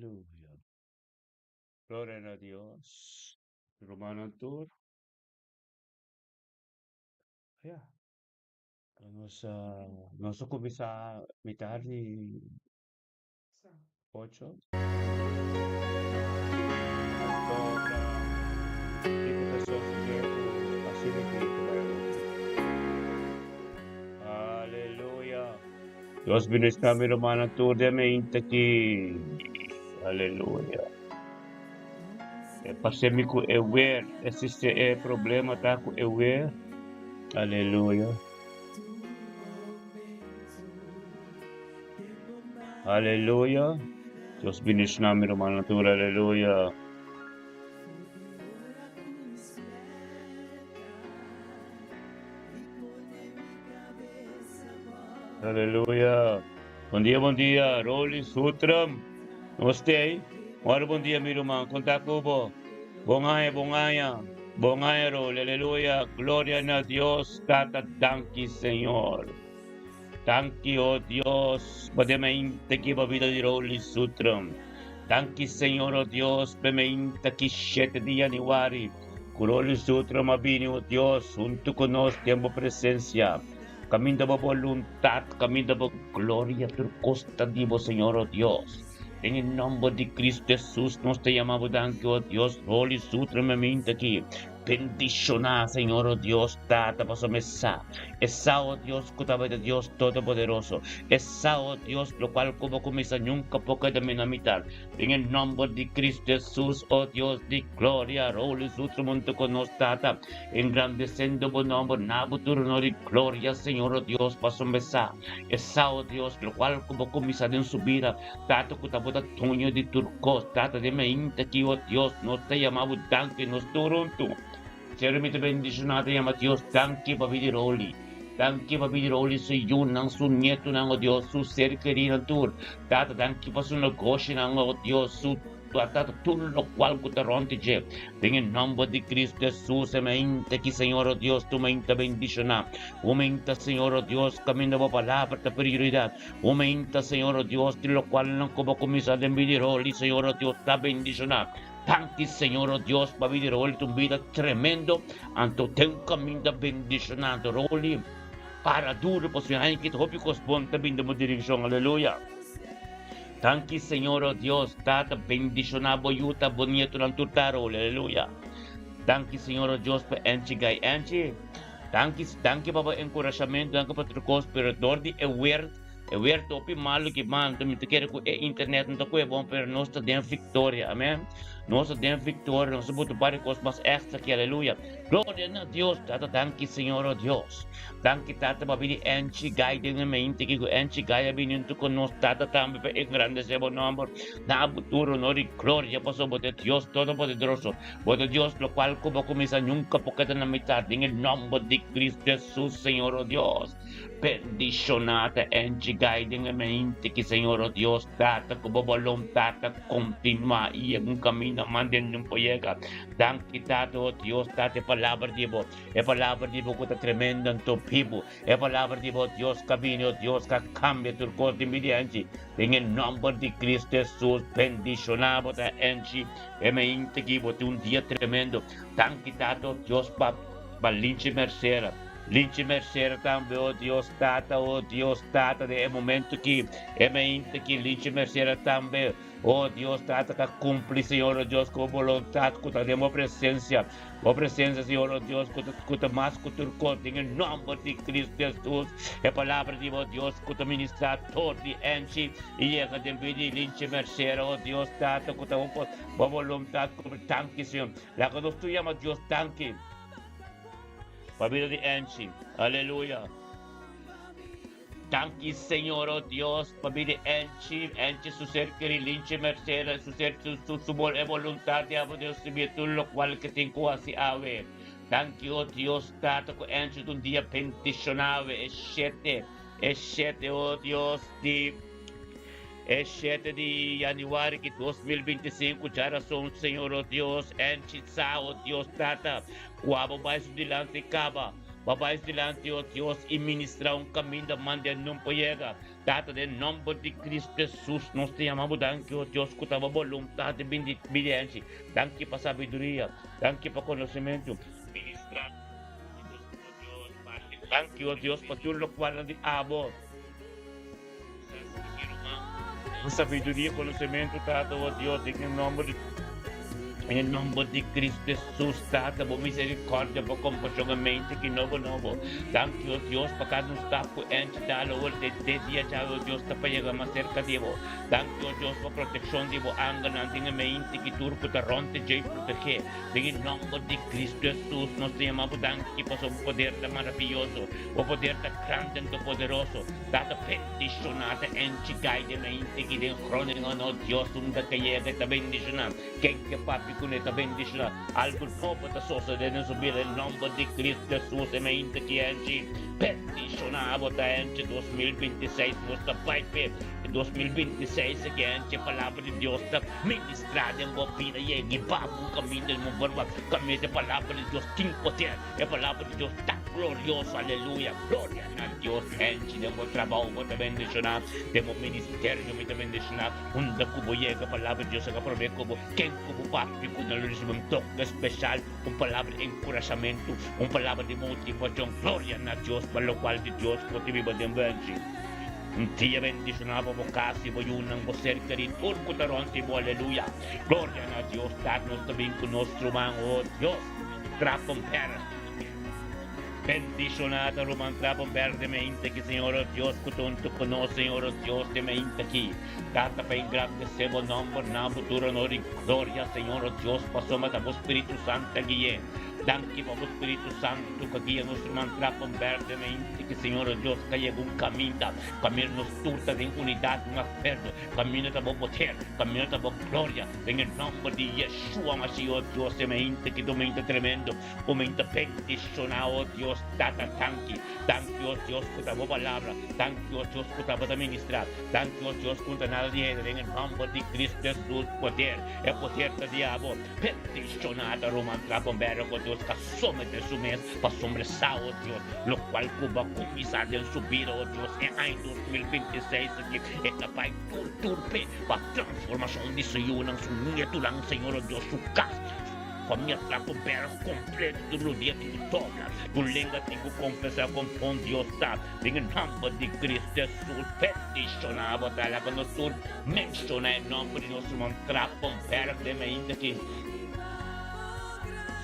Aleluya. Gloria na Dios. Rumannan tur. Ya. Nos a nos a kuminsá mitar di ocho. Anto ta kiko ta sosodé ku asina ki ta bai hopi. Aleluya. Dios bendiciona mi rumannan tur den meinta aki. Aleluya. E parse mi ku e weer, e siste e problema ta ku e weer. Aleluya. Aleluya. Dios bendiciona mi rumannan tur. Aleluya. Aleluya. Bon dia, bon dia. Rolly Sutram. Nos te. Ora bon dia, mi ruman. Konta ku bo. Bon aña, bon aña. Bon aña, Rolly. Aleluya. Gloria na Dios. Tata, danki, Señor. Danki, oh Dios, pa de mente ki pa vida di Rolly Sutram. Danki, Señor, oh Dios, pa mente ki 7 di januari. Ku Rolly Sutram a bini, oh Dios, huntu ku nos den bo presencia. Kaminda bo boluntat, kaminda bo gloria, tur kos ta di bo, Señor, oh Dios. Den e nomber di Cristo Jesus nos ta yama bo danki, oh Dios, Rolly Sutram a mente aki. Bendishoná, Señor, oh Dios, Tata, pasobra mi sa, e sa, oh Dios, ku tabata Dios Todopoderoso. E sa, oh Dios, lokual ku bo kuminsá nunka por keda mi na mitar. Den e nòmber di Kristu Hesus, oh Dios di gloria, Rolly Sutro huntu ku nos, Tata, engrandesendo bo nòmber na bo tur honor i gloria, Señor, oh Dios, pasobra mi sa, e sa, oh Dios, lokual ku bo kuminsá den su bida, Tata ku ta bo ta doño di tur kos, Tata den mainta ki, o Dios, nos ta yama bo danki, nos tur huntu. Señor mi ta bendishoná ta yama Dios danki pa bidi Rolly. Danki pa bidi Rolly su yunan, su nietunan, o Dios, su ser kerinan tur. Tata danki pa su negoshinan, o Dios, su Tata tur lokual ku ta rònt di dje. Den e nòmber di Kristu Hesus e mainta ki, Señor, o Dios, tu mainta bendishoná. Un mainta, Señor, o Dios, kaminda bo palabra ta prioridat. Un mainta, Señor, o Dios, di lokualnan ku bo kuminsá den bida di Rolly, Señor, o Dios, ta bendishoná. Danki, Señor, o Dios, pa bida di Rolly ta un bida tremendo. Anto ten un kaminda bendishoná. Anto Rolly, para duro, pasobra aña ki ta hopi kos bon ta bin den bo direkshon. Aleluya. Danki, Señor, o Dios, Tata, bendishoná bo yu, ta bo nietonan tur ta, Rolly. Aleluya. Danki, Señor, o Dios, pa Angie Guy. Angie. Danki, danki pa bo enkurashamentu, danki pa tur kos, pero dor di e wer, e wer ta hopi malu ki man, mi ta kere ku e internet no ta koe bon, pero nos ta den viktoria, amen. Nos ta den viktoria, nos ta buta un par di kos mas èkstra aki, aleluya. Gloria na Dios, Tata, danki Señor, oh Dios. Danki Tata pa bini Angie Guy den e mente aki, ku Angie Guy a bini huntu ku nos, Tata, tambe pa engrandesé bo nòmber. Na bo tur honor i gloria, pasobra bo ta e Dios Todopoderoso. Bo ta Dios, locual cu bo cuminsa nunca por keda na mitad, den e nomber di Cristo Jesus, Señor o Dios. Bendiciona ta Angie Guy den e mente ki, Señor o Dios, Tata, cu bo boluntad ta continua y yega un caminda mas den nun por yega. Danki, Tata, o Dios, Tata, e palabra di bo, e palabra di bo cu ta tremendo anto bibu. E palabra di bo, Dios, ka bini, o Dios, ka kambia tur kos den bida Angie. Den e nomber di Cristo Jesus, bendiciona bo ta Angie. E mainta ki bo tin un dia tremendo. Danki Tata, o Dios, pa pa Linche Mercera. Linche Mercera tambe, o Dios, Tata, o Dios, Tata, den e momento ki e mainta ki Linche Mercera tambe. O Dios Tata ta cumpli Señor o Dios cu bo boluntad cu ta den bo presencia. Bo presencia Señor o Dios cu ta cu ta mas cu tur cos den e nomber di Cristo Jesus. E palabra di bo Dios cu ta ministra tor di enchi y yega den bida di linchi mercera o Dios Tata cu ta bo bo boluntad cumpli. Danki Señor. Laga nos tur yama Dios danki pa bida di enchi. Aleluya. Danki Señor oh Dios pa bida Angie, Angie su ser keri Linche Mercedes su ser su su su bol e voluntad di abo Dios ribia tur locual ke tin cu haci awe. Danki oh Dios Tata cu Angie ta un dia bendiciona awe e shete e shete oh Dios di e shete di januari ki 2025 djarason Señor oh Dios Angie sa oh Dios Tata cu abo bay su dilanti caba. Bo a bai dilanti, o Dios, i ministrá un kaminda manda e no por yega. Tata, den nòmber di Kristu Hesus, nos ta yama Bo danki, o Dios, ku ta Bo boluntat di bini bidienshi. Danki pa sabiduria. Danki pa konosementu. Ministrá Danki, o Dios, pa tur lokualnan di Abo. Sabiduria, konosementu, Tata, o Dios, den e nòmber di En e nòmber di Kristu Hesus, Tata, bo miserikòrdia, bo kompashon e mente ki nobo nobo. Danki, o Dios, pa kada un stap ku Angie dal awor te te dia djawe, o Dios, ta pa yega mas serka di bo. Danki, o Dios, pa protekshon di bo angelnan den e mente ki tur ku ta rònt di dje i protegé. Den e nòmber di Kristu Hesus, nos ta yama bo danki pasobra bo poder ta maravioso, bo poder ta grandi anto poderoso. Tata bendishoná ta enchi gai den mente ki den Groningen o Dios unda ke yega ta bendishoná ken ke papia kuné ta bendishoná algu nobo ta sosodé den su bida den nomber di Cristo Jesus e mente ki enchi bendishoná bo ta enchi 2026 nos ta bai p'e 2026 ki enchi e palabra di Dios ta ministrá den bo bida yega i babo un kaminda di mover kaminda e palabra di Dios tin poder e palabra di Dios ta glorioso aleluya gloria. Na Dios henchi den bo trabou bo ta bendishoná, den bo ministerio mi ta bendishoná. Unda ku bo yega palabra di Dios a promé ku bo. Ken ku bo papia ku nan lo risibí un toke speshal, un palabra di enkurashamentu, un palabra di motivashon. Gloria na Dios pa lokual di Dios ku bo ta biba den bo henchi. Un dia bendishoná pa bo kas i bo yunan, bo ser kerí, tur ku ta rònt di bo. Aleluya! Gloria na Dios. Tata nos ta bin ku nos ruman, o Dios, trapa un pèra. Bendishoná ta ruman Trapon Berde meinta ki Señor o Dios ku ta huntu ku nos Señor o Dios de meinta ki Tata pa engrandesé bo nòmber na bo tur honor i gloria Señor o Dios pasobra ta bo Spiritu Santu a gui'é Danki pa bo Spiritu Santu ku a guia nos ruman Trapon Berde meinta ki Señor o Dios ka yega un kaminda kaminda nos tur ta den unidat un akuerdo kaminda ta bo poder kaminda ta bo gloria den e nòmber di Yeshua Mashiach o Dios de meinta ki ta un meinta tremendo. Ku mi ta bendishoná, o Dios Tata, danki. Danki, o Dios, ku ta bo palabra. Danki, o Dios, ku ta bo ta ministrá. Danki, o Dios, ku no ta nada di hende. Den e nòmber di Kristu Hesus, poder, e poder ta di abo. Bendishoná ta ruman Trappenberg, o Dios, ka someté su mes pa sombresá, o Dios, lokual ku bo a kuminsá den su bida, o Dios, e aña 2026 aki, e ta bai tur tur p'e pa transformashon di su yunan, su nietunan, Señor, o Dios, su kas. Famia ta ku berg kompleto tur rodia tin ku dobla, tur lenga tin ku konfesá kon bon Dios ta. Den e nòmber di Kristu Hesus bendishoná bo ta laga nos tur menshoná e nòmber di nos ruman Trappenberg den mainta aki.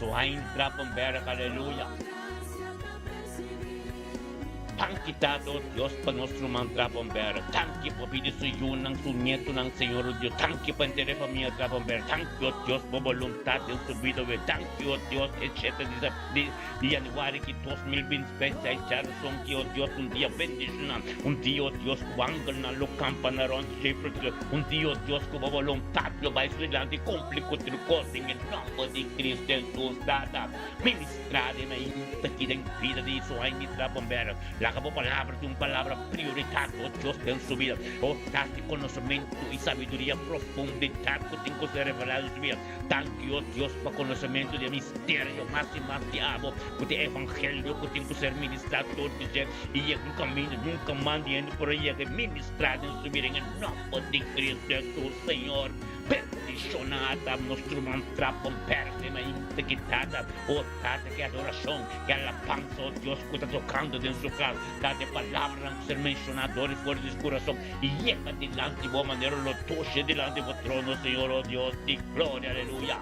Suhain Trappenberg, aleluya. Danki Tata o Dios pa nos ruman Trappenberg. Danki pa bida su yunan, su nietunan, Señor o Dios. Danki pa henter e famia Trappenberg. Danki o Dios pa boluntad den su bida we. Danki o Dios e shete di di januari ki 2026 djaruson ki o Dios un dia bendiciona. Un dia o Dios ku angelnan lo kampa na rond dje protege. Un dia o Dios ku bo boluntad lo bai su dilanti cumpli ku tur kos den e nomber di Cristo Jesus Tata. Ministrá den ainda ki den bida di su ai ministrá bomber. Laga bo palabra tin un palabra prioritat, o Dios, den su bida. O tati konosementu i sabiduria profunditat ku tin ku ser revelá den su bida. Danki, o Dios, pa konosementu di e misterio mas i mas di abo, ku ta e evangelio ku tin ku ser ministrá tur di dje i yega un kaminda nunka mas di hende por a yega i ministrá den su bida en e nòmber di Cristo Hesus, Señor. Bendishoná ta nos ruman Trapon Perde mainta ki tata o tata ki adorashon ki alabansa o Dios ku ta tokando den su kas tata e palabranan ku ser menshoná dor di for di su kurason i yega dilanti bo manera lo toshe dilanti bo trono Señor o Dios di gloria aleluya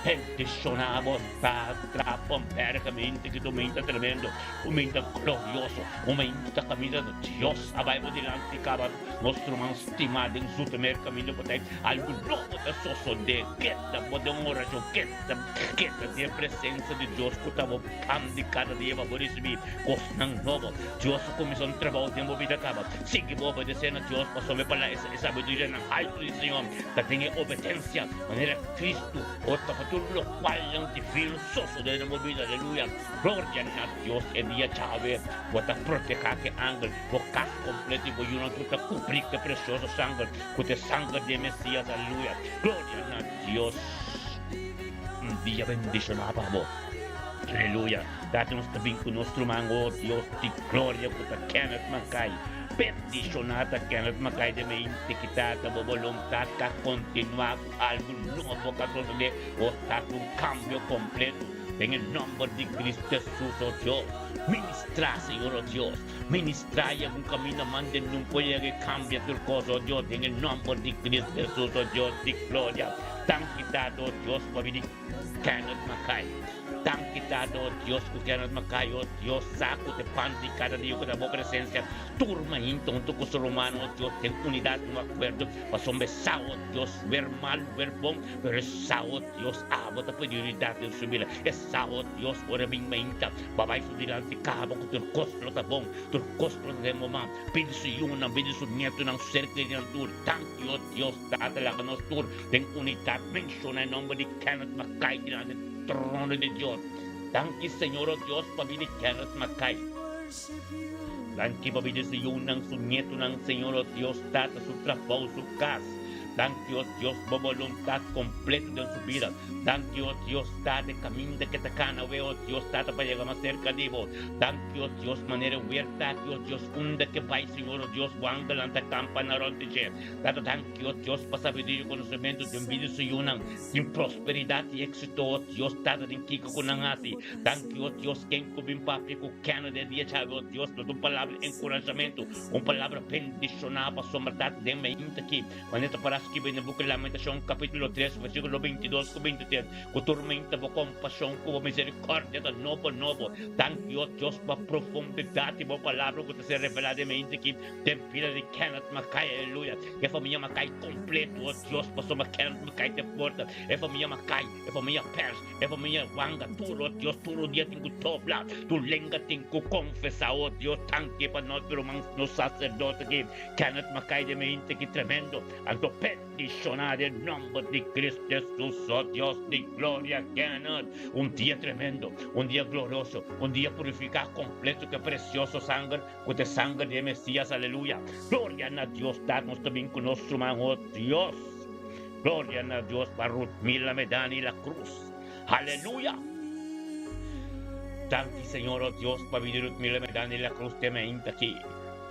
bendishoná bo ta Trapon Perde mainta ki ta un mainta tremendo un mainta glorioso un mainta kaminda Dios a bai bo dilanti kaba Nos ruman stimá den Zoetermeer kaminda bo ta ei, algu nobo ta sosodé. Keda bo den orashon, keda, keda den e presensia di Dios ku ta bo pan di kada dia pa bo risibí kosnan nobo. Dios a kuminsá un trabou den bo bida kaba. Sigui bo obedesé na Dios pasobra e palabra e sabiduria nan haltu di Señor ta den e obedensia manera Kristu o ta pa tur lokualnan divino sosodé den bo bida. Aleluya! Gloria na Dios! E dia djawe bo ta protehá ku e angel. Bo kas kompleto i bo yunan tur ta kubrí ku e presioso sanger, ku ta e sanger di e Mesias. Aleluya! Gloria na Dios! Un dia bendishoná pa bo. Aleluya! Tata nos ta bin ku nos ruman, o Dios di gloria, ku ta Kenneth Mackay. Bendishoná ta Kenneth Mackay den mente ki Tata bo boluntat ka kontinuá ku algu nobo ka sosodé o ta ku un kambio kompleto. Den e nòmber di Cristo Jesus, o Dios, ministrá, Señor, o Dios, ministrá i algun kaminda manda nun por yega i kambia tur kos, o Dios, den e nòmber di Cristo Jesus, o Dios di gloria. Danki, Tata, o Dios, pa bini Kenneth Mackay. Danki Tata, o Dios, ku Kenneth Mackay, o Dios, sa ku te pan di kada dia ku ta bo presensia tur mainta huntu ku su rumannan, o Dios, den unidat, un akuerdo, pasobra e sa, o Dios, wer mal, wer bon, pero e sa, o Dios, abo ta prioridat den su bida. E sa, o Dios, ora bin mainta, bo a bai su dilanti kaba ku tur kos lo ta bon, tur kos lo ta den bo man. Bidi su yunan, bidi su nietunan, su ser kerinan tur. Danki, o Dios, Tata, laga nos tur den unidat menshona e nomber di Kenneth Mackay dilanti trono di Dios. Danki Señor o Dios pa bida di Kenneth Mackay. Danki pa bida di su yunan, su nietunan, Señor o Dios Tata, su trabou, su kas. Danki o Dios bo boluntat kompleto den su bida. Danki o Dios Tata e kaminda ke ta kana awe o Dios Tata pa yega mas serka di bo. Danki o Dios manera e wer ta aki o Dios unda ke bai Señor o Dios bo angelnan ta kampa na rònt di dje. Tata danki o Dios pa sabiduria i konosementu den bida su yunan tin prosperidat i éksito o Dios Tata den kiko ku nan hasi. Danki o Dios ken ku bin papia ku Kenneth e dia djawe o Dios lo ta un palabra di enkurashamentu, un palabra bendishoná pasobra Tata den mainta aki manera ta pará skibi den buki Lamentashon kapítulo tres versíkulo 22 ku 23 ku tur mainta bo kompashon ku bo miserikòrdia ta nobo nobo. Danki o Dios pa profundidat di bo palabra ku ta ser revelá den mainta aki. Den bida di Kenneth Mackay, aleluya. E famia Mackay completo, oh Dios, pasobra Kenneth Mackay ta e porta. E famia Mackay, e famia Pers, e famia Wanga, tur, oh Dios, tur rodia tin cu dobla, tur lenga tin cu confesa, oh Dios, danki pa nos ruman, nos sacerdote aki, Kenneth Mackay den mente aki tremendo. Anto bendiciona den nomber di Cristo Jesus, oh Dios di gloria, Kenneth. Un dia tremendo, un dia glorioso, un dia purifica completo cu e precioso sanger Ku ta e sanger di e Mesias, aleluya! Gloria na Dios, Tata, nos ta bin ku nos ruman, o Dios! Gloria na Dios pa Rutmila Medani La Cruz, aleluya! Danki, Señor, o Dios, pa bini Rutmila Medani La Cruz te mainta aki.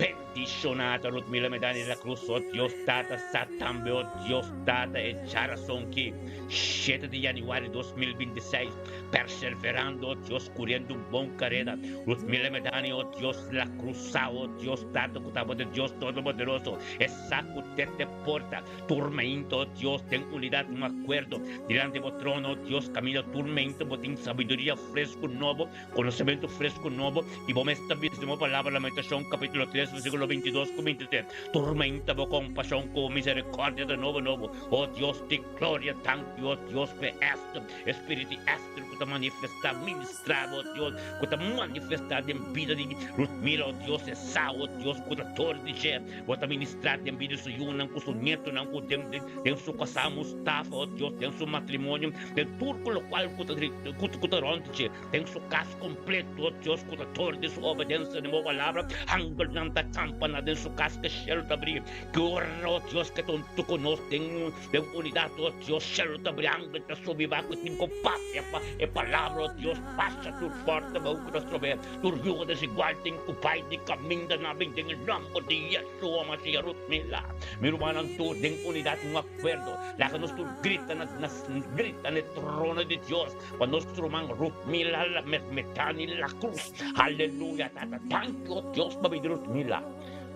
Bendishoná ta Rutmila Medani La Cruz, o Dios, Tata, sa tambe, o Dios, Tata, e djarason ki, shete di yanüari 2026, Perseverando, oh Dios, curiendo un bon careda. Rutmila Medani, oh Dios, la cruza, oh Dios, Tata cu ta bo de Dios Todopoderoso. E sa cu te te porta. Tur meinto, oh Dios, den unidad, un acuerdo. Dilanti bo trono, oh Dios, caminda tur meinto bo tin sabiduria fresco nobo, conocemento fresco nobo, y bo mes ta bisa den bo palabra, Lamentacion capitulo 3, versiculo 22 cu 23. Tur meinta bo compasion cu bo misericordia ta nobo nobo. Oh Dios di gloria, danki, oh Dios, p'e Esther. E spirit di Esther ku ta manifestá, ministrá, oh Dios, ku ta manifestá den bida di Rutmila, oh Dios, e sa, oh Dios, ku ta tor di dje. Bo ta ministrá den bida di su yunan, ku su nietonan, ku den, den, den su kasá Mustafa, oh Dios, den su matrimonio, den tur ku lokual ku ta, ku, ku ta rònt di dje, den su kas kompleto, oh Dios, ku ta tor di su obedensia den bo palabra. Angelnan ta kampana den su kas, ke shelu ta bri. Ki ora, oh Dios, ke ta huntu ku nos den. Den unidat, oh Dios, shelu ta bri, angel ta subi bai ku tin ku papia pa e palabra, oh Dios, pasa tur forte bou ku ta strobe, tur yugo desigual tin ku bai di kaminda na bin den e nomber di Yeshua Mashiach. Ruth Mila, mi rumannan tur den unidat un akuerdo, laga nos tur grita na na grita na e trono di Dios pa nos ruman Ruth Mila la Metani La Cruz. Aleluya Tata, danki oh Dios pa bini Ruth Mila.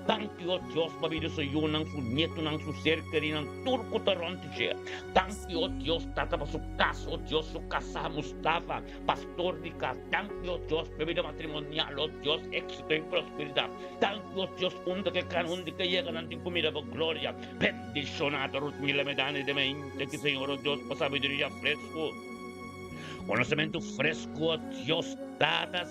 Danki, o Dios, pabia di su yunan, su nietunan, su ser kerinan, tur ku ta rònt dje. Danki, o Dios, Tata, pa su kas, o Dios, su kasá, Mustafa, pastor di kas. Danki, o Dios, pa e bida matrimonial, o Dios, éksito i prosperidat. Danki, o Dios, unda ke kan, unda ke yega, nan tin ku mira bo gloria. Bendishoná ta Rutmila Medani den mente ki Señor, o Dios, pa sabiduria fresku, konosementu fresku, o Dios, Tata,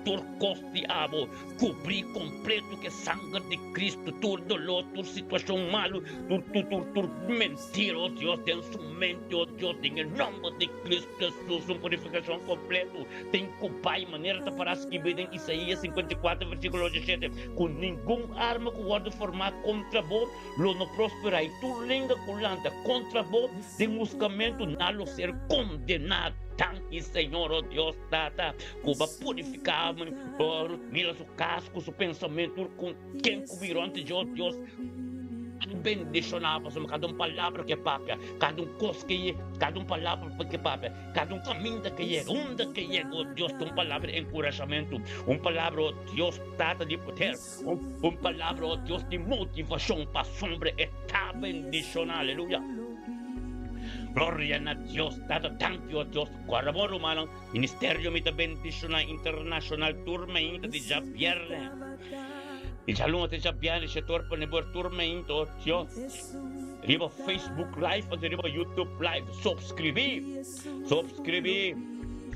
tur kos di abo. Kubrí kompletu ku e sanger di Kristu tur doló, tur situashon malu, tur tur tur tur mentira, o Dios, den su mente, o Dios, den e nòmber di Kristu Hesus, un purifikashon kompletu ten ku bai, manera ta pará skibí den Isaías 54, versíkulo 17, ku ningun arma ku wòrdu formá kontra bo lo no prosperá, i tur lenga ku lanta kontra bo den huskamentu, nan lo ser kondená. Danki Señor, oh Dios Tata, ku bo a purifiká mi, oh Rutmila su kas ku su pensamentu ku ken ku mi rònt dje, oh Dios. Bendishoná pasobra kada un palabra ku e papia, kada un kos ku e, kada un palabra ku e papia, kada un kaminda ku e yega, unda ku e yega, oh Dios, ta un palabra di enkurashamentu, un palabra, oh Dios Tata di poder, un palabra, oh Dios, di motivashon pasobra e ta bendishoná, aleluya. Gloria na Dios Tata, danki, oh Dios. Guarda bon, rumannan, ministerio mi ta bendishoná internashonal tur mainta di djabièrnè. Di djaluna te djabièrnè shetor pone bo tur mainta, oh Dios. Riba Facebook Live anto riba YouTube Live. Subscribí! Subscribí!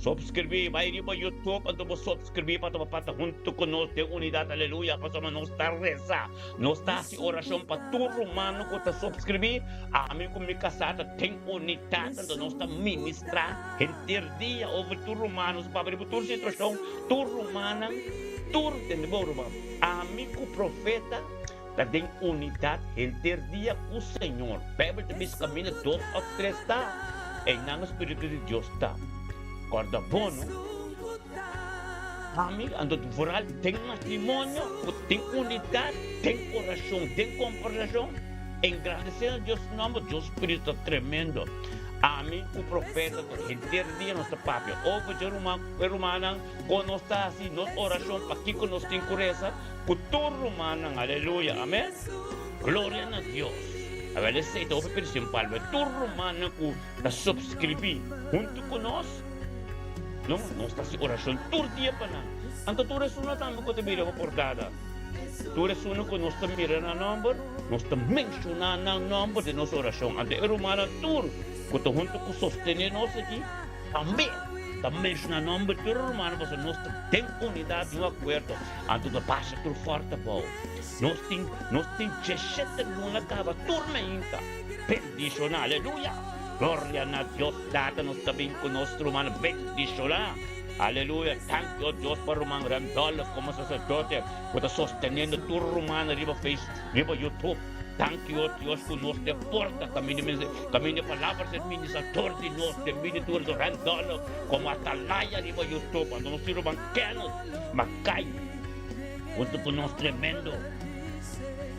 Subscribí! Bai riba YouTube anto bo subscribí pa ta bo pata huntu ku nos den unidat. Aleluya! Pasobra nos ta resa, nos ta hasi orashon pa tur rumannan ku ta subscribí. Ami ku mi kasá ta den unidat anto nos ta ministrá henter dia over tur rumannan. Nos ta papia riba tur situashon, tur rumannan, tur, tende bo ruman, ami ku profeta. Ta den unidat henter dia ku Señor. Bijbel ta bisa kaminda dos òf tres ta, einan e spiritu di Dios ta. Kòrda bo no? Ami, anto vooral den matrimonio ku tin unidat, den orashon, den kombersashon, engrandesé na Dios su nòmber, Dios su spiritu ta tremendo. Ami ku profeta ta henter dia nos ta papia over dje ruman ku e rumannan, kon nos ta hasi nos orashon, pakiko nos tin ku resa. Ku tur rumannan, aleluya, amen, gloria na Dios. Awel esei ta hopi prinsipal, wè tur rumannan ku ta supskribí huntu ku nos, no, nos ta hasi orashon tur dia pa nan. Anto tur esunnan tambe ku ta mira bo portada, tur esunnan ku nos ta mira nan nòmber, nos ta menshoná nan nòmber den nos orashon. Anto e rumannan tur ku ta huntu ku sostené nos aki, tambe ta menshoná nòmber tur e rumannan pasobra nos ta den unidat, den un akuerdo. Anto ta pasa tur forte abou. Nos tin, nos tin djeshete luna kaba tur meinta. Bendishoná, aleluya! Gloria na Dios Tata, nos ta bin ku nos ruman bendishoná. Aleluya! Danki, o Dios, pa ruman Randolph komo saserdote ku ta sosteniendo tur rumannan riba Face, riba YouTube. Danki, o Dios, ku nos ta e porta kaminda mester, kaminda e palabra ser ministrador di nos den bini tur Randolph komo atalaya riba YouTube. Anto nos tin ruman Kenneth. Makai, huntu ku nos tremendo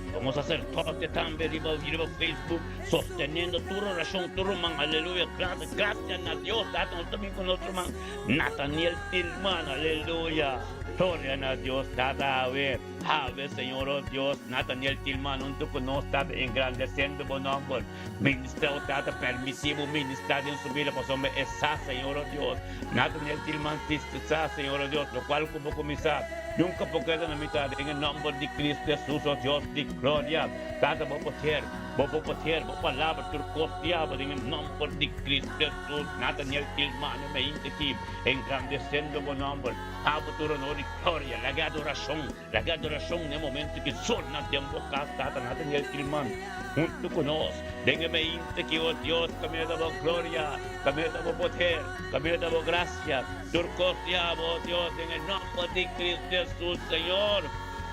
komo saserdote tambe riba riba Facebook sosteniendo tur orashon tur ruman aleluya gracias gracias na Dios tata nos ta bin ku nos ruman Nathaniel Tilman aleluya gloria na Dios tata awe awe Señor oh Dios Nathaniel Tilman huntu ku nos tata engrandeciendo bo nomber Ministra, o Tata, permití bo ministrá den su bida, pasobra e sa, Señor, o Dios. Nathaniel Tilman Tiste sa, Señor, o Dios, lokual ku bo kuminsá, nunka por keda na mitad, den e nòmber di Cristo Hesus, o Dios di gloria. Tata, bo poder, bo bo poder, bo palabra, tur kos diabel, den e nòmber di Cristo Hesus. Nathaniel Tilman, e mainta aki, engrandesiendo bo nòmber. Abo tur honor i gloria. Laga e adorashon. Laga adorashon na e momento ki sona den bo kas, Tata Nathaniel Tilman, huntu ku nos den e mainta ki, o Dios, kaminda ta bo gloria, kaminda ta bo poder, kaminda ta bo grasia, tur kos di abo, o Dios, den e nomber di Cristo Jesus, Señor.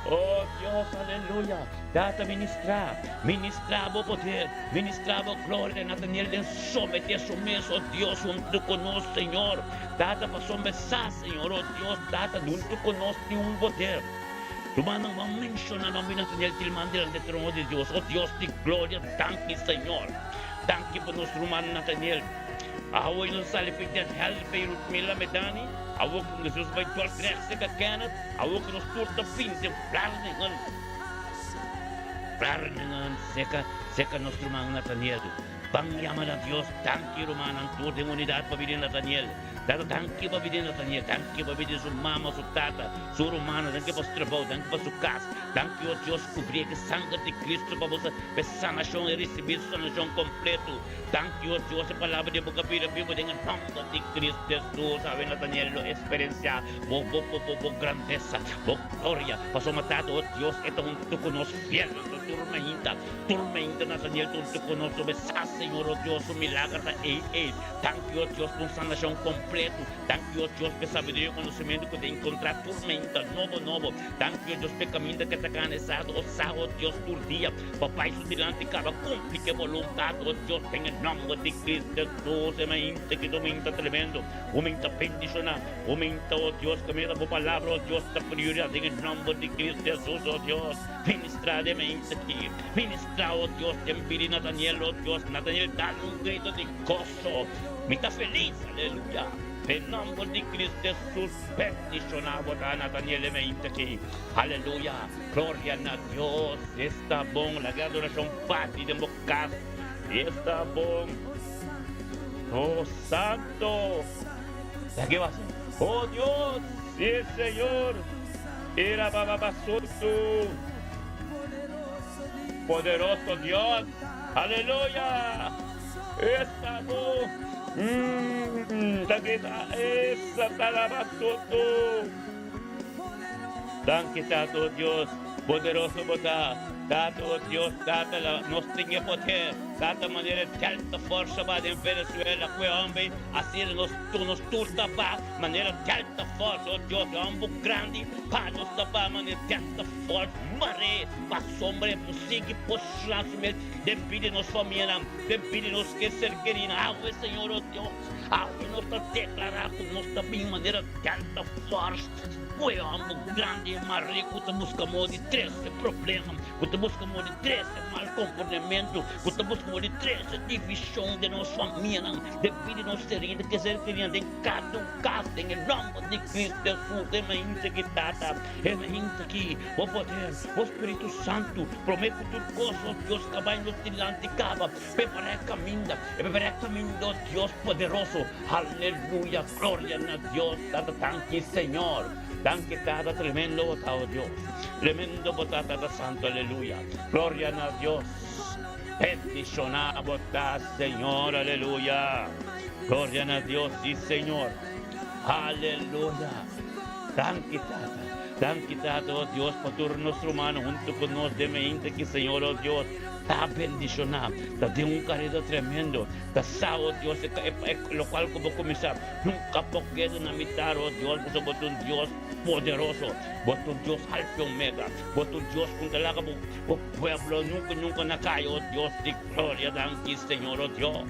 O Dios, aleluya! Tata, ministrá, ministrá bo poder, ministrá bo gloria, Nathaniel den someté su mes, o Dios, huntu ku nos, Señor. Tata, pasobra sa, Señor, o Dios, Tata, huntu ku nos tin un poder. Rumannan, ban menshoná nomber di Nathaniel Tilman delante trono di Dios. O Dios di gloria, danki, Señor. Danki pa nos ruman Nathaniel. Awe nos sali for Den Helder pa Ruthmila Medani. Awe ku nos bai Dordrecht serka Kenneth. Awe ku nos tur ta bini den Vlaardingen. Vlaardingen serka, serka nos ruman Nathaniel. Ban yama na Dios, danki rumannan tur den unidat pa bini Nathaniel. Tata, danki pa bida di Nathaniel, danki pa bida di su mama, su tata, su rumannan, danki pa su trabou, danki pa su kas. Danki, o Dios, kubri e ku sanger di Cristo pa bo sa pa e sanashon, e risibí su sanashon kompleto. Danki, o Dios, e palabra di bo ka bira bibu den e nòmber di Cristo Jesus. Awe Nathaniel lo eksperensiá bo, bo, bo, bo, bo grandesa, bo gloria, pasobra, Tata, o Dios, e ta huntu ku nos fiel. Anto tur mainta, tur mainta Nathaniel ta huntu ku nos, lo besá, Señor, o Dios, su milager ta ei, ei. Danki, o Dios, pa un sanashon kompleto. kompleto. Danki, o Dios, p'e sabiduria i konosementu ku ta enkontrá tur meinta nobo nobo. Danki, o Dios, p'e kaminda ku e ta gana e sado, o sa, o Dios, tur dia pa bai su dilanti kaba kumpli ku e boluntat, o Dios, den e nòmber di Cristo Jesus. E meinta ki ta un meinta tremendo, un meinta bendishoná, un meinta, o Dios, kaminda bo palabra, o Dios, ta prioridat den e nòmber di Cristo Jesus, o Dios. Ministrá den meinta aki. Ministrá, o Dios, den bida di Nataniel, o Dios. Nataniel dal un grito di goso. Mi ta felis, aleluya! Den nòmber di Cristo Jesus, bendishoná bo ta, Nataniel e meinta aki. Aleluya! Gloria na Dios! Esta bon! Laga e adorashon bati den bo kas. Esta bon! Oh, santo! Laga e basa. Oh, Dios! Si, Señor! Era bababasotu! Poderoso Dios! Aleluya! Esta bo! Mm, ta grita, esa talabasotu! Danki Tata, oh Dios, poderoso bo ta. Tata, oh Dios, Tata, la nos tin e poder. Tata, manera e Delta Force a ba den Venezuela cu e homber, asina nos nos tur ta ba manera Delta Force, oh Dios, e homber grandi pa nos ta ba manera Delta Force, mare pa sombra e por sigui posiciona su mes den bida di nos famianan, den bida di nos ser kerinan. Awe, Señor, oh Dios, awe nos ta declara cu nos ta bin manera Delta Force. Ku e hòmber grandi i mas riku ta buska moda di trese problema, ku ta buska moda di trese mal komportamentu, ku ta buska moda di trese divishon den nos famianan, den bida di nos serida, ke ser kerinan den kada un kas, den e nòmber di Kristu Hesus, e mainta ki Tata, e mainta ki Bo poder, Bo Spiritu Santu, promé ku tur kos, o Dios, ka bai nos dilanti kaba, prepará e kaminda, e prepará e kaminda, o Dios poderoso. Aleluya gloria na Dios tata danki Señor danki tata tremendo bo ta oh Dios tremendo bo ta tata santo aleluya gloria na Dios bendiciona bo ta Señor aleluya gloria na Dios si Señor aleluya danki tata danki tata oh Dios pa tur nos rumannan hunto cu nos den mainta aki Señor oh Dios Ta bendishoná, ta den un kareda tremendo, ta sa, o Dios, e e lokual ku bo kuminsá nunka por keda na mitar, o Dios, pasobra bo ta un Dios poderoso, bo ta un Dios Alfa i Omega, bo ta un Dios ku no ta laga bo bo pueblo nunka nunka na kai, o Dios di gloria, danki Señor, o Dios,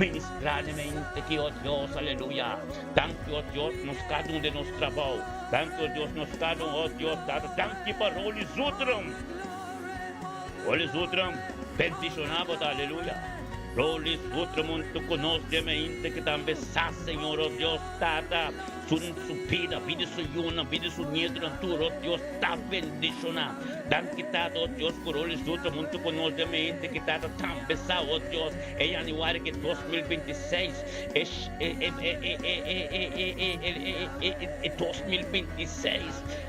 ministrá den mente aki, o Dios, aleluya, danki, o Dios, nos kada un den nos trabou, danki, o Dios, nos kada un, o Dios, Tata, danki pa Rolly Zutrum. Holy Sutram, bendiciona bo ta, aleluya. Holy Sutram hunto cu nos den mente que tambe sa Señor oh Dios Tata su su bida, bida su yunan, bida su nietonan tur oh Dios ta bendiciona. Danki Tata oh Dios cu Holy Sutram hunto cu nos den mente que Tata tambe sa oh Dios e januari que 2026 e e e e e e e e e e e e 2026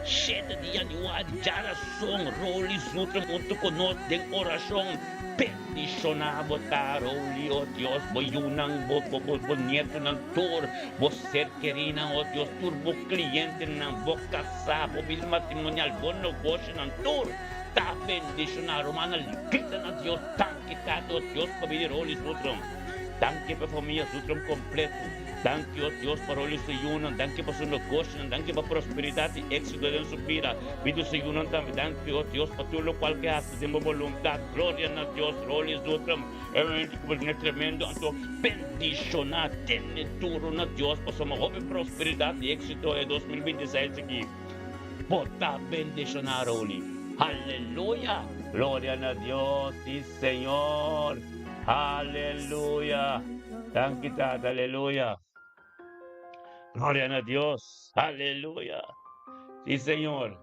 shete di januari djara Son Rolly Zutra huntu ku nos den orashon. Bendishoná bo ta, Rolly, o Dios, bo yunan, bo bo bo bo nietonan tur, bo ser kerinan, o Dios, tur bo klientenan, bo kasá, bo bida matrimonial, bo negoshonan, tur ta bendishoná. Rumannan, grita na Dios, Danki, Tata, o Dios, pa bida di Rolly Zutra. Danki pa famia Zutrom kompleto. Danki, o Dios, pa roli su yunan. Danki pa su negoshonan. Danki pa prosperidat i éksito den su bida. Bida su yunan tambe. Danki, o Dios, pa tur lokual ke hasi den bo boluntat. Gloria na Dios. Roli Zutrom, e momento ku bo tene tremendo, anto bendishoná. Tene duro na Dios, pasobra hopi prosperidat i éksito e 2026 aki. Bo ta bendishoná, Roli. Aleluya! Gloria na Dios. Sí, Señor. Aleluya! Danki Tata, aleluya. Gloria na Dios, aleluya. Sí, Señor.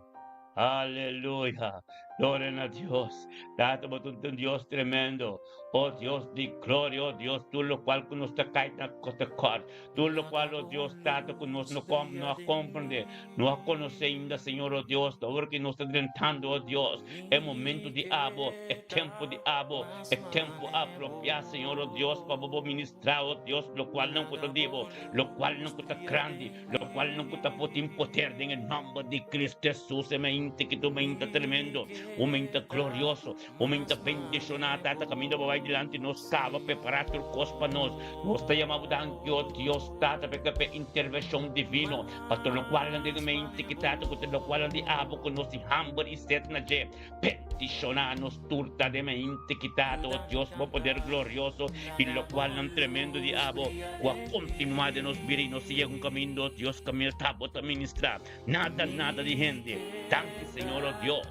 Aleluya. Gloria na Dios. Tata, bo ta un Dios tremendo. Oh Dios di gloria, oh Dios, tur locual cu nos ta cay ta kort. Tur locual, oh Dios, Tata, cu nos no com, no a comprende, no a conoce ainda, Señor, oh Dios, awor cu nos ta drentando, oh Dios, e momento di Abo, e tempo di Abo, e tempo apropia, Señor, oh Dios, pa Bo bo ministra, oh Dios, locualnan cu ta di Bo, locualnan cu ta grandi, locualnan cu ta por tin poder den e nomber di Cristo Jesus, e mainta ki tu mainta tremendo. Un meinta glorioso, un meinta bendishoná, Tata, kaminda bo bai dilanti nos kaba prepará tur kos pa nos. Nos ta yama bo danki, o Dios Tata, p'e e intervenshon divino, pa tur lokualnan den e mente ki, Tata, ku tur lokualnan di abo ku nos tin hamber i set na dje. Bendishoná nos tur ta den mente ki, Tata, o Dios, bo poder glorioso i lokualnan tremendo di abo ku a kontinuá den nos bida i nos yega un kaminda, o Dios, kaminda ta bo ta ministrá. Nada, nada di hende. Danki, Señor, o Dios,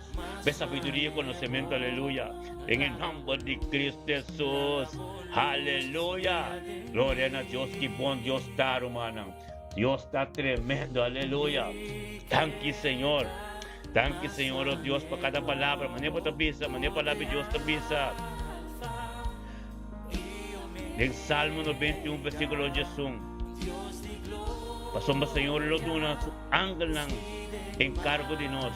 p'e sabiduria i konosementu, aleluya, den e nòmber di Cristo Hesus. Aleluya! Gloria na Dios, ki bon Dios ta, rumannan. Dios ta tremendo, aleluya. Danki, Señor. Danki, Señor, o Dios, pa kada palabra. Manera bo ta bisa, manera palabra di Dios ta bisa. Den Salmo 91, versíkulo 11. Pasobra Señor lo duna su angelnan enkargo di nos,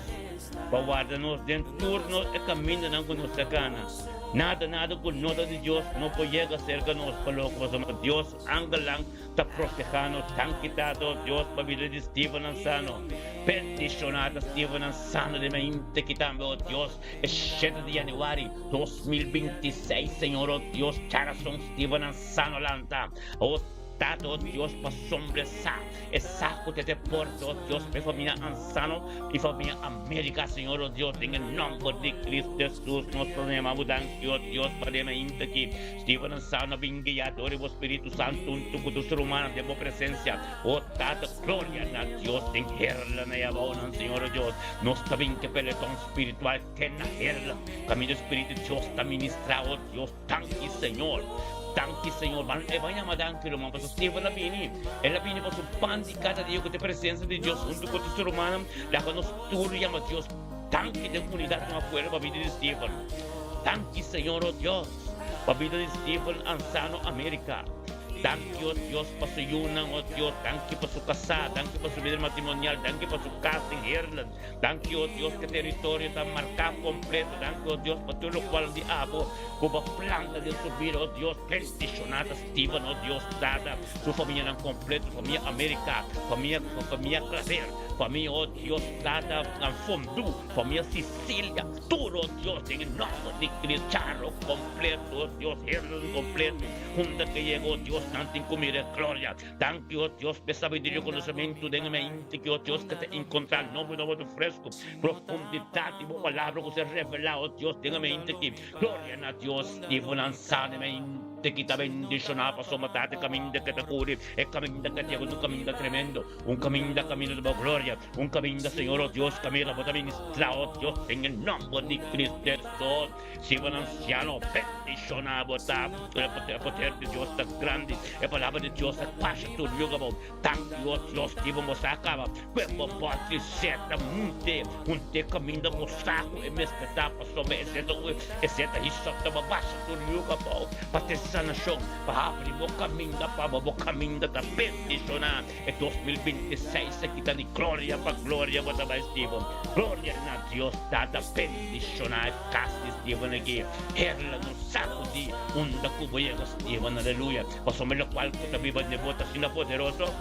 pa warda nos den tur nos e kamindanan ku nos ta kana. Nada, nada ku no ta di Dios no por yega serka nos pa loko, pasobra Dios su angelnan ta protehá nos. Danki Tata, Dios, pa bida di Stevennan sano. Bendishoná ta Stevennan sano den mente ki tambe, o Dios, e shete di yanüari 2026, Señor, o Dios, djarason Stevennan sano lanta. O Tata, o Dios, pasobra e sa, e sa ku ta te porta, o Dios, pa e famia Ansano i famia Amerika, Señor, o Dios, den e nòmber di Cristo Jesus, nos ta yama Bo danki, o Dios, pa den mainta aki, Steven Ansano a bin guiá dor di Bo Spiritu Santu huntu ku tur su rumannan den Bo presensia, o Tata, gloria na Dios den herla na e abounan, Señor, o Dios, nos ta bin ku e peleton spiritual te na herla, kaminda Spiritu di Dios ta ministrá, o Dios. Danki Señor. Danki Señor. Ban e ban yama danki ruman pasobra Steven a bini. El a bini pa su pan di kada dia ku ta e presensia di Dios huntu ku otro rumannan. Laga nos tur yama Dios danki den unidat un akuerdo pa bida di Steven. Danki Señor o Dios pa bida di Steven Ansano America. Danki o Dios pa su yunan o Dios. Danki pa su kasá. Danki pa su bida matrimonial. Danki pa su kas den Heerlen. Danki, o Dios, ku e teritorio ta marká kompleto. Danki, o Dios, pa tur lokual di abo ku bo a planta den su bida, o Dios. Bendishoná ta Steven, o Dios, Tata, su famianan kompleto, famia Amerika, famia, famia Claver, famia, o Dios, Tata, Fondú, famia Sicilia, tur, o Dios, den e nòmber di Cristo, Charo kompleto, o Dios, Hernan kompleto, unda ke yega, o Dios, nan tin ku mira e gloria. Danki, o Dios, p'e sabiduria i konosementu den e mente ki, o Dios, ke ta enkontrá nobo i nobo ta fresku. Profundidat di bo palabra ku ser revelá, o Dios, den e mente ki. Gloria na Dios, i bo nan sa den e mente ki ta bendishoná pasobra ta e kaminda ke ta kuri, e kaminda ke ta yega un kaminda tremendo, un kaminda kaminda di bo gloria, un kaminda, Señor, o Dios, kaminda bo ta ministrá, o Dios, den e nòmber di Cristo Hesus. Si bo ansiano, bendishoná bo ta. E poder di Dios ta grandi. E palabra di Dios ta pasa tur luga bo. Danki, o Dios, di bo mos a kaba ku e bo bòt di seta munte hunte kaminda bo sa ku e mester ta, pasobra e seta ku e seta hisop ta bo basa tur luga bo pa te sanashon, pa habri bo kaminda pa bo. Bo kaminda ta bendishoná. E 2026 aki ta di gloria pa gloria bo ta bai Steven. Gloria na Dios Tata bendiciona e cas di Steven aki. Herla no sacudi unda cu bo yega Steven aleluya. Pasobra locual cu ta biba den bo ta asina poderoso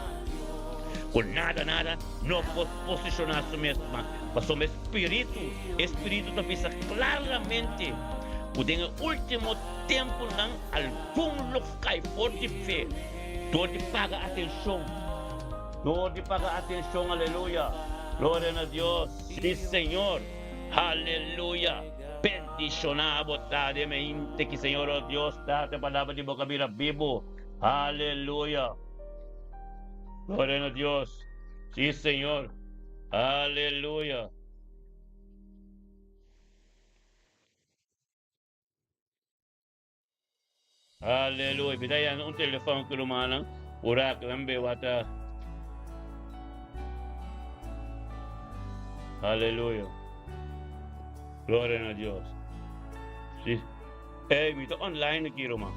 cu nada nada no por posiciona su mes mas. Pasobra e spiritu e spiritu ta bisa claramente cu den e ultimo temponan algun lo cai for di fe. Dor di paga atenshon. Dor di paga atenshon, aleluya. Gloria na Dios. Si Señor. Aleluya. Bendishoná bo ta den mente ki Señor o Dios ta te palabra di boka bira bibu. Aleluya. Gloria na Dios. Si Señor. Aleluya. Aleluya. Mi ta yanda un telefon ku rumannan. Ora ku nan be wata. Aleluya. Gloria na Dios. Si. Ey, mi ta online aki, ruman.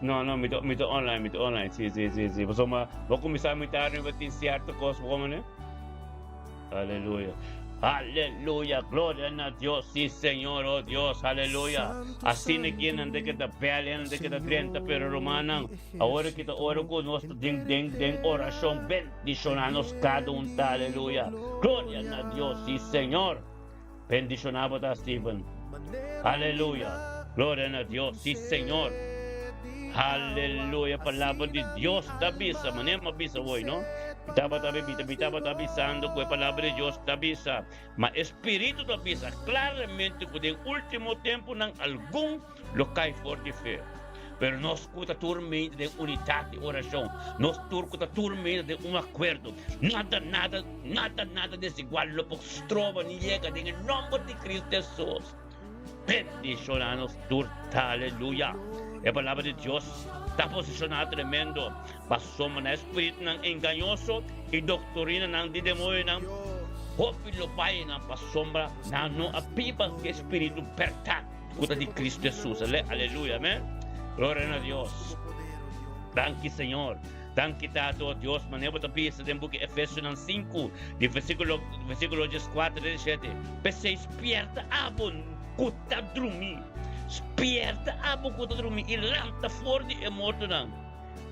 No, no, mi ta, mi ta online, mi ta online. Si, si, si, si. Pasobra, bo kuminsá mi tarde, mi tin sierto kos, bo komo ne? Aleluya. Aleluya, gloria na Dios, sí Señor, oh Dios, aleluya. Asina ki hende ke ta bel, hende ke ta drenta, pero rumannan, awor ki ta ora ku nos ta den den den orashon, bendishoná nos kada un ta, aleluya. Gloria na Dios, sí Señor. Bendishoná bo ta, Steven. Aleluya. Gloria na Dios, sí Señor. Aleluya, palabra di Dios ta bisa, manera mi a bisa hoy, no? Mi tabata mi tabata bisando ku e palabra di Dios ta bisa, ma e Spiritu ta bisa klaramente ku den último tempunan algun lo kai for di fe. Pero nos ku ta tur mente den unidat di orashon, nos tur ku ta tur mente den un akuerdo, nada, nada, nada, nada desigual lo por stroba ni yega den e nòmber di Cristo Hesus. Bendiciona nos tur ta aleluya. E palabra di Dios ta posiciona tremendo pasobra na espiritunan engañoso y doctorinanan di demonionan hopi lo bay nan pasobra nan no a biba cu e spiritu berdad cu ta di Cristo Jesus. Aleluya amen. Gloria na Dios. Danki Señor. Danki Tata o Dios manera bo ta bisa den buki Efesionan 5 di versikulo versikulo 14 te 17. P'esei spierta abo ku ta drumí, spierta abo ku ta drumí i lanta for di e mortonan,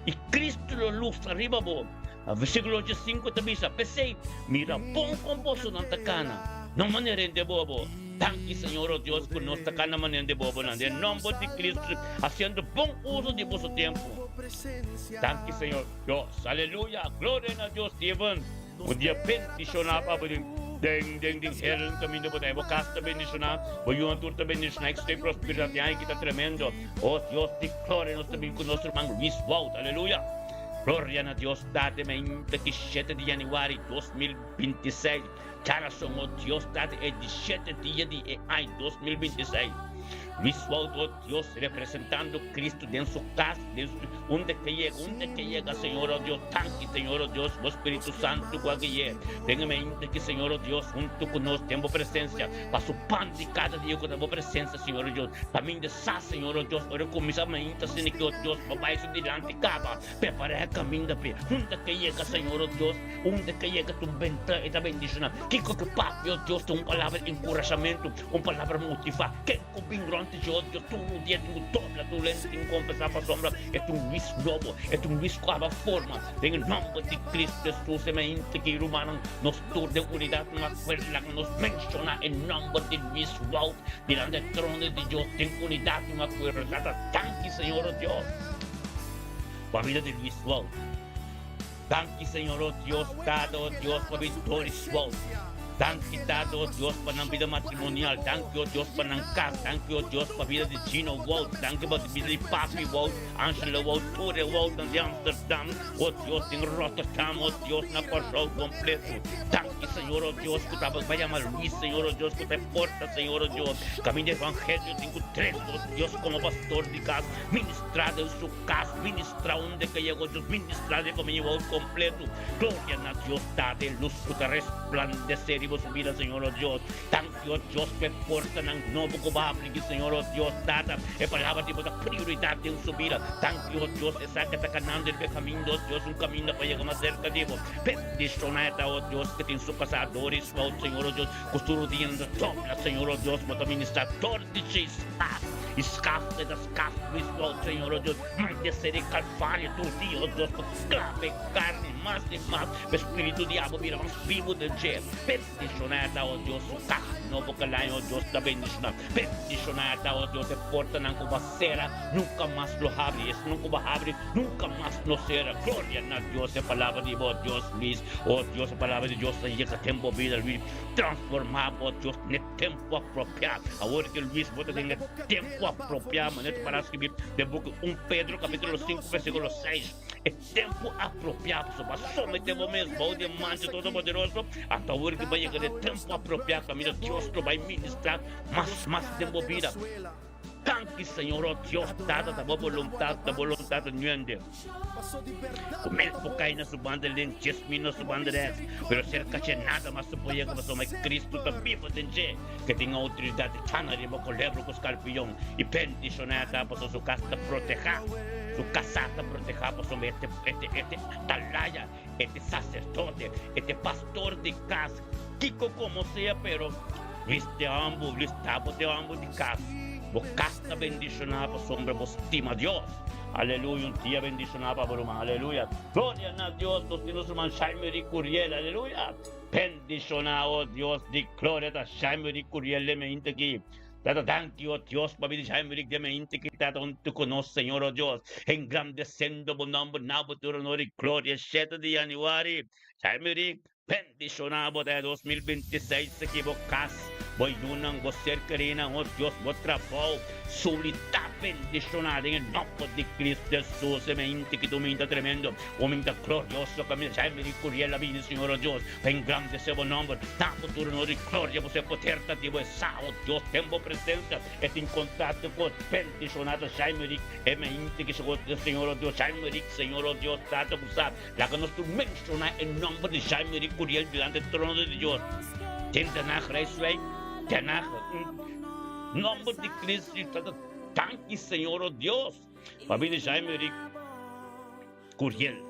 i Kristu lo lustra riba bo. Versikulo 15 ta bisa, P'esei mira bon kon bosonan ta kana, no manera hende bobo. Danki Señor o Dios ku nos ta kana manera hende bobonan, den nomber di Kristu, hasiendo bon uso di boso tempu. Danki Señor Dios. Aleluya. Gloria na Dios. Steven, un dia bendiciona pa bo den den den den heren caminda bo ta. Bo cas ta bendiciona, bo yunan tur ta bendiciona. Éxito y prosperidad di aña aki ta tremendo. Oh Dios di gloria, nos ta bin cu nos herman Luis Wout. Aleluya. Gloria na Dios Tata mainta ki shete di januari 2026. Djarason, oh Dios Tata, e di shete dia di e aña 2026. Luis Wout, oh Dios, representando Cristo den su cas, den su, unda ke yega, unda ke yega, Señor, oh Dios, danki, Señor, oh Dios, bo Spiritu Santu cu a gui'é. Den e mente ki, Señor, oh Dios, hunto cu nos den bo presencia, pa su pan di cada dia cu ta bo presencia, Señor, oh Dios, pa mi sa, Señor, oh Dios, ora cuminsa mainta asina ki, oh Dios, bo bai su dilanti caba, prepara e caminda p'e, unda ke yega, Señor, oh Dios, unda ke yega tu benta, e ta bendiciona. Kico ke papia, oh Dios, ta un palabra di encurashamento, un palabra motiva. Ken ku bin rònt di odio tur un dia tin ku dobla tur lente tin ku konfesá pasobra e ta un Luis nobo, e ta un Luis ku aba forma den e nòmber di Kristu Hesus. E mainta ki rumannan nos tur den unidat no a kuerda laga nos menshoná e nòmber di Luis Wout dilanti e trono di Dios den unidat no a kuerda. Tata danki Señor o Dios pa bida di Luis Wout. Danki Señor o Dios Tata o Dios pa mi Doris Wout. Danki Tata o Dios pa nan bida matrimonial. Danki o Dios pa nan kas. Danki o Dios pa bida di Gino Wout. Danki pa bida di Papi Wout, Angela Wout, tur e Woutnan di Amsterdam o Dios, den Rotterdam o Dios, na Kòrsou kompleto. Danki Señor o Dios ku tabata bai yama Luis Señor o Dios ku ta e porta Señor o Dios. Kaminda evangelio tin ku tres o Dios komo pastor di kas ministra den su Kas ministra unda ke yego Dios ministra den famia wou kompleto. Gloria na Dios Tata e lus ku ta resplandese riba su bida Señor o Dios. Danki o Dios pa e portanan nobo ku bo a habri Señor o Dios Tata. E palabra di bo ta prioridat den su bida. Danki o Dios esaki ta kanando riba e kaminda o Dios un kaminda pa yega mas serka di bo. Bendishona e ta o Dios ke tin su kasá Doris Wout Señor o Dios ku su rudianan ta dobla Señor o Dios bo ta ministra dor di dje spas i skaf e ta Cas Luis Wout, Señor, oh Dios, maldece di Calvario tur dia, oh Dios, pa clave carni mas y mas, pa espíritu di abo bira mas bibu den dje. Bendiciona ta, oh Dios, su cas nobo calaña, oh Dios, ta bendiciona. Bendiciona ta, oh Dios, e portanan cu bo a cera nunca mas lo habri, esnan cu bo a habri nunca mas lo cera. Gloria na Dios, e palabra di bo, oh Dios, Luis, oh Dios, e palabra di Dios ta yega den bo bida, Luis, transforma bo, oh Dios, n'e tempo apropiado. Awor ki Luis bo ta den e tempo apropiado, manera ta para skibí den buki 1 Pedro capítulo 5 versículo 6. E tempo apropiado, pasobra bo a someté bo mes bou di e man di Todopoderoso, anto awor ki bo a yega den e tempo apropiado kaminda Dios lo bai ministrá mas mas den bo bida. Danki Señor, oh Dios Tata, ta bo boluntat, ta boluntat nuende. Ku mel por kai na su banda link, djes mil na su banda reks, pero serka dje nada mas ta por yega pasobra e Cristo ta biba den dje, ke tin outoridat di kana riba kolebra ku skarpion i bendishoná ta pasobra su kas ta protehá, su kasá ta protehá pasobra e te e te e te atalaya, e te saserdote, e te pastor di kas. Kiko komo sea pero Luis te ambo, Luis tabo te ambo di kas. Bo kas ta bendishoná pasobra bo stima Dios. Aleluya, un dia bendishoná pa bo ruman. Aleluya. Gloria na Dios, nos tin nos ruman Jaime Rick Curiel. Aleluya. Bendishoná, o Dios di gloria, ta Jaime Rick Curiel den meinta aki. Tata, danki, o Dios, pa bida Jaime Rick den meinta aki, Tata, huntu ku nos, Señor, o Dios, engrandesendo bo nomber, na bo tur honor i gloria. Shete di januari, Jaime Rick, Bendishoná bo ta e 2026 aki bo kas, bo yunan, bo ser kerinan, o Dios, bo trabou, suli ta bendishoná den e nòmber di Cristo Jesus. E mente ki ta un mente tremendo, un mente glorioso kaminda Jaime di Curiel a bini, Señor, o Dios, pa engrandesé bo nòmber. Ta bo tur honor i gloria, bo ser poder ta di bo e sa, o Dios, den bo presensia e tin kontakto ku bendishoná ta Jaime di e mente ki Señor, o Dios, Jaime Rick, Señor, o Dios, Tata ku sa. Laga nos tur menshoná e nòmber di Jaime Rick Curiel dilanti e trono di Dios. Den Den Haag Rijswijk, Den Haag, un nòmber di Cristo i ta danki Señor o Dios pa bida di Jaime Rick Curiel.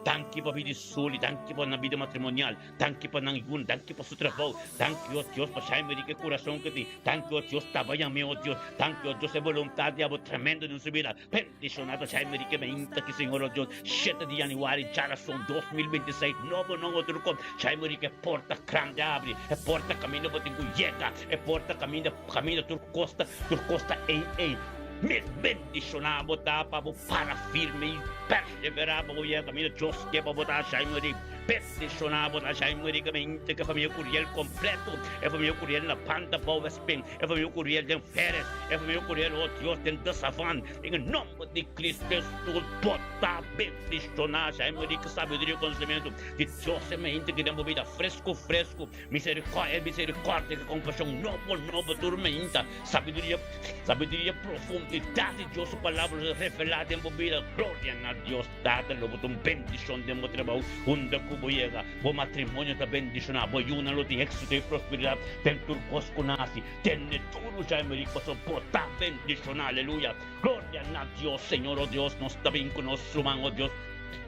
Danki pa bida di Sully, danki pa nan bida matrimonial, danki pa nan yuna, danki pa su trabou, danki o Dios pa Jaime Rick e kurason ku tin, danki o Dios taba yam'é o Dios, danki o Dios e boluntat di abo tremendo den su bida. Bendicionado Jaime Rique Meinta ki Señor o Dios 7 di januari djarason 2026 nobo no otro kon Jaime Rique porta grande abri e porta caminda bo tin ku yega e porta caminda caminda tur costa tur costa ei ei mi bendiciona bo ta pa bo para firme y persevera pa bo yega caminda Dios ke pa bo ta Jaime Rique bendiciona bo ta Jaime Rique Meinta ke famia Curiel completo e famia Curiel na banda bou Westpin E famia Curiel den Feres, e famia Curiel, oh Dios, den Desavan, den e nomber di Cristo Jesus, bo ta bendicioná Jaime Rico, sabiduria i conocimiento di Dios e mente ki den bo bida fresco fresco, misericordia, e misericordia ki compasion nobo nobo tur meinta, sabiduria, sabiduria profundidad di Dios su palabra lo revelá den bo bida, gloria na Dios Tata, lo bo ta un bendicion den bo trabou, unda cu bo yega, bo matrimonio ta bendicioná, bo yunan lo tin éxito i prosperidad. Den tur kos ku nasi, tene duru Jaime Rick pasobra bo ta bendishoná, aleluya. Gloria na Dios, Señor o Dios, nos ta bin ku nos ruman o Dios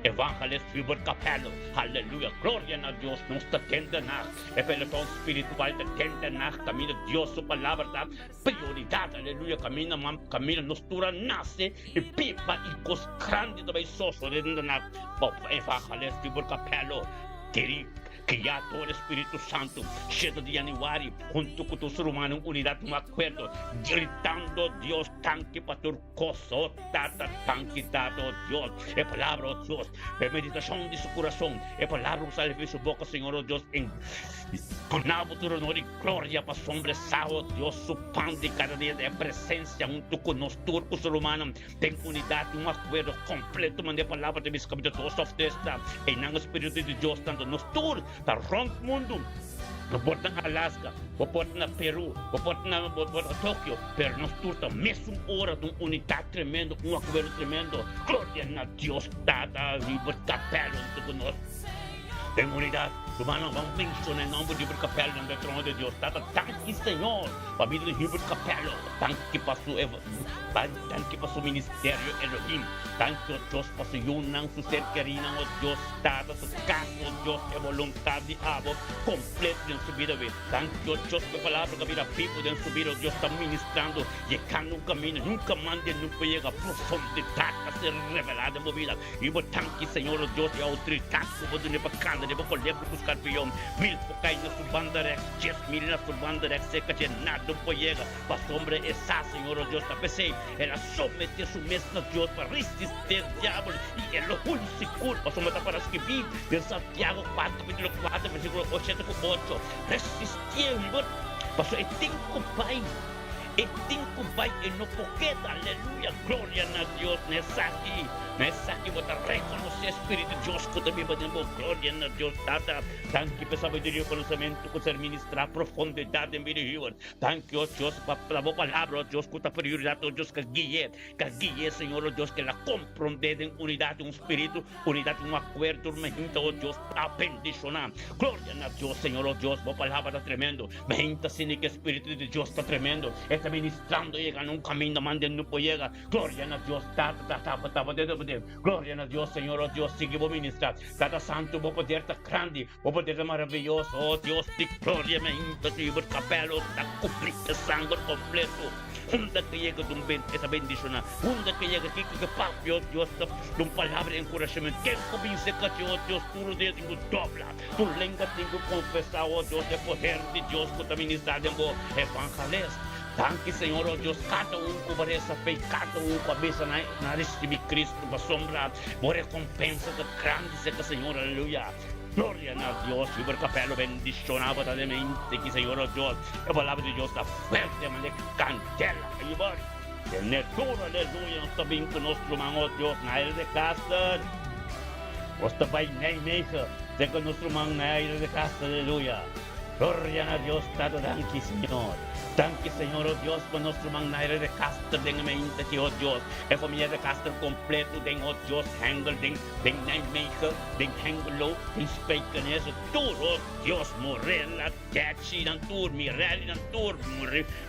Evangelist Hubert Capello, aleluya. Gloria na Dios, nos ta tende nag, e peloton spiritual ta tende nag kaminda Dios su palabra ta prioridat, aleluya, kaminda man kaminda nos tur a nase i biba i kos grandi ta bai sosode den nag. Evangelist Hubert Capello, diri. Guiá dor e Spiritu Santu, shete di yanüari, huntu ku tur su rumannan unidat un akuerdo, gritando, Dios, danki pa tur kos, o Tata, danki, Tata, o Dios, e palabra, o Dios, e meditashon di su kurason, e palabra ku sali for di su boka, Señor, o Dios, en duna bo tur honor i gloria pasobra sa, o Dios, su pan di kada dia ta e presensia huntu ku nos tur ku su rumannan. Den unidat di un akuerdo kompleto manera e palabra ta bisa kapitulo dos òf tres ta, einan e spiritu di Dios tantu nos tur ta rònt mundu. Bo por ta na Alaska, bo por ta na Peru, bo por ta na bo por ta Tokio, pero nos tur ta mesun ora den un unidat tremendo, un akuerdo tremendo. Gloria na Dios Tata riba kapèl huntu ku nos. Den unidat, rumannan, ban menshoná e nòmber di Hubert Capello den e trono di Dios. Tata, danki Señor pa bida di Hubert Capello. Danki pa su danki pa su ministerio Elohim. Danki, o Dios, pa su yunan, su ser kerinan, o Dios, Tata, su kas, o Dios, e boluntat di abo kompleto den su bida we. Danki, o Dios, pa e palabra ku a bira bibu den su bida, o Dios, ta ministrando, yegando un kaminda nunka mande nunka yega, profundidat ta ser revelá den bo bida. I bo tanki, Señor, o Dios, e outoridat ku bo dun'é pa kanda riba kolebra ku skarpion. Mil por kai na su banda rèks, 10,000 na su banda rèks, serka dje nada por yega, pasobra e sa, Señor, o Dios, ta p'esei el a someté su mes na Dios pa resistí e diabel, i el lo hui sigur, pasobra ta para skibí den Santiago 4, kapítulo 4, versíkulo 8 ku 8, Resistié, pasobra e tin ku bai. E tin cu bay e no por keda. Aleluya, gloria na Dios. Na esaki, na esaki bo ta reconoce Spiritu di Dios cu ta biba den bo. Gloria na Dios Tata. Danki pa e sabiduria y conocemento cu ser ministra profundidad den bida Huber. Danki, oh Dios, pa bo palabra, oh Dios, cu ta prioridad, oh Dios, ca gui'e, ca gui'e, Señor, oh Dios, que el a comprende den unidad di un spiritu, unidad di un acuerdo, mehinte, oh Dios, ta bendiciona. Gloria na Dios, Señor, oh Dios, bo palabra ta tremendo. Mehinte asina que Spiritu di Dios ta tremendo. E ta. ta ministrando yega na un kaminda mande no por yega. Gloria na Dios Tata ta taba taba de de. Gloria na Dios Señor oh Dios sigui bo ministra. Tata Santo bo poder ta grandi, bo poder ta maraviyoso oh Dios di gloria me hinta su Hubert Capello ta cubri e sanger completo. Unda ke yega dun ben e ta bendiciona. Unda ke yega kiko ke papia oh Dios ta dun palabra di encouragement. Ken ku bin seca dje oh Dios tur dia tin ku dobla. Tur lenga tin ku confesa oh Dios e poder di Dios ku ta ministra den bo evangelist. Danki Señor oh Dios kada un ku bo resa p'ei kada un ku a bisa na na risibi Cristo pasobra bo recompensa ta grandi serka Señor aleluya gloria na Dios Hubert Capello bendiciona bo ta den mente ki Señor oh Dios e palabra di Dios ta fuerte mane candela Hubert tene duro aleluya nos ta bin ku nos ruman oh Dios na aire de Caster nos ta bai Nijmegen serka nos ruman na aire de Caster aleluya. Gloria na Dios Tata danki Señor. Danki Señor oh Dios pa nos ruman Naira de Caster den e mainta aki oh Dios. E familia de Caster completo den oh Dios Hengel den den Nijmegen den Hengelo den Spijkenisse tur oh Dios Morella Detchi nan tur Mirelli nan tur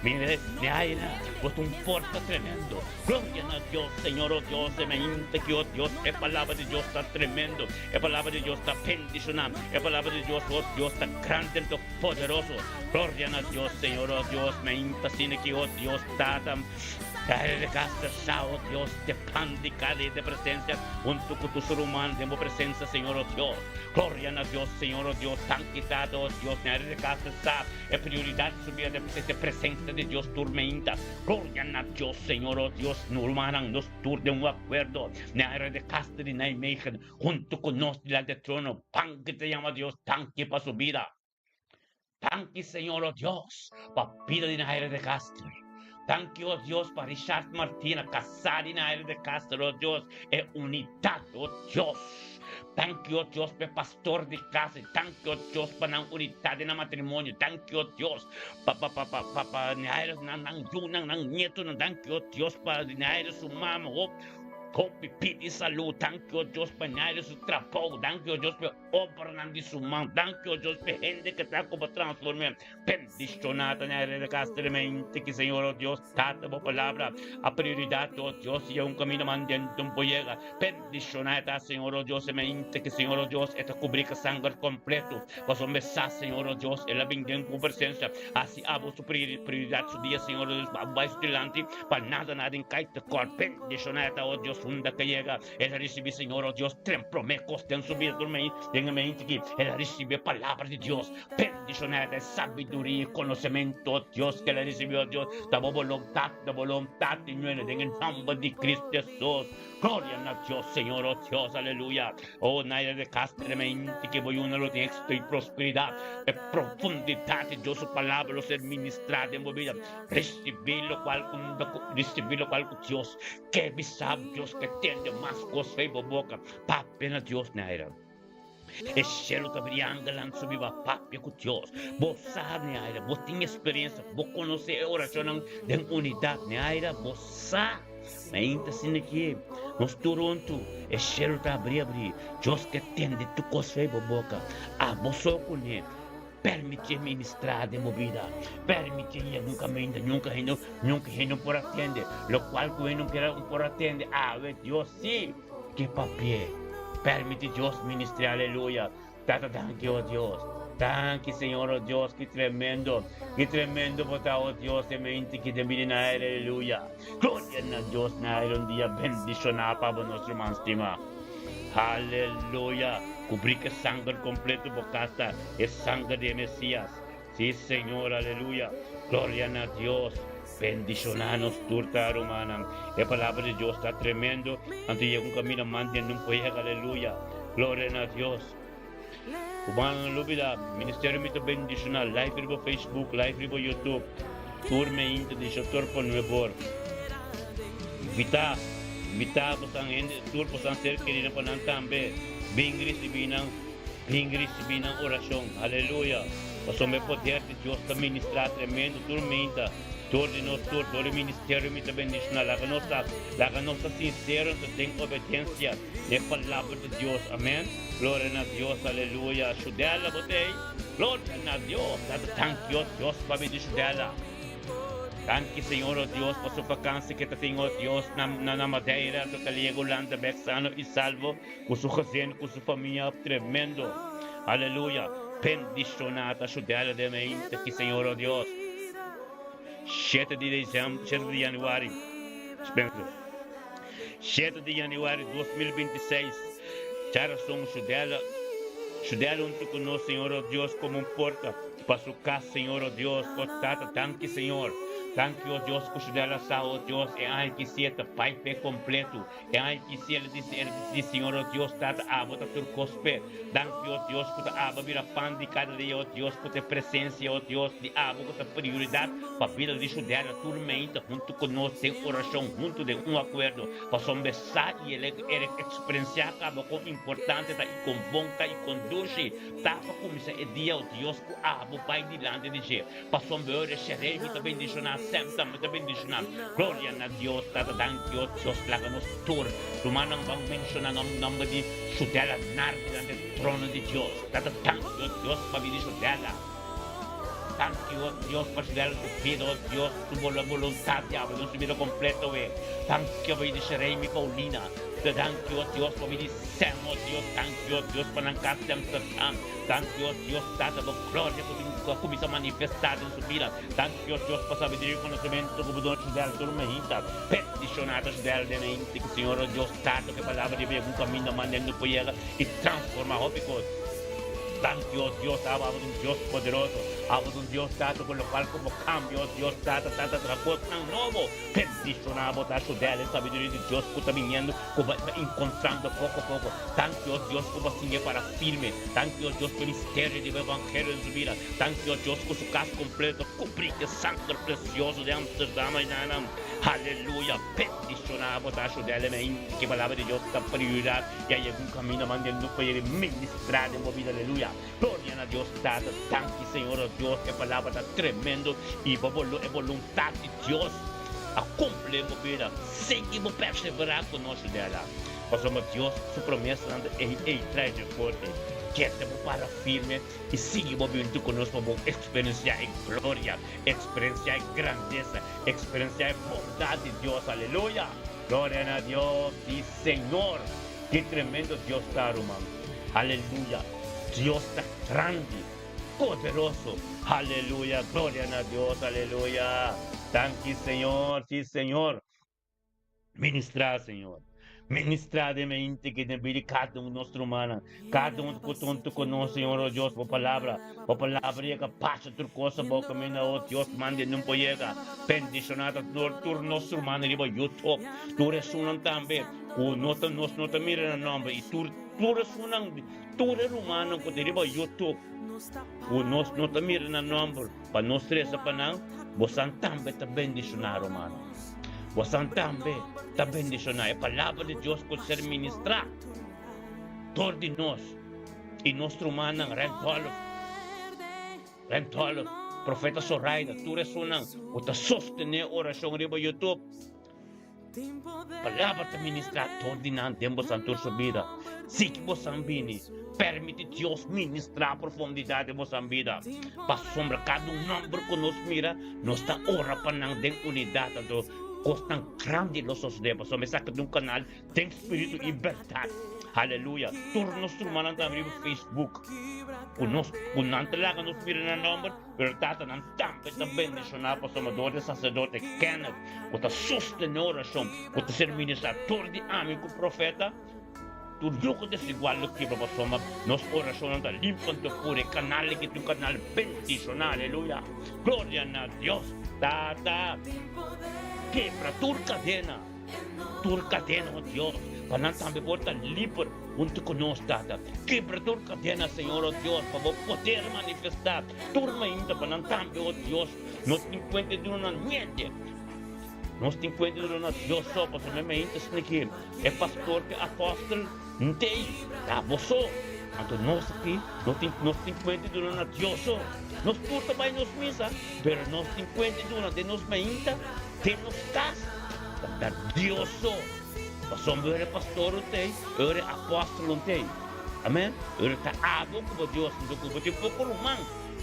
Mire Naira bo ta un forsa tremendo. Gloria na Dios Señor oh Dios e mainta aki oh Dios e palabra di Dios ta tremendo e palabra di Dios ta bendiciona e palabra di Dios oh Dios ta grande anto poderoso Gloria na Dios Señor oh Dios mainta asina aki oh Dios Tata Caster sa oh Dios te pan di cada dia de presencia hunto cu tur su ruman den bo presencia Señor oh Dios Gloria na Dios Señor oh Dios danki Tata oh Dios Caster sa e prioridad di su bida ta e presencia di Dios tur mainta. Gloria na Dios, Señor, oh Dios, nos rumannan, nos tur den un acuerdo, na área de Caster di Nijmegen, hunto cu nos dilanti e trono, danki ta yama Dios, danki pa su bida. Danki, Señor, oh Dios, pa bida di Naira de Caster. Danki, oh Dios, pa Richard Martina, casá di Naira de Caster, oh Dios, e unidad, oh Dios. Danki, oh Dios, pa e pastor di casa, danki, oh Dios, pa nan unidad den nan matrimonio, danki, oh Dios, Pa pa pa pa pa pa Naira nan nan yunan nan nietonan danki oh Dios pa Naira su mama oh hopi pidi salud danki oh Dios pa Naira su trabou danki oh Dios pa e obranan di su man danki oh Dios pa e hende ke ta ku bo transforme bendiciona ta Naira de Castremente ki Señor oh Dios Tata bo palabra a prioridad oh Dios y un camino mandento un po yega bendiciona ta Señor oh Dios e mente ki Señor oh Dios e ta cubri cu sanger completo Pasobra mi sa, Señor, oh Dios, el a bin den bo presencia. Hasi abo su prioridad su dia, Señor, oh Dios, pa abo bai su dilanti, pa nada, nada kai tekort. Bendiciona eta, oh Dios, unda ke yega. El a ricibi, Señor, oh Dios, tren prome cos den su bida tur mei, den e mente aki. El a ricibi e palabra di Dios. Bendiciona eta e sabiduria y conocemento, oh Dios, ke el a ricibi, oh Dios. Ta bo boluntad, ta boluntad, Señor, den e nomber di Cristo Jesus. Gloria na Dios, Señor, oh Dios, aleluya. Oh, Naira de Castro, mente que voy uno lo tiene éxito y prosperidad. E profundidad de Dios su palabra lo ser ministrada en vida. Recibir lo cual recibir lo cual Dios que bisa Dios que tiene más cosas en boca. Papia na Dios, Naira. E cielo ta briando lan su biba papia cu Dios. Bo sa, Naira, bo tin experiencia, bo conoce e oracionnan den unidad, Naira, bo sa. Mainta asina ki nos tur huntu, e cielo ta abri abri. Dios ke tende tur cos fei bo boca. Abo so cune. Permitié ministrá den bo bida. Permitié yega un caminda nunca hende, nunca hende no por atende. Locual cu hende no kier por atende, awe Dios si ke papié. Permiti Dios ministrá, aleluya. Tata danki oh Dios. Danki Señor oh Dios, ki tremendo, ki tremendo bo ta oh Dios e mente ki den bini na aire, aleluya. Gloria na Dios na aire un dia bendiciona pa bo nos ruman stima. Aleluya. Cubri ke sanger completo bo casa, e sanger di e Mesias. Si Señor, aleluya. Gloria na Dios. Bendiciona nos tur ta rumannan. E palabra di Dios ta tremendo. Anto yega un camino mantene un poyega, aleluya. Gloria na Dios. Rumannan no lubida, Ministerio Mi Ta Bendiciona live riba Facebook, live riba YouTube. Tur meinta di Shotor pa Nuebor. Invita, invita bosan hende, tur bosan ser kerinan pa nan tambe bin ricibi nan. Bin ricibi nan oracion. Aleluya! Pasobra e poder di Dios ta ministra tremendo tur meinta dor di nos tur, dor di ministerio mi ta bendiciona. Laga nos ta, laga nos ta sincero anto den obedencia na e palabra di Dios. Amen. Gloria na Dios. Aleluya. Shudela bo ta ey. Gloria na Dios. Tata, thank you, Dios, pa bendicion dela. Danki Señor o Dios pa su vakansi ke ta tin o Dios na na Madeira to ta liega Hulanda bek sano y salvo ku su gezin ku su famia tremendo aleluya bendiciona ta su dela den mente ki Señor o Dios shete di december shete di januari spencer shete di januari 2026 djarason su dela su dela hunto ku nos Señor o Dios komo un porta Pa su cas, Señor, oh Dios, oh Tata, danki, Señor. Danki, oh Dios, cu su dela sa, oh Dios, e aña ki si e ta bai p'e completo. E aña ki si el di, el di, Señor, oh Dios, Tata, abo ta tur cos p'e. Danki, oh Dios, cu ta abo bira pan di cada dia, oh Dios, cu ta e presencia, oh Dios, di abo cu ta prioridad pa bida di su dela tur meinta hunto cu nos den oracion, hunto den un acuerdo, pasobra sa y el el experiencia caba con importante ta y con bon ta y con dushi Ta pa kuminsá e dia, o Dios, ku abo bai dilanti di dje. Pasobra ora e rei mi ta bendishoná, Sem tambe ta bendishoná. Gloria na Dios, Tata, danki, o Dios, laga nos tur rumannan ban menshoná nom nòmber di Shudela nar dilanti e trono di Dios. Tata, danki, o Dios, pabia di Shudela. Danki, o Dios, pa Shudela su bida, o Dios, su boluntat di abo den su bida kompleto, we. Danki, pabia di Sherei mi Paulina. Danki, o Dios, pabia di Sem, o Dios, danki, o Dios, pa nan kas di Amsterdam. Danki, o Dios, Tata, bo gloria ku tin ku a kuminsá manifestá den su bida. Danki, o Dios, pa sabiduria i konosementu ku bo duna Judel tur mehita. Bendishoná ta Judel den e inti ku Señor, o Dios, Tata, ku e palabra di bo yega un kaminda mand'e por yega i transformá hopi kos. Danki, o Dios, abo, abo ta un Dios poderoso. Abo ta un Dios, Tata, ku lokual ku bo kambia, o Dios, Tata, Tata, traha kosnan nobo. Bendishoná bo ta Judel e sabiduria di Dios ku ta biniendo. Ku bo ta enkontrando poko poko. Danki o Dios ku bo siñ'é para firme. Danki o Dios pa e misterio di bo evangelio den su bida. Danki o Dios ku su kas kompleto ta kubrí ku e sanger presioso di Amsterdam aynanan. Aleluya! Bendishoná bo ta Judel MI. Ki palabra di Dios ta prioridad i a yega un kaminda manda el no pa yega ministrá den bo bida. Aleluya! Gloria na Dios Tata. Danki Señor o Dios e palabra ta tremendo i bo e boluntat di Dios a cumpli den bo bida. Sigui bo perseverá cu nos Judela, pasobra Dios su promesanan ta ei ei trae dje forte. Keda bo para firme i sigui bo binti cu nos pa bo experienciá e gloria, experienciá e grandesa, experienciá e bondad di Dios. Aleluya! Gloria na Dios! Sí, Señor! Ki tremendo Dios ta, ruman! Aleluya! Dios ta grandi, poderoso! Aleluya! Gloria na Dios! Aleluya! Danki, Señor! Sí, Señor! Ministrá, Señor! Ministrá den mente ki den bida di kada un di nos rumannan, kada un ku ta huntu ku nos, Señor, o Dios, Bo Palabra, Bo Palabra yega pasa tur kos abou kaminda, o Dios, manda e nun por yega. Bendishoná ta tur nos rumannan riba YouTube, tur esunnan tambe ku no ta nos no ta mira nan nòmber i tur tur esunnan tur e rumannan ku ta riba YouTube ku nos no ta mira nan nòmber pa nos resa pa nan, bosan tambe ta bendishoná rumannan. Bosan tambe ta bendishoná. E palabra di Dios por ser ministrá dor di nos i nos rumannan Red Dolph, Red Dolph, Profeta Zoraida, tur esunnan ku ta sostené orashon riba YouTube. Palabra ta ministrá dor di nan den bosan tur su bida. Sigui bosan bini, permiti Dios ministrá profundidat den bosan bida. Pasobra kada un nòmber ku nos mira, nos ta ora pa nan den unidat, anto kosnan grandi lo sosodé. Pasobra esaki ta un kanal den spiritu i bèrdat. Aleluya! Tur nos rumannan ta riba Facebook ku nos, ku nan ta laga nos mira nan nòmber. Pero tatanan tambe ta bendishoná pasobra dor di saserdote Kenneth, ku ta sostené orashon, ku ta ser ministrador di ami ku profeta, tur yugo desigual lo kibra pasobra nos orashonnan ta limpo anto puru. E kanal aki ta un kanal bendishoná. Aleluya! Gloria na Dios! Tata, kebra tur kadena, tur kadena, o Dios, pa nan tambe por ta liber. Huntu ku nos, Tata. Kebra tur kadena, Señor, o Dios, pa bo poder manifestá tur mainta pa nan tambe, o Dios. Nos tin kuenta di duna niente. Nos tin kuenta di duna Dios so, pasobra e mainta esaki ki e pastor ku e apòstel ntei, ta bo so. Anto nos aki no tin, nos tin kuenta di duna na Dios so. Nos tur ta bai nos misa, pero nos tin kuenta di duna den nos mainta, den nos kas, ta na Dios so. Pasobra ora e pastor un tei, ora e apòstel un tei. Amen. Ora ta abo ku bo Dios, anto ku bo tin poko ruman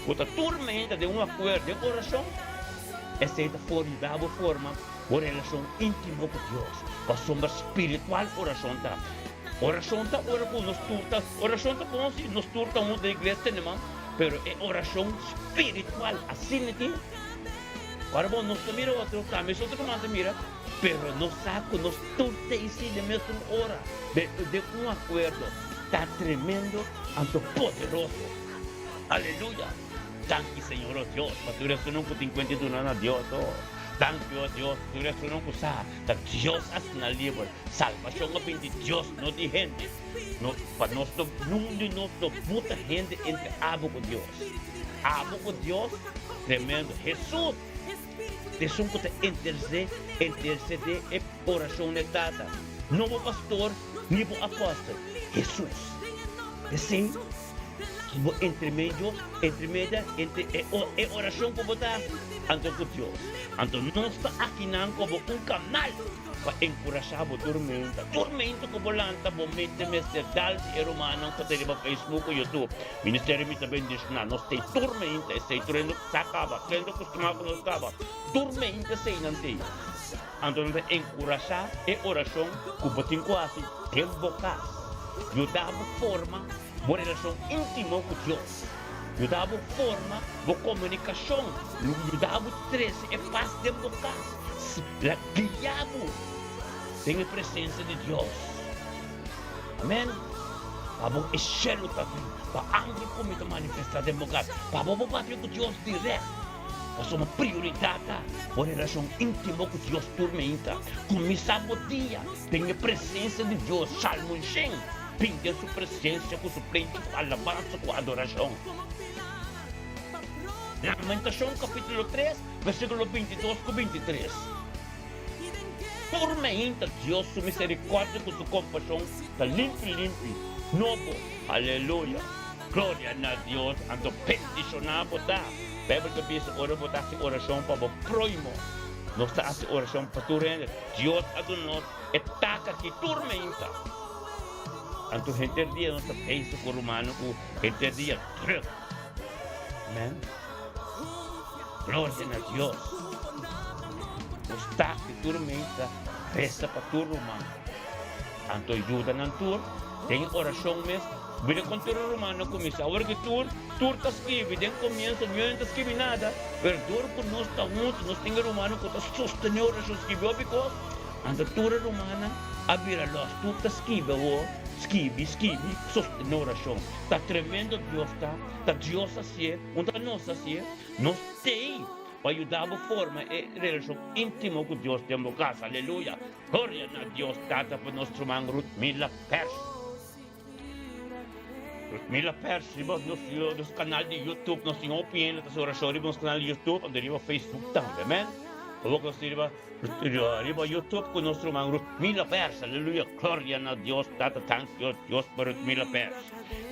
ku ta tur menta den un akuerdo, den orashon. Esei ta for yuda bo forma bo relashon íntimo ku Dios. Pasobra spiritual orashon ta. Orashon ta ora ku nos tur ta, orashon ta bon si nos tur ta huntu den iglesia tene man, pero e orashon spiritual asina ki ora bo nos ta mira otro, tambe esun otro man ta mira, pero nos sa ku nos tur ta isi den mesun ora, den un akuerdo. Ta tremendo anto poderoso. Aleluya! Danki Señor o Dios pa tur esunnan ku tin kuenta duna na Dios o danki o Dios pa tur esunnan ku sa ta Dios a sna liber salbashon a bin di Dios no di hende no pa nos no nun di nos no buta hende entre abo ku Dios abo ku Dios tremendo Hesus ta esun ku ta interse intercede e orashon na e Tata no bo pastor ni bo apostel Hesus esei. Bo entremedio, entremedia, entre e, e orashon ku bo ta hasi anto ku Dios. Anto nos ta akinan komo un kanal pa enkurashá bo tur meinta. Tur meinta ku bo lanta bo mente mester dal di e rumannan ku ta riba Facebook ku YouTube. Ministerio Mi Ta Bendishoná nos tei tur meinta esei tur hende sa kaba, tur hende kustumá ku nos kaba. Tur meinta eseinan tei. Anto nan ta enkurashá e orashon ku bo tin ku hasi den bo kas. Yuda bo forma bo relashon íntimo ku Dios. Yuda bo forma bo komunikashon. Yuda bo trese e pas den bo kas. Guia bo den e presensia di Dios. Amèn. Pa bo e shelu ta bini. Pa angel ku mi ta manifestá den bo kas. Pa bo bo papia ku Dios dirèkt. Pasobra prioridat ta bo relashon íntimo ku Dios tur meinta. Kuminsá bo dia den e presensia di Dios. Salmo shen. Bin den su presensia ku su plenchi, ku alabansa, ku adorashon. Lamentashon kapítulo tres, versíkulo 22 ku 23. Tur meinta Dios su miserikòrdia ku su kompashon ta limpi limpi, nobo. Aleluya! Gloria na Dios! Anto bendishoná bo ta. Beibel ta bisa ora bo ta hasi orashon pa bo próhimo, nos ta hasi orashon pa tur hende. Dios a duna nos e tak aki tur meinta. Anto henter dia nos ta pensa ku rumannan ku henter dia druk. Amen. Gloria na Dios. Nos ta aki tur meinta resa pa tur ruman. Anto yuda nan tur den e orashon mes. Bira kon tur e rumannan kuminsá. Awor ki tur tur ta skibi den komienso niun ta skibi nada, pero dor ku nos ta huntu nos tin e rumannan ku ta sostené orashon skibi hopi kos. Anto tur e rumannan a bira lòs, tur ta skibi awor, skibi, skibi, sostené orashon. Ta tremendo Dios ta, ta Dios hasié, un ta nos hasié, nos t'ei pa yuda bo forma e relashon íntimo ku Dios den bo kas. Aleluya! Gloria na Dios Tata pa nos ruman Ruthmila Pers. Ruthmila Pers riba nos nos kanal di YouTube, nos tin hopi hende ta hasi orashon riba nos kanal di YouTube, anto riba Facebook tambe, amen. Awor ku nos tin riba Riba YouTube ku nos ruman Ruthmila Pers. Aleluya, gloria na Dios Tata. Thank you Dios pa Ruthmila Pers.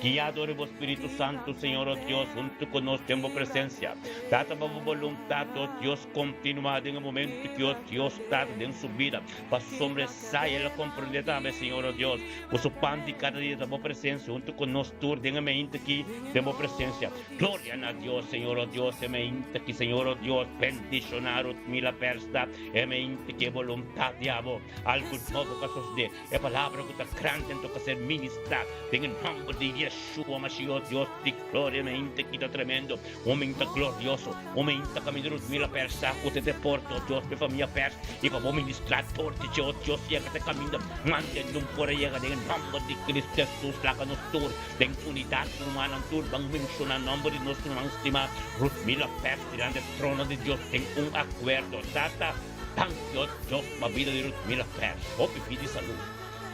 Guia dor di bo Spiritu Santu, Señor o Dios, huntu ku nos den bo presensia. Tata, pa bo boluntat, o Dios, kontinua den e momentu ki, o Dios, Tata, den su bida. Pasobra esai el a komprendé tambe, Señor o Dios, ku su pan di kada dia ta bo presensia huntu ku nos tur den e meinta aki den bo presensia. Gloria na Dios, Señor, oh Dios, e meinta ki, Señor, oh Dios, bendiciona Rutmila Persta, e meinta ki e voluntad di abo, algo nobo ka sosode, e palabra ku ta grandi anto ka ser ministra, den e nomber di Yeshua Mashiach, oh Dios di gloria, e meinta ki ta tremendo, un meinta glorioso, un meinta kaminda Rutmila Persta ku ta deporte, oh Dios, pa e famia Pers, i pa bo ministra dor di dje, oh Dios, yega te kaminda, manda e por a yega den e nomber di Cristo Jesus, laga nos tur. Den unidat rumannan tur ban menshoná nòmber di nos ruman stimá Ruthmila Pers dilanti e trono di Dios den un akuerdo. Tata, danki o Dios pa bida di Ruthmila Pers. Hopi pidi salú.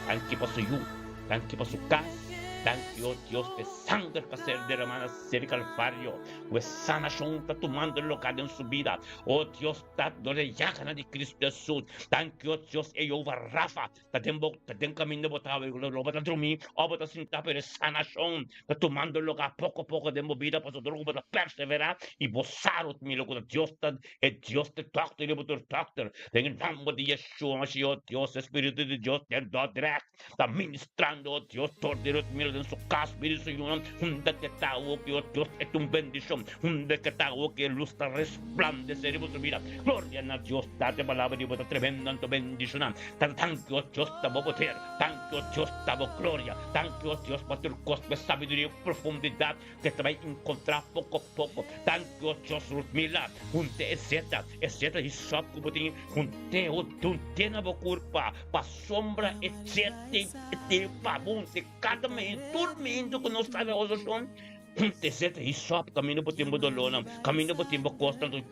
Danki pa su yu. Danki pa su kas. Danki o Dios pa e sanger ku a ser deramá na seri Kalvario ku e sanashon ta tumando lugá den su bida. O Dios, Tata, dor di e yaganan di Kristu Hesus. Danki o Dios, e Jehová Rafa. Ta den bo, ta den kaminda bo ta, lo bo ta drumí òf bo ta sintá, pero e sanashon ta tumando lugá poko poko den bo bida pasobra ku bo ta perseverá i bo sa rotmilo ku ta Dios ta e Dios ta dòkter i bo tur dòkter. Den e nòmber di Yeshua Mashiach, Dios, e Spiritu di Dios den dòdrèk ta ministrando, o Dios, dor di rotmilo. Mila den su kas, bida di su yunan, unda ke ta awor ki, o Dios, e ta un bendishon, unda ke ta awor ki e lus ta resplandesé riba su bida. Gloria na Dios, Tata, e palabra di bo ta tremendo anto bendishoná. Tata, danki, o Dios, ta bo poder, danki, o Dios, ta bo gloria, danki, o Dios, pa tur kos, pa e sabiduria i profundidat ke ta bai enkontrá poko poko. Danki, o Dios, Rutmila, hunte e zeta, e zeta di sòp ku bo tin, hunte, hunte na bo kurpa, pasobra e zeta ei pa bo hunte kada mei, tur meintu ku nos ta na orashon, hunte e zeta di sòp kaminda bo tin bo dolónan, kaminda bo tin bo kosnan.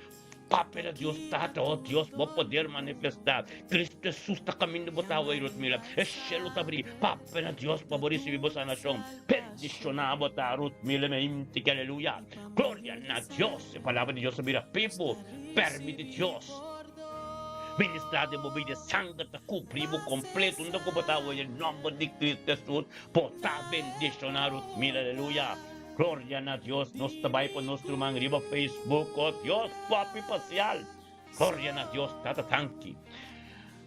Papia na Dios Tata, oh Dios, bo poder manifestá. Cristo Jesus ta caminda bo ta awey Ruth Mila. E cielo ta abrí. Papia na Dios pa bo ricibi bo sanacion. Bendicioná bo ta Ruth Mila me inti ki aleluya. Gloria na Dios. E palabra di Dios a bira pipo. Permiti Dios ministrá den bo bida. E sanger ta cubrí bo completo unda cu bo ta awey. Den nomber di Cristo Jesus bo ta bendicioná Ruth Mila. Aleluya. Gloria na Dios, nos ta bai pa nos ruman riba Facebook, oh Dios, papi pasial. Gloria na Dios, tata tanki.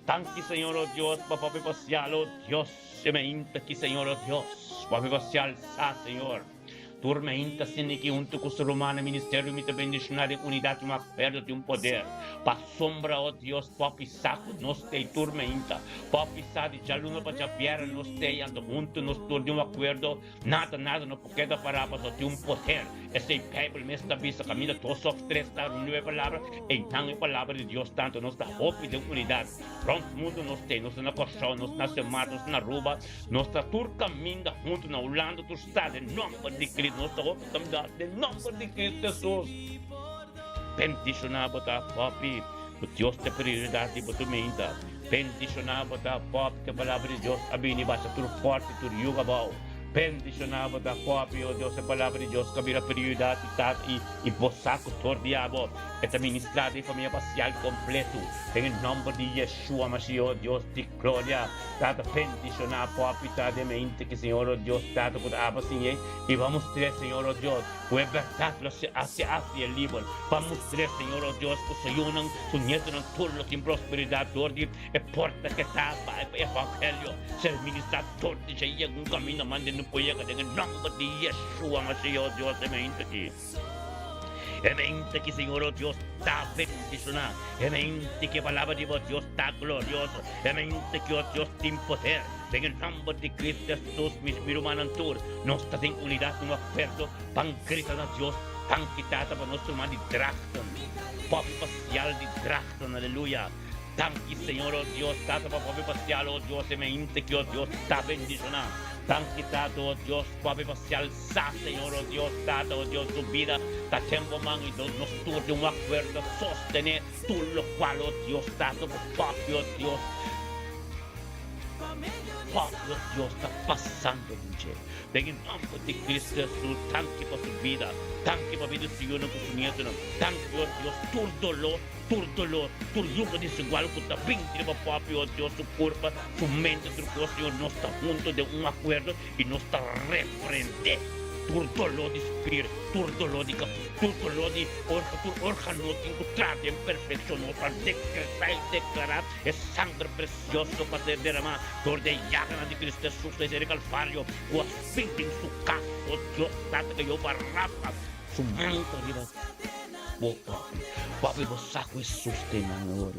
Tanki Señor, oh Dios, pa papi pasial, oh Dios, e me inta ki Señor, oh Dios, papi pasial sa, Señor. Tur me inta sini ki hunto ku su ruman na ministerio mi ta bendiciona den unidad un acuerdo di un poder. Pa sombra, oh Dios, papi sa ku nos tei tur me inta. Papi sa di djaluna pa djabièrnè nos tei anto hunto nos tur di un acuerdo. Nada, nada no por keda pará pasobra tin un poder. Esei Bijbel mes ta bisa, kaminda dos òf tres ta reuní e palabra, einan e palabra di Dios ta. Anto nos ta hopi den unidat. Rònt mundu nos t'ei, nos ta na Kòrsou, nos ta na Semar, nos ta na Aruba, nos ta tur kaminda huntu na Hulanda, tur sta den nòmber di Cristo. Nos ta hopi kaminda den nòmber di Cristo Hesus. Bendishoná bo ta, papi, ku Dios ta e prioridat di bo tur meinta. Bendishoná bo ta, pòp, ku e palabra di Dios a bini basha tur fòrti, tur yug abou. Bendishoná bo ta, pòp, i o Dios, e palabra di Dios ku a bira prioridat i tata i i bo sa ku tur di abo. E ta ministrá den famia pasial kompletu. Den e nòmber di Yeshua Mashiach, o Dios di gloria, Tata, bendishoná pòp i ta den mente ki Señor, o Dios, Tata, ku ta aba siñ'é i bo a mustr'é, Señor, o Dios, ku e bèrdat lo se hasi hasi e liber. Bo a mustr'é, Señor, o Dios, ku su yunan, su nietonan tur lo tin prosperidat dor di e porta ke ta pa e evangelio ser ministrá dor di dje yega un kaminda mande no por yega den e nòmber di Yeshua Mashiach, o Dios, e mente aki. E mente ki, Señor, o Dios, ta bendishoná. E mente ki e palabra di bo, Dios, ta glorioso. E mente ki, o Dios, tin poder. Den e nòmber di Cristo Hesus, mis mi rumannan tur, nos ta den unidat un akuerdo pan grita na Dios, Danki Tata pa nos ruman di Drachten, Poppy Pasial di Drachten, aleluya. Danki Señor, o Dios, Tata pa Poppy Pasial, o Dios, e mente ki, o Dios, ta bendishoná. Danki Tata, o Dios, Poppy Pasial sa, Señor, o Dios, Tata, o Dios, su bida ta den bo man i nos tur den un akuerdo sostené tur lokual, o Dios, Tata, ku Poppy, o Dios, Pueblo Dios ta pasando den dje. Den e nomber di Cristo Jesus, danki pa su bida, danki pa bida su yunan ku su nietonan, danki oh Dios, tur dolor, tur dolor, tur yugo desigual ku ta bin riba pueblo oh Dios, su kurpa, su mente, tur kos, Señor, nos ta hunto den un akuerdo i nos ta reprende tur dolor di spier, tur dolor di kabes, tur dolor di orga, tur organo tin ku traha den perfekshon, nos ta dekretá i deklará e sanger presioso ku a ser deramá dor di e yaganan di Cristo Hesus na e Kalvario, ku a spin den su kas, o Dios Tata ku Jehová Rafa su man ta riba bo papi, papi bo sa ku Hesus ta e nan awor.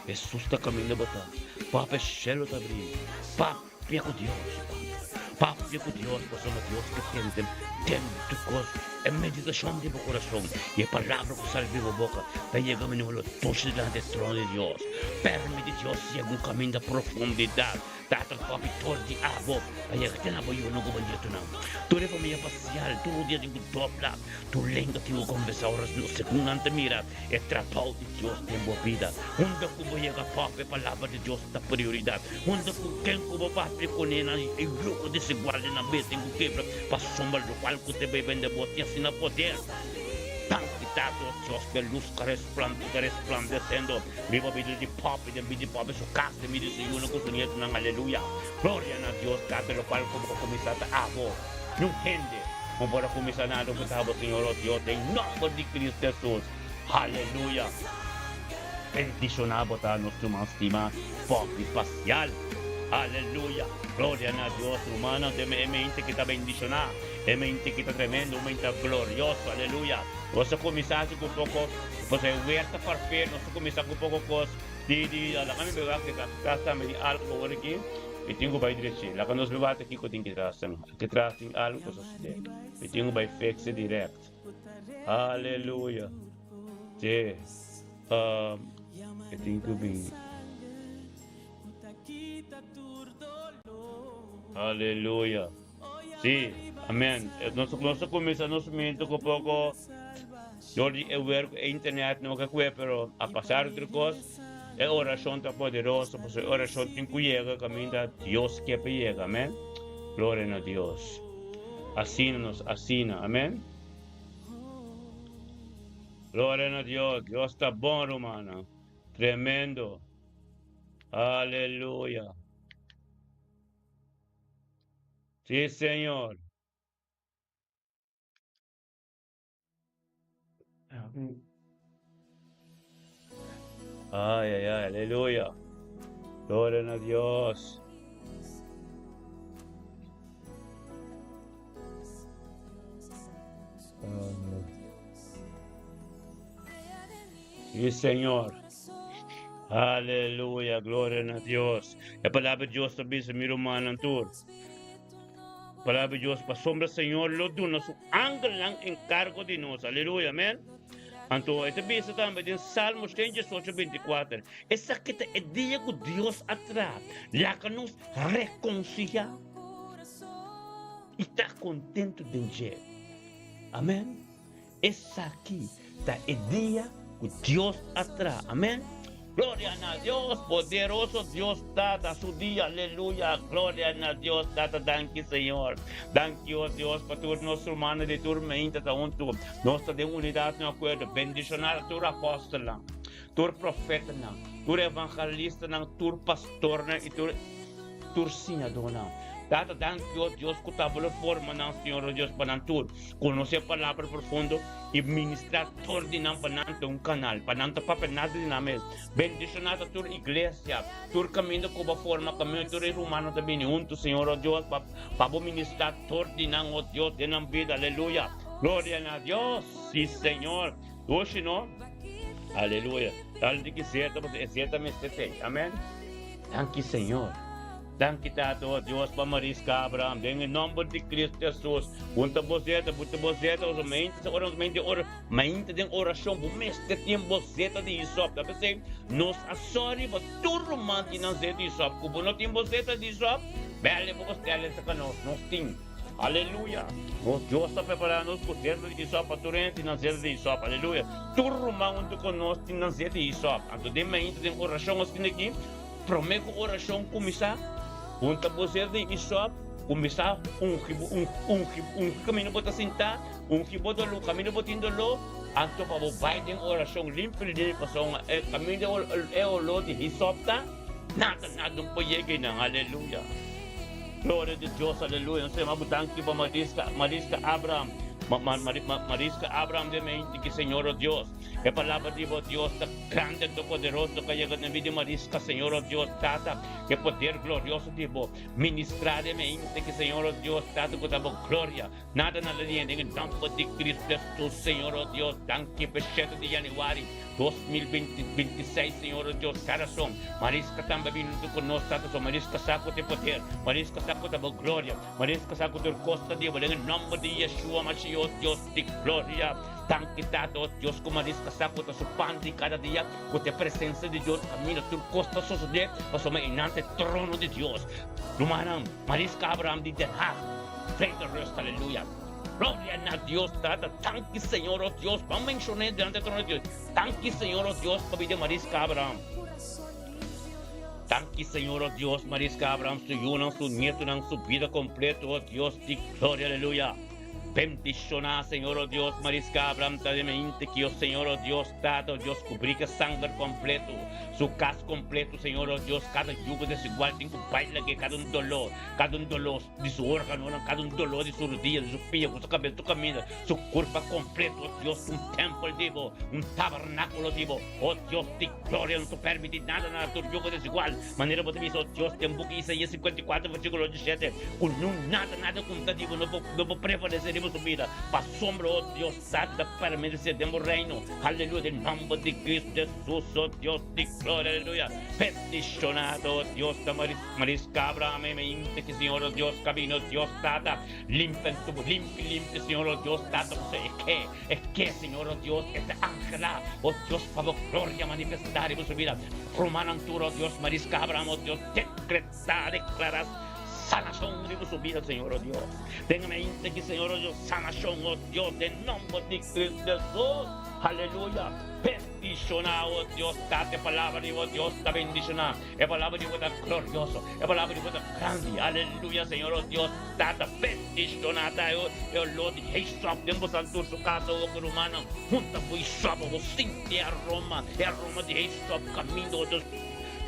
Hesus ta kaminda bo ta. Papia shelu ta bri. Papia ku Dios, papia. Papia ku Dios pasobra Dios ke tende tende kos e meditashon di bo kurason i e palabra ku sali di bo boka ta yega mene lo dushi dilanti e trono di Dios. Permiti Dios yega un kaminda profundidat. Tata papi tor di abo pa yega te na bo yunan ku bo nietunan. Tur e famia pasial tur dia tin ku dobla tur lenga tin ku konfesá ora segun nan ta mira e trabou di Dios den bo bida. Unda ku bo yega papia e palabra di Dios ta prioridat. Unda ku ken ku bo papia kuné nan e yugo desigual den nan bes tin ku kebra pasobra lokual ku te bai bende bo tin asina poder. Danki Tata Dios pa e lus ku ta resplandesendo riba bida di papi den bida di papi su kas den bida di su yunan ku su nietunan. Aleluya! Gloria na Dios Tata lokual ku bo a kuminsá ta abo. Niun hende no por a kuminsá nada ku ta abo Señor o Dios den nòmber di Cristo Hesus. Aleluya! Bendishoná bo ta nos ruman stimá Poppy Pasial. Aleluya! Gloria na Dios, rumannan, den e mente ki ta bendishoná, e mente ki ta tremendo, un mente glorioso. Aleluya! Nos a kuminsá hasi ku poko, pasobra e wer ta farfer, nos a kuminsá ku poko kos di, di, laga mi beba ke tras tambe tin algu awor aki, mi tin ku bai drechi. Laga nos beba ata kiko tin ki tras tambe. Aki tras tin algu ku a sosodé. Mi tin ku bai fix e dirèkt. Aleluya! Te, e tin ku bin. Aleluya. Sí, amén. Nos, nos a kuminsá nos momento ku poko dor di e wer ku e internet no ke kue, pero a pasar otro kos, e orashon ta poderoso, pasobra e orashon tin ku yega kaminda Dios ke pa yega, amén. Gloria na Dios. Asina nos asina, amén. Gloria na Dios. Dios ta bon, rumannan. Tremendo. Aleluya. Sí, Señor. Ay, ay, ay, aleluya. Gloria a Dios. Sí, Señor. Aleluya, gloria na Dios. E palabra di Dios ta bisa mi rumannan tur. Palabra di Dios, pasobra Señor lo duna su angelnan enkargo di nos. Aleluya, amén. Anto e ta bisa tambe den Salmo 118, 24, Esaki ta e dia ku Dios a traha, laga nos rekonsiliá i ta kontentu den dje. Amén. Esaki ta e dia ku Dios a traha. Amén. Gloria na Dios, poderoso Dios Tata, su dia, aleluya. Gloria na Dios Tata, danki Señor. Danki oh Dios pa tur nos rumannan di tur meinta ta huntu. Nos ta den unidat na akuerdo. Bendishoná tur apòstelnan, tur profetanan, tur evangelistanan, tur pastornan i tur. Tur siñadónan. Tata, danki, o Dios, ku ta bo lo forma nan, Señor, o Dios, pa nan tur konosé palabra profundo i ministrá tur di nan pa nan ta un kanal, pa nan ta papia nada di nan mes. Bendishoná ta tur iglesia, tur kaminda ku bo forma kaminda tur e rumannan ta bini huntu, Señor, o Dios, pa pa bo ministrá tur di nan, o Dios, den nan bida. Aleluya! Gloria na Dios! Sí, Señor. Oshi no. Aleluya. Tal di ki sierto, pasobra e sierto mester t'ei. Amen. Danki Señor. Danki Tata o Dios pa Mariska Abraham den e nomber di Cristo Jesus. Bunta bozeta, bunta bozeta oso mainta sa ora nos mainta ora mainta den oracion bo mester tin bozeta di hisop. Ta pesey nos a sorry pa tur ruman tin nan zeta di hisop. Ku bo no tin bozeta di hisop, bel bo stelle saka nos. Nos tin. Aleluya! Nos Dios ta prepara nos ku zeta di hisop pa tur hende tin nan zeta di hisop. Aleluya! Tur ruman huntu ku nos tin nan zeta di hisop. Anto den mainta den oracion nos tin aki. Promé ku orashon kuminsá, hunta bo ser den isòp, kuminsá ungi bo, ungi, ungi kaminda bo ta sintá, ungi bo doló kaminda bo tin doló, anto pa bo bai den orashon limpi limpi, pasobra e kaminda e oló di hisòp ta, nada nada no por yega einan. Aleluya! Gloria di Dios, aleluya! Nos ta yama bo danki pa Mariska, Mariska Abraham, Mariska Abraham den mente ki Señor o Dios, e palabra di bo Dios ta. Grande anto poderoso ka yega den bida Mariska, Señor o Dios Tata, ke poder glorioso di bo ministra den mi inte ki Señor o Dios Tata ku ta bo gloria nada nada di hende den e nomber di Cristo Jesus Señor o Dios danki pa e shete di januari 2026 Señor o Dios karason Mariska tambe a bini huntu ku nos Tata so Mariska sa ku ta e poder Mariska sa ku ta bo gloria Mariska sa ku tur kos ta di bo den e nomber di Yeshua Mashiach Dios di gloria. Danki Tata, o Dios, ku Mariska sa ku ta su pan di kada dia, ku ta e presensia di Dios kaminda tur kos ta sosodé, pasobra einan ta e trono di Dios. Rumannan, Mariska Abraham di Den Haag, vrede rust, aleluya. Gloria na Dios Tata, danki Señor, o Dios, ban menshoné delante e trono di Dios. Danki Señor, o Dios, pa bida Mariska Abraham. Danki Señor, o Dios, Mariska Abraham, su yunan, su nietonan, su bida kompleto, o Dios di gloria, aleluya. Bendishoná, Señor, o Dios, Mariska Abraham ta den mente ki, o Señor, o Dios, Tata, o Dios, kubrí ku sanger kompleto, su kas kompleto, Señor, o Dios, kada yugo desigual tin ku bai lag'é, kada un doló, kada un doló di su órganonan, kada un doló di su rudia, di su pia, ku su kabes, su kaminda, su kurpa kompleto, o Dios, un tèmpel di bo, un tabernákulo di bo, o Dios di gloria, no ta permití nada na tur yugo desigual, manera bo ta bisa, o Dios, den buki Isaías 54, versíkulo 17, ku niun nada, nada ku ta di bo no por, no por prevalesé riba su bida, pasobra, o Dios, Tata ta permanesé den bo reino, aleluya, den nòmber di Cristo Jesus, o Dios di gloria, aleluya. Bendishonado, o Dios, ta Mariska Abraham, e mente ki Señor, o Dios, kabino, Dios Tata, Limpi en tu limpi, limpi, Señor, oh Dios, Tata, pasobra e ke, e ke, Señor, oh Dios, e ta angelá, oh Dios, pa bo gloria manifestá riba su bida. Rumannan tur, oh Dios, Mariska Abraham, oh Dios, dekretá, deklará sanashon riba su bida, Señor, oh Dios. Den e mente aki, Señor, oh Dios, sanashon, oh Dios, den nomber di Cristo Jesus. Aleluya. Bendishoná, oh Dios, Tata, e palabra di bo, Dios, ta bendishoná. E palabra di bo ta glorioso. E palabra di bo ta grandi. Aleluya, Señor, oh Dios, Tata, bendiciona ta e olor di heisop den bo santur su casa, oh cu rumannan hunta bo isop, bo sinti e aroma, e aroma di heisop caminda, oh Dios,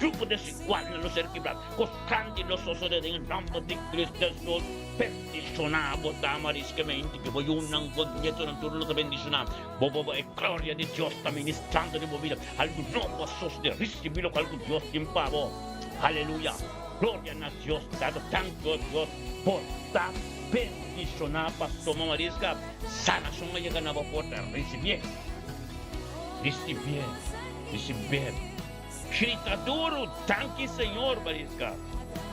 yugo desigual nan lo ser kibra, cos grandi lo sosode den e nomber di Cristo Jesus. Bendiciona bo ta mariskemente, cu bo yunan, bo nietonan tur lo ta bendiciona. Bo bo bo e gloria di Dios ta ministrando den bo bida. Algu nobo a sosode, ricibi loke algu Dios tin pa bo. Aleluya! Gloria na Dios Tata. Danki o Dios por ta bendiciona Pastor Mama Mariska. Sanacion a yega na bo porta. Ricibié. Ricibié. Ricibié. Grita duro, Danki Señor, Mariska.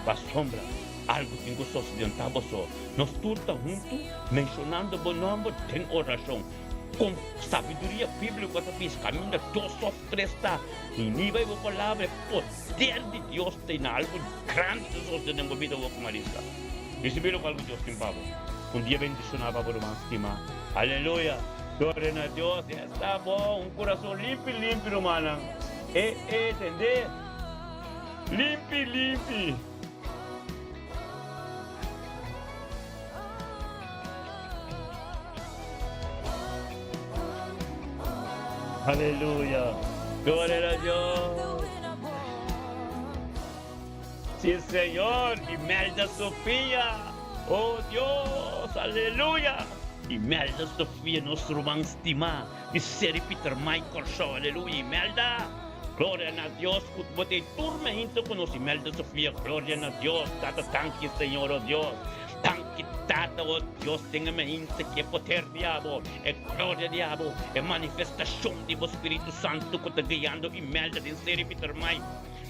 Pasobra algu tin ku sosode ta boso. Nos tur ta huntu menshonando bo nòmber den orashon. Kon sabiduria bíbliko ta bisa kaminda dos òf tres ta uní bai bo palabra, e poder di Dios ta na algu grandi ta sosode den bo bida bo ku Mariska. Risibí lokual ku Dios tin pa bo. Un dia bendishoná pa bo ruman stimá. Aleluya! Gloria na Dios! Esta bon! Un kurason limpi limpi rumannan. E e tende? Limpi limpi. Aleluya. Gloria na Dios. Si Señor. Imelda Sofia. Oh Dios. Aleluya. Imelda Sofia, nos ruman stimá. Di seri Peter Michael Show. Aleluya. Imelda. Gloria na Dios cu bo ta e tur mehinte cu nos. Imelda Sofia. Gloria na Dios. Tata danki Señor oh Dios. Danki Tata oh Dios den e mehinte cu e poder di abo, e gloria di abo, e manifestacion di bo Spiritu Santo cu ta guiando Imelda den seri Peter Mike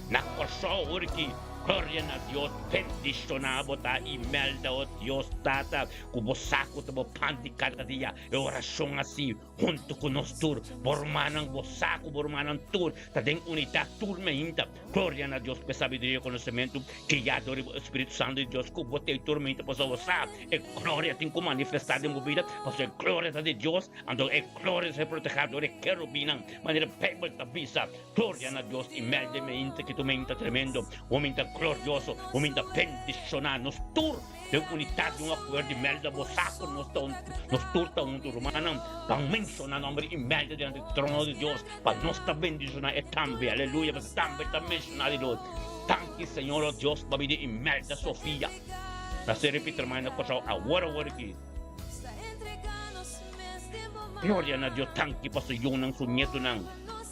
na Corsou ora ki. Gloria na Dios. Bendiciona bo ta Imelda oh Dios Tata cu bo sa cu ta bo pan di cada dia. E orashon asi huntu ku nos tur, bo rumannan, bo sa ku bo rumannan tur ta den unidat tur meinta. Gloria na Dios pa e sabiduria i konosementu guiá dor di bo Spiritu Santu di Dios ku bo tei tur meinta pasobra bo sa e gloria tin ku manifestá den bo bida pasobra e gloria ta di Dios, anto e gloria ta ser protehá dor e kerubinnan manera Beibel ta bisa. Gloria na Dios i mel den meinta ki tu meinta tremendo, bo meinta glorioso, bo meinta bendishoná nos tur. Den unitat di un akuerdo Imelda bo sa ku nos ta nos tur ta huntu rumannan ban menshoná nòmber di Imelda dilanti di trono di Dios pa nos ta bendishoná e tambe aleluya pasobra tambe ta menshoná di nos danki Señor o Dios pa bida Imelda Sofia na seri Pietermaai na Kòrsou awor awor aki gloria na Dios danki pa su yunan su nietunan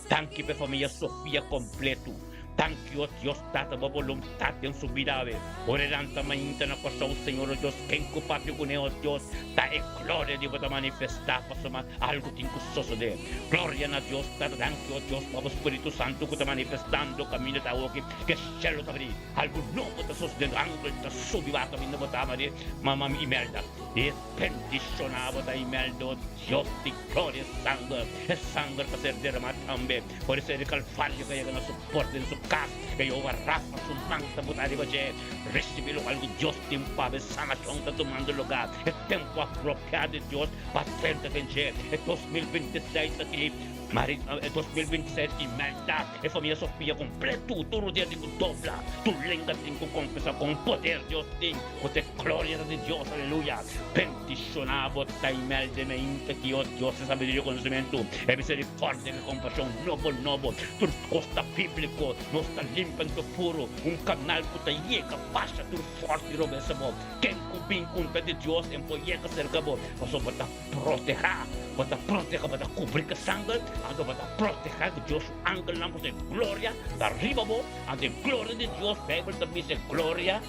danki pa e famia Sofia kompletu. Danki, o Dios Tata, bo boluntat den su bida awe. Ora e lanta mainta na Kòrsou, Señor, o Dios, ken ku papia kuné, o Dios, ta e gloria di bo ta manifestá, pasobra algu tin ku sosodé. Gloria na Dios Tata, danki, o Dios, pa bo Spiritu Santu ku ta manifestando kaminda ta awoki, ku e shelu ta abrí, algu nobo ta sosodendo, angel ta subi wak kaminda bo ta ama di Mama Imelda. E bendishoná bo ta Imelda, o Dios di gloria, e sanger, e sanger ta ser deramá tambe. Por eso e Calvario ka yega na su porta den su cas, e Jehová Rafa su man ta bota riba dje. Ricibi locual cu Dios tin pa bo, e sanacion ta tumando lugar, e tempo apropiado di Dios pa drenta den dje. E 2026 aki. Mari 2026 Imelda e famia Sofia completo tur rudia tin cu dobla tur lenga tin cu confesa con poder Dios tin cu te gloria ta di Dios aleluya bendiciona bo ta Imelda e meinta ki oh Dios e sabiduria y conocimento e misericordia cu e compasion nobo nobo tur cos ta biblico nos ta limpi anto puro un canal cu ta yega basha tur forte robesa bo ken cu bin contra di Dios en por yega cerca bo pasobra bo ta Protehá, bo ta protehá, bo ta kubrí ku sanger, anto bo ta protehá ku Dios su angelnan, pasobra e gloria ta riba bo, anto e gloria di Dios, Beibel ta bisa e gloria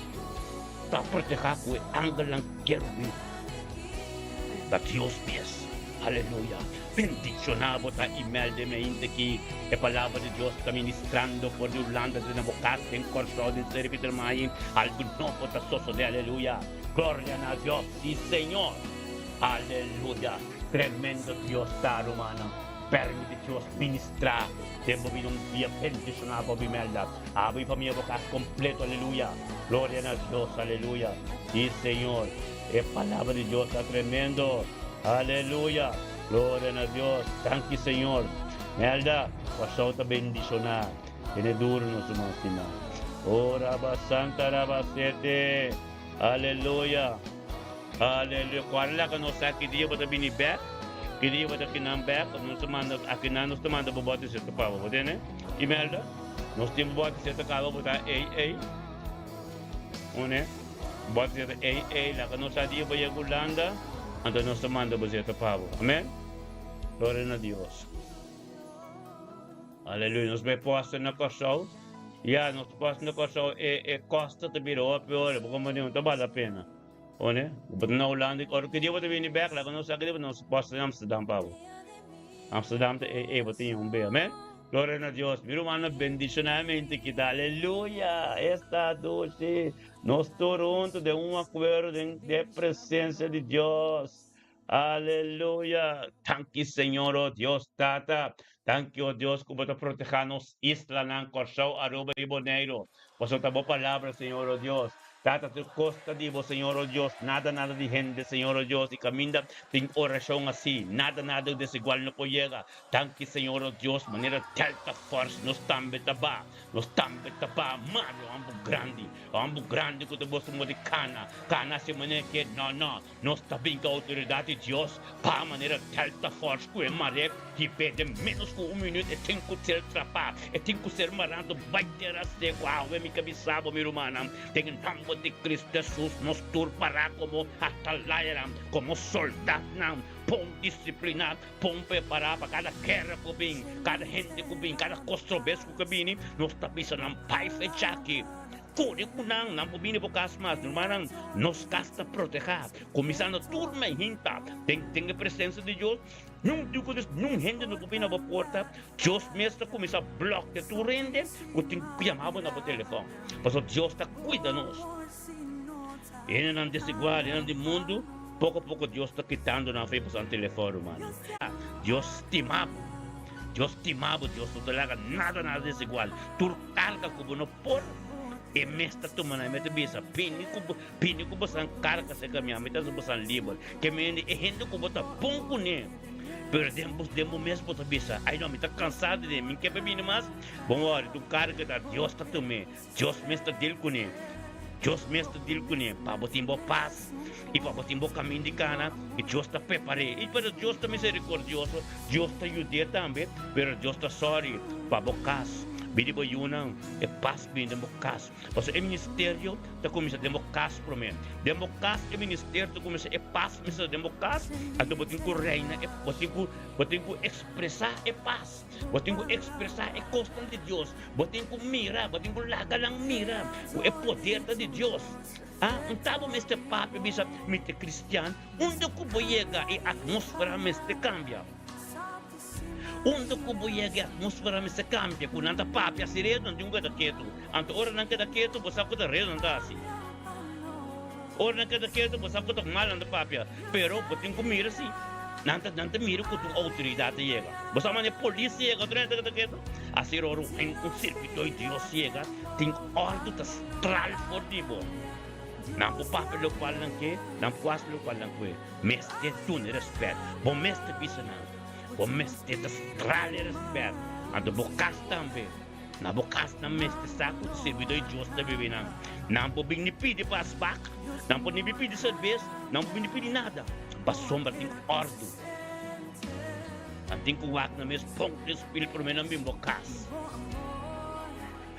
ta protehá ku e angelnan kerubin. Ta Dios mes. Aleluya. Bendishoná bo ta Imelda e meinte ki e palabra di Dios ta ministrando for di Hulanda te na bo kas den Kòrsou den Seri Pietermaai, algu nobo ta sosodé, aleluya. Gloria na Dios, si Señor. Aleluya! Tremendo Dios ta, rumannan. Permiti Dios ministra den bo bida un dia bendiciona bo Bimelda. Abo y famia bo cas completo. Aleluya! Gloria na Dios. Aleluya! Si Señor. E palabra di Dios ta tremendo. Aleluya! Gloria na Dios. Danki Señor. Melda, Kòrsou ta bendiciona. Tene duro nos ruman stima. Oh raba santa raba sete. Aleluya! Aleluya! Kual laga nos sa ki dia bo ta bini bek, ki dia bo ta kinan bek, nos ta manda akinan nos ta manda bo bote seta pa bo, bo tende? Imelda, nos tin bo bote seta kaba bo ta ei ei, une, bote seta ei ei, laga nos sa dia bo yega Hulanda, anto nos ta manda bo seta pa bo. Amen? Gloria na Dios. Aleluya! Nos bai posta na Kòrsou. Ya, nos posta na Kòrsou, e e kosta ta bira hopi ora, bo komprende? No ta bal la pena. One, bo ta na Hulanda, ora ki dia bo ta bini bèk, laga nos sa ki dia bo nos posta na Amsterdam pa bo. Amsterdam ta ei ei, bo tin un be. Amen? Gloria na Dios. Mi rumannan bendishonamente kita. Aleluya! Esta dushi. Nos tur huntu den un akuerdo den e presensia di Dios. Aleluya! Danki Señor, o Dios Tata. Danki, o Dios, ku bo ta protehá nos islanan, Kòrsou, Aruba i Boneiru. Pasobra ta bo palabra, Señor, o Dios. Tata, tur kos ta di bo, Señor, o Dios. Nada, nada di hende, Señor, o Dios. I kaminda tin orashon así, nada, nada desigual no por yega. Danki, Señor, o Dios, manera Delta Force nos tambe ta ba. Nos tambe ta ba Mario, ambu grandi, ambu grandi ku ta boso modi kana, kana hasi manera ke, no, no. Nos ta bin ku outoridat di Dios pa manera Delta Force ku e maré hib'é den ménos ku un minüt e tin ku ser trapá, e tin ku ser mará anto bai tera seku. Awe mi ke bisa bo, mi rumannan, den e nòmber di Kristu Hesus nos tur pará komo atalayanan, komo soldatnan, bon disipliná, bon prepará pa kada guera ku bin, kada hende ku bin, kada kos trobes ku ke bini, nos ta bisa nan bai fecha aki. Kore ku nan, nan por bini bo kas mas. Rumannan, nos kas ta protehá. Kuminsando tur mainta den den e presensia di Dios, niun duku di niun hende no por bini na bo porta. Dios mes ta kuminsá blòkia tur hende ku tin ku yama bo na bo telefòn. Pasobra Dios ta kuida nos. Hendenan desigual, hendenan di mundu, poko poko Dios ta kitando nan fe pasobra nan telefòn, rumannan. Dios stima bo. Dios stima bo. Dios no ta laga nada nada desigual. Tur karga ku bo no por, e mes ta tuma nan. E mes ta bisa, Bini ku bo, bini ku bosan karga serka mi, ami ta hasi bosan liber. Ke mende e hende ku bo ta bon kuné, pero den bo, den bo mes bo ta bisa, Ai no, mi ta kansa di den, mi ke pa bini mas. Bon wòrdu, tur karga ta Dios ta tum'é, Dios mes ta dil kuné. Dios mes ta dil kuné pa bo tin bo pas i pa bo tin bo kamin di kana, i Dios ta prepar'é. I pero Dios ta miserikordioso, Dios ta yud'é tambe, pero Dios ta sòri pa bo kas. Bini bo yunan, e pas bini den bo kas. Pasobra e ministerio ta kuminsá den bo kas promé. Den bo kas e ministerio ta kuminsá, e pas mester ta den bo kas, anto bo tin ku reina, bo tin ku bo tin ku ekspresá e pas. Bo tin ku ekspresá e kosnan di Dios. Bo tin ku mira, bo tin ku laga nan mira ku e poder ta di Dios. A Un ta bo mester papia bisa, Mi ta kristian. Unda ku bo yega e atmósfera mester kambia. Unda ku bo yega e atmósfera mester kambia. Ku nan ta papia hasi redu, nan tin ku keda ketu. Anto ora nan keda ketu, bo sa ku ta redu nan ta hasi. Ora nan keda ketu, bo sa ku ta mal nan ta papia. Pero bo tin ku mira si nan ta nan ta mira ku tur outoridat ta yega. Bo sa manera polis yega, otro hende ta keda ketu. Asina ora un un sirbidor di Dios yega, tin òrdu ta stral for di bo. Nan por papia lokual nan ke, nan por hasi lokual nan kue. Mester duna rèspèt. Bo mester bisa nan. Bo mester ta strale respet. Anto bo kas tambe. Na bo kas nan mester sa ku sirbidó di Dios ta bibi nan. Nan por bin ni pidi pa asbak, nan por ni bin pidi serbes, nan por bin ni pidi nada. Pasobra tin òrdu. Nan tin ku wak nan mes pon den spil promé nan bin bo kas.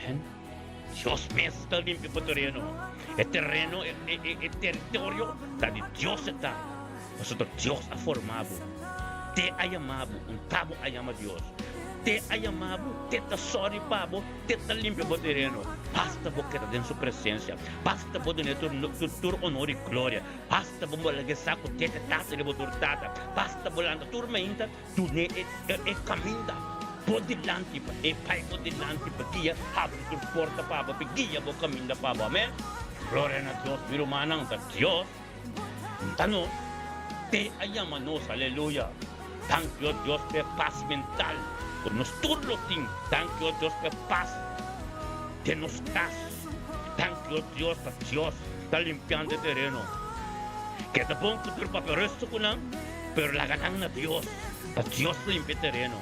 Amen. Dios mes ta limpia bo tereno. E tereno, e teritorio ta di Dios e ta. Pasobra Dios a forma bo. Te a yama bo, un ta bo a yama Dios. Te a yama bo, te ta sòri pa bo, te ta limpia bo tereno. Basta bo keda den su presensia. Basta bo dun'é tur tur onor i gloria. Basta bo laga e sa ku te ta Tata di bo tur tata. Basta bo lanta tur mainta dun'é e e kaminda bo dilanti pa e bai bo dilanti pa guia habri tur porta pa bo, pa guia bo kaminda pa bo. Amen. Gloria na Dios, mi rumannan, ta Dios. Ta nos te a yama nos, aleluya. Danki o Dios pa e pas mental ku nos tur lo tin. Danki o Dios pa e pas den nos kas. Danki o Dios pa Dios ta limpiando e tereno. Ke ta bon ku tur papia resto ku nan, pero laga nan na Dios, pa Dios limpia e tereno.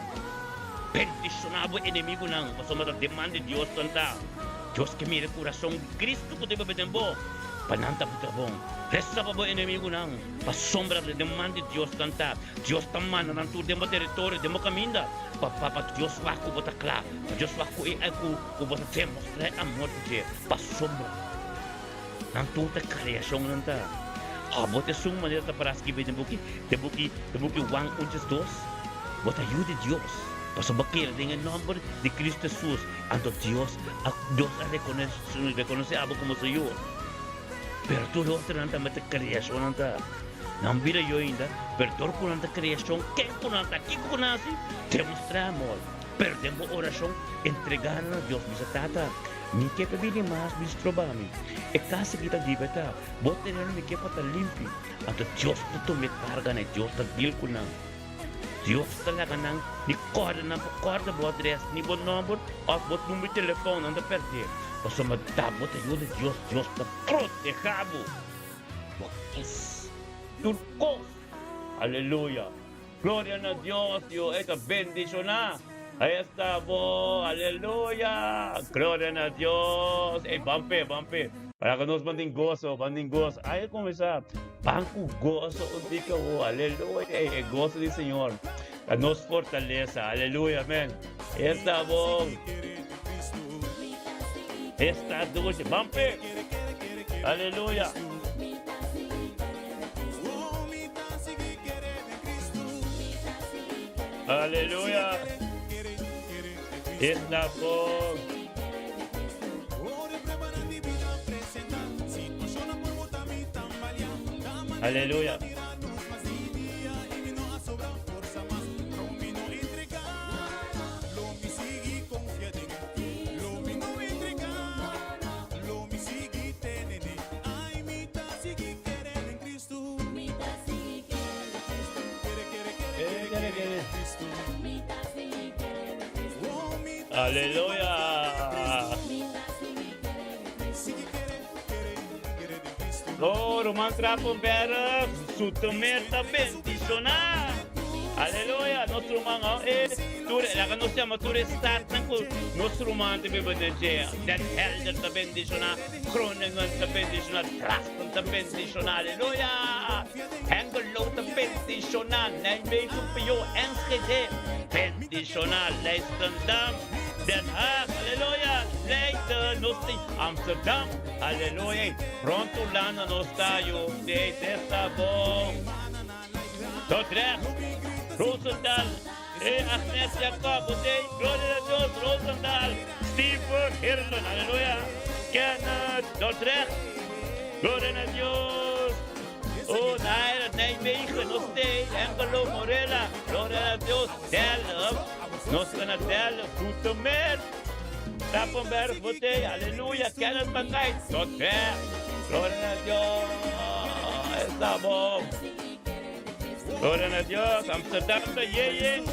Bendishoná bo enemigunan, pasobra ta demanda di Dios nan ta. Dios ke mira e kurason di Kristu ku ta biba den bo, pa nan ta buta bon. Resa pa bo enemigunan, pasobra ta den man di Dios nan ta. Dios ta manda nan tur den bo teritorio, den bo kaminda, pa pa Dios wak ku bo ta kla, pa Dios wak ku e ku ku bo ta demostrá e amor di dje, pasobra nan tur ta kreashon nan ta. Abo ta esun manera ta para skibi den buki, den buki, den buki Juan un djes dos, bo ta yu di Dios, pasobra bo kere den e nòmber di Kristu Hesus. Anto Dios a Dios a rekonosé abo komo su yu. Pero tur e otronan tambe ta kreashonnan ta. Nan bira yu ainda, pero dor ku nan ta kreashon, ken ku nan ta, kiko ku nan hasi, demostrá amor. Pero den bo orashon, entregá nan na Dios. Bisa, Tata, mi ke pa bini mas bin stroba mi. E kas aki ta libertá. Bo tereno mi ke pa ta limpi. Anto Dios ta tuma e karga na e Dios ta deal ku nan. Dios ta laga nan ni kòrda nan por kòrda bo adrès ni bo nòmber òf bo number di telefòn, nan ta pèrdè. Pasobra ta bo ta yuda Dios, Dios ta protehá bo. Bo kes tur kos. Aleluya! Gloria na Dios, yo e ta bendishoná. Ahí esta bo. Aleluya! Gloria na Dios. Ey, ban p'e, ban p'e. Para ku nos ban tin goso, ban tin goso. Ay, a kuminsá. Ban ku goso un tika awo. Aleluya! Ey, e goso di Señor ta nos fortalesa. Aleluya, amén. Esta bo. Esta dushi. Ban p'e. Aleluya! Aleluya. Esta bon. Aleluya. Aleluya. Oh, Roman Trappenberg, Zoetermeer ta bendiciona. Aleluya, nos ruman, oh, eh, tur, laga nos llama tur e stadnan cu nos ruman ta biba den dje. Den Helder ta bendiciona. Groningen ta bendiciona, Drachten ta bendiciona, aleluya! Hengelo ta bendiciona, Nijmegen, Pio, Enschede bendiciona, Leidschendam, Den Haag, aleluya! Leiden, nos tin Amsterdam, aleluya! Rond Hulanda nos ta yu, dit ta bon. Dordrecht, Roosendaal, e Agnes Jacob, Odey, Gloria na Dios, Roosendaal, Steven Heerlen, aleluya, Kenneth, Dordrecht, Gloria na Dios, oh, Naira, Nijmegen, nos tey, Hengelo, Morela, Gloria na Dios, Delft, nos ta na Delft, Zoetermeer, Stappenberg, Botey, aleluya, Kenneth van Dijk, Dordrecht, Gloria na Dios, esta bon. Gloria na Dios, Amsterdam ta yeye.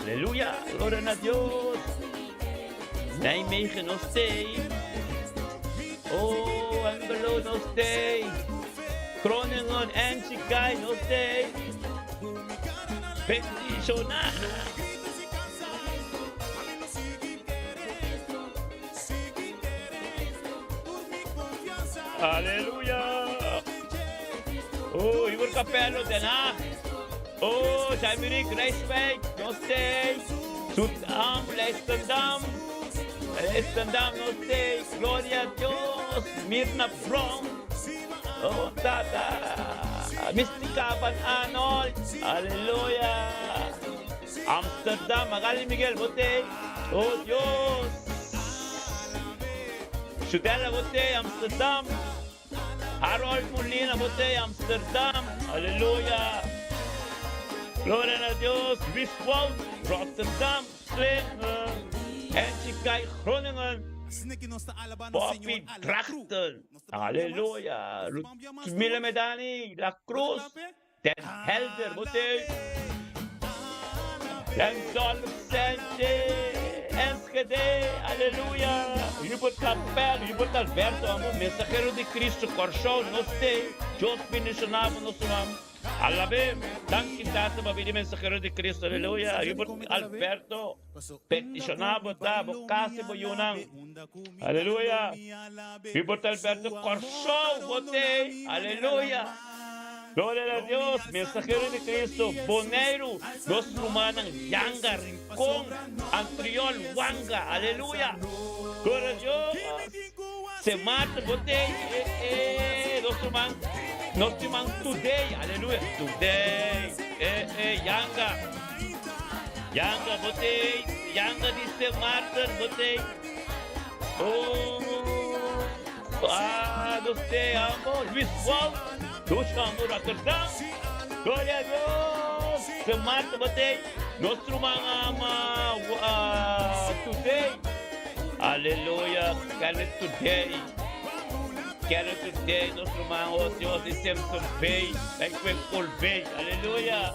Aleluya, gloria na Dios. Nijmegen nos tey. Oh, Hengelo nos tey. Groningen, Enschede nos tey. Bendishoná. Aleluya. Oh, Igor Capello, Den Haag. Oh, Jaimirik, Rijswijk, nos tei. Zoetdam, Leidschendam. Leidschendam, nos tei. Gloria a Dios. Mirna Brown. Oh, Tata. Mystica van Arnold. Aleluya. Amsterdam, Magali Miguel, bo tei. Oh, Dios. Chudela, bo tei, Amsterdam. Harold Molina, bo tei, Amsterdam. Aleluya. Gloria na Dios. Luis Wout, Rotterdam. Slinger. Angie Kai, Groningen. Poppy Drachten. Aleluya. Mila Medani, La Cruz. Den Helder, bo tei. Randolph Sanchez, Enschede, aleluya. Hubert Capel, Hubert Alberto, amo mensahero di Cristo, Kòrsou, nos tei. Dios bendishoná bo nos ruman. Alab'é. Danki Tata pa bini mensahero di Cristo, aleluya. Hubert Alberto, bendishoná bo ta, bo kas i bo yunan. Aleluya. Hubert Alberto, Kòrsou, bo tei. Aleluya. Gloria na Dios, mensahero di Cristo, Boneiru, nos rumannan Yanga, Rincon, Antriol, Wanga, aleluya. Gloria na Dios. Sint Maarten, bo tei, eh, eh, nos ruman, nos ruman Today, aleluya, Today, eh, eh, Yanga, Yanga, bo tei, Yanga di Sint Maarten, bo tei. Oh, ah, nos te amo, Luis Wout, nos amo Rotterdam. Gloria a Dios. Sint Maarten bo tei, nos ruman ama uh, today. Aleluya, Kenneth today. Kenneth today, nos ruman, oh Dios, di Simpson Bay, like Col Bay. Aleluya.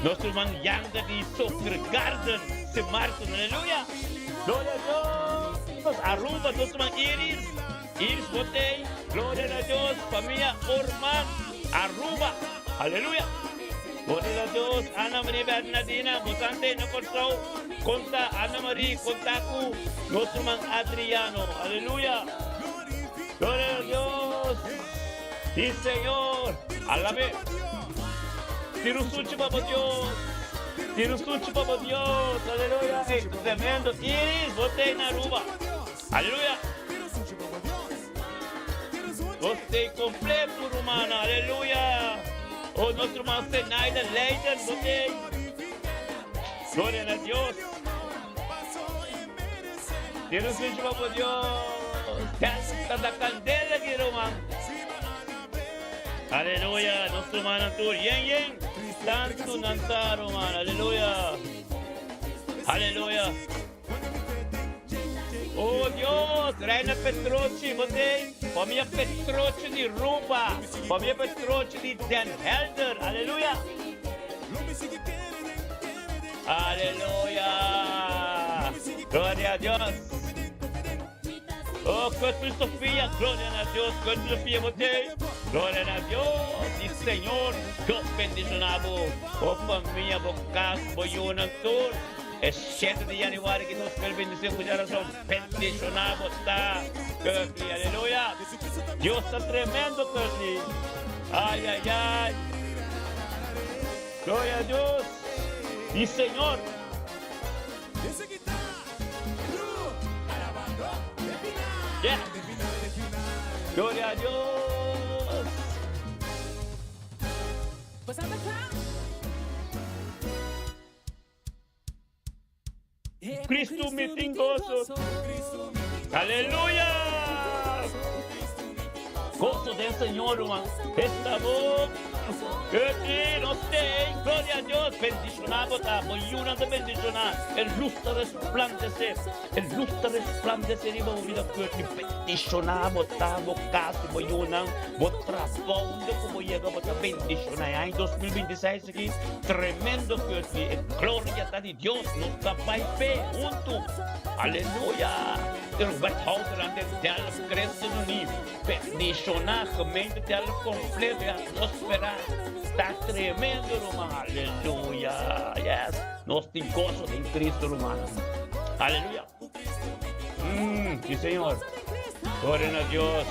Nos ruman Yanga di Soccer Garden, Sint Maarten, aleluya. Gloria a Dios. Aruba, nos ruman Iris, Iris Botey, gloria na Dios. Familia Orman, Aruba, aleluya. Gloria na Dios. Ana Marie Bernardina, bosante na Kòrsou, konta Ana Marie, konta ku nos ruman Adriano, aleluya. Gloria na Dios. Sí, Señor. Alabe. Tira un suchi pa bo Dios. Tira un suchi pa bo Dios. Aleluya. Ey, tremendo. Iris, bo t'ey na Aruba. Aleluya. Nos t'ey completo, rumana. Aleluya. Oh, nos ruman Zenaida Leiden, bo t'ey. Gloria na Dios. Tira un suchi pa bo Dios. Ta da candela aki, ruman. Aleluya, nos rumannan tur yen yen. Tantu nan ta, ruman. Aleluya. Aleluya. Oh Dios, Reina Petrochi, bo t'ei? Famia Petrochi di Ruba, famia Petrochi di Den Helder. Aleluya. Aleluya. Gloria a Dios. Oh, Cuthbert Sofia, gloria na Dios. Cuthbert Sofia, bo t'ei? Gloria na Dios. Y Señor, Dios bendiciona bo. Bo famia, bo cas, bo yunan tur. E 7 di januari ki 2025 cu djarason bendiciona bo ta, Cuthbert. Aleluya. Dios ta tremendo, Cuthbert. Ay, ay, ay. Gloria a Dios. Y Señor. Yeah. Gloria a Dios. Cristo mi tin gozo. Aleluya. Gozo den Señor, ruman. Esta bo. Kiki, nos tei. Gloria a Dios. Bendiciona bo ta. Bo yunan ta bendiciona. E luz ta resplandece. E luz ta resplandece riba bo vida Kiki. Bendiciona bo ta, bo cas, bo yunan, bo trabou. Unda cu bo yega bo ta bendiciona. E aña 2026 aki tremendo Kiki. E gloria ta di Dios. Nos ta bay pe hunto. Aleluya. Tur wethoudernan den Delft ChristenUnie bendishoná gemeente Delft kompleto e atmósfera ta tremendo ruman aleluya yes nos tin goso den Cristo rumannan aleluya mm si señor gloria na Dios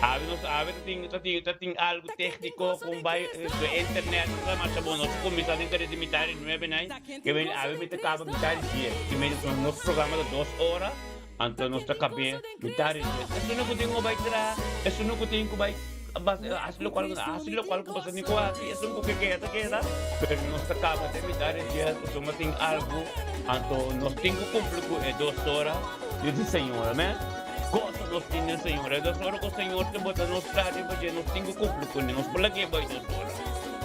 awe nos awe ta tin ta tin ta tin algu técnico con bai e internet ta masha bon nos kuminsá den kere di mitad di nuebe nai. Ke bini awe mi ta kaba mitar di dies. Ke medi nos programa ta dos ora, anto nos ta kab'é mitar di dies. Esun ku tin ku bai traha, esun ku tin ku bai hasi lokual ku hasi lokual ku boso tin ku hasi, esun ku ke keda ta keda. Pero nos ta kaba te mitar di dies pasobra tin algu, anto nos tin ku kumpli ku e dos ora di di Señor. Amen. Goso nos tin den Señor. E dos ora ku Señor ta bota nos traha riba dje, nos tin ku kumpli kuné. Nos por lag'é bai dos ora.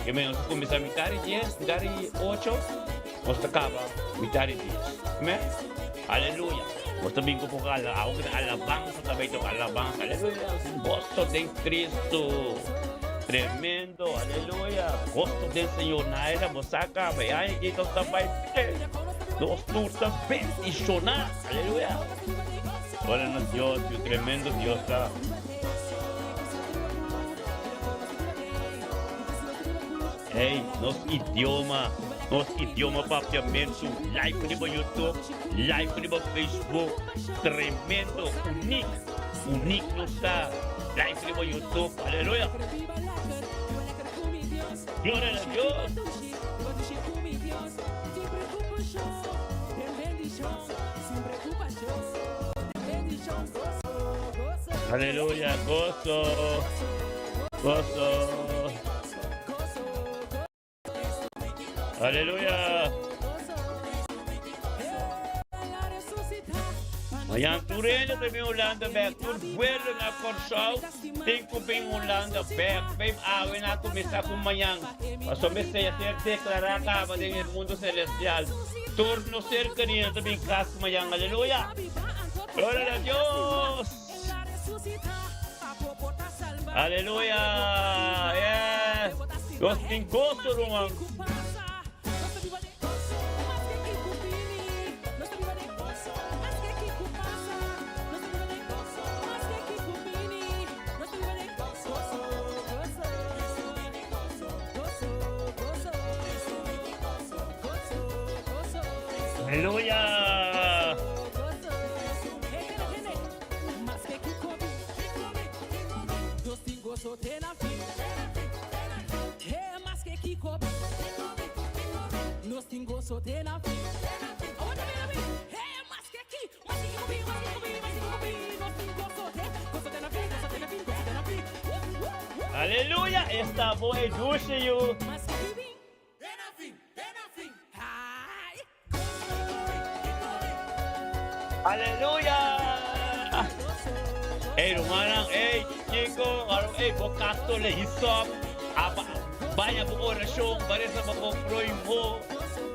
E me nos ta kuminsá mitar di dies, mitar di ocho, nos ta kaba mitar di dies. Amen? Aleluya. Nos ta bin ku poko ala, awo ku ta alabansa ta bai toka alabansa. Aleluya. Goso den Cristo. Tremendo. Aleluya. Goso den Señor. Naira, bo sa kaba. E aña aki nos ta bai fe. Nos tur ta bendishoná. Aleluya. Gloria na Dios. Yu tremendo Dios ta. Hey, nos idioma, nos idioma papiamentu, live riba YouTube, live riba Facebook, tremendo, uniek, uniek nos ta, live riba YouTube, aleluya. Gloria na Dios. Aleluya, gozo, gozo. Aleluya. Mañan tur hende ta bin Hulanda bek, tur vuelo na Kòrsou tin ku bin Hulanda bek. Bem awe nan a kuminsá ku mañan, pasobra mester a ser deklará kaba den e mundu selestial. Tur nos ser kerido ta bin kas mañan. Aleluya! Gloria na Dios! Aleluya! Yes! Nos tin goso, ruman. Aleluya! Aleluya! Esta bo e dushi yu. Aleluya! Ey rumannan, ey chico, ey bo kasto le hisop, aba baña bo orashon, baresa bo bo proimo,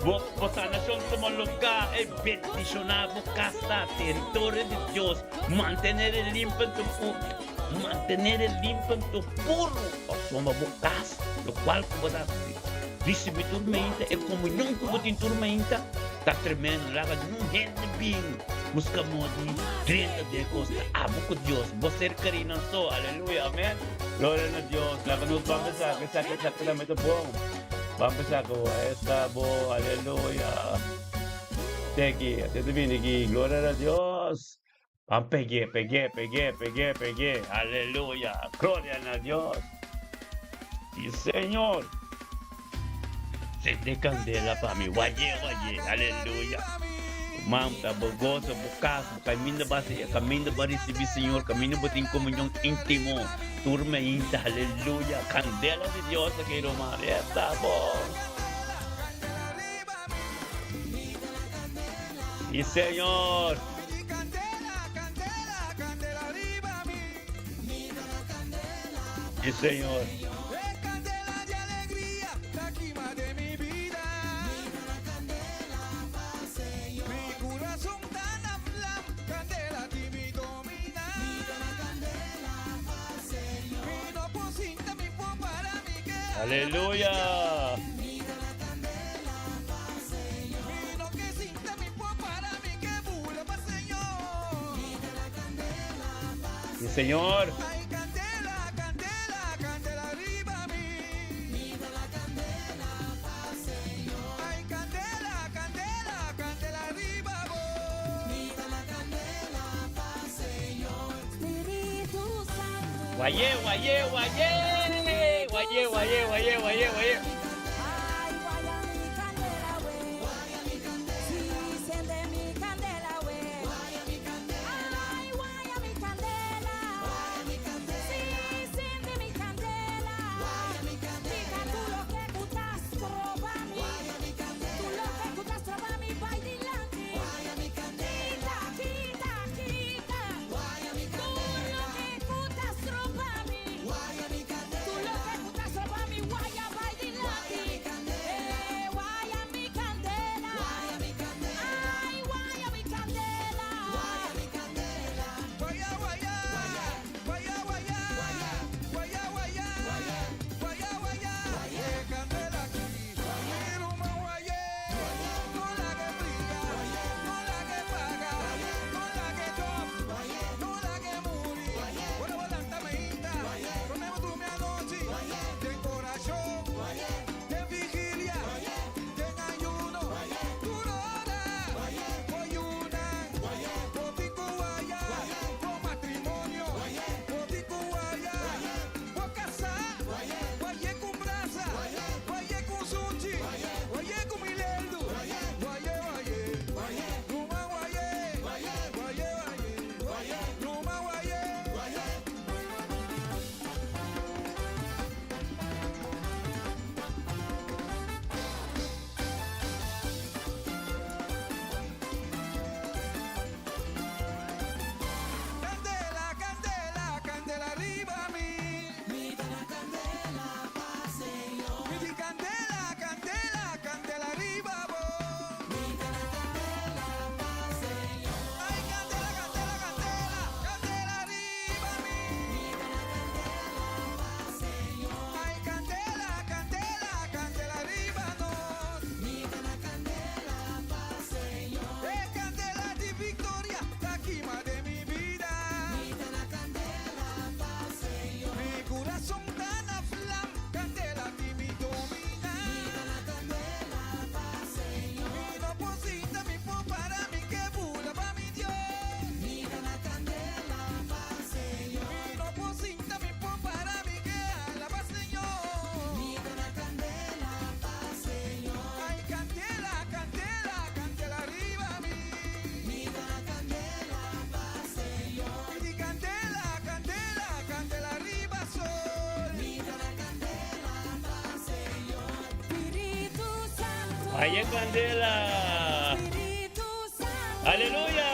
bo bo sanashon tuma lugar, ey bendishoná bo kasa, teritorio di Dios, mantener e limpo en tu mantener e limpo en tu puro, pasobra bo kas, lokual ku bo ta hasi. Risibi tur meinta, e komunion ku bo tin tur meinta ta tremendo. Laga niun hende bin buska modi drenta den e kos. Ta abo ku Dios, bo ser kerinan so. Aleluya, amen. Gloria na Dios. Laga nos ban pensá ku esaki, esaki tambe ta bon. Ban pensá ku esta bo, aleluya. Te aki, te ta bini aki. Gloria na Dios. Ban peg'é, peg'é, peg'é, peg'é, peg'é. Aleluya! Gloria na Dios! Sí, Señor! Sende candela pa mi. Wayé, wayé. Aleluya! Mam, ta bo gozo, bo cas, bo caminda ba se, caminda ba recibi Señor, caminda bo tin comunión íntimo. Tur meinta, aleluya. Candela di Dios aki, ruman. Esta bo. Sí, Señor! Sí, Señor. Aleluya. Sí, Señor. Guayé, guayé, guayé. Guayé, guayé, guayé, guayé, guayé. Aya candela. Aleluya.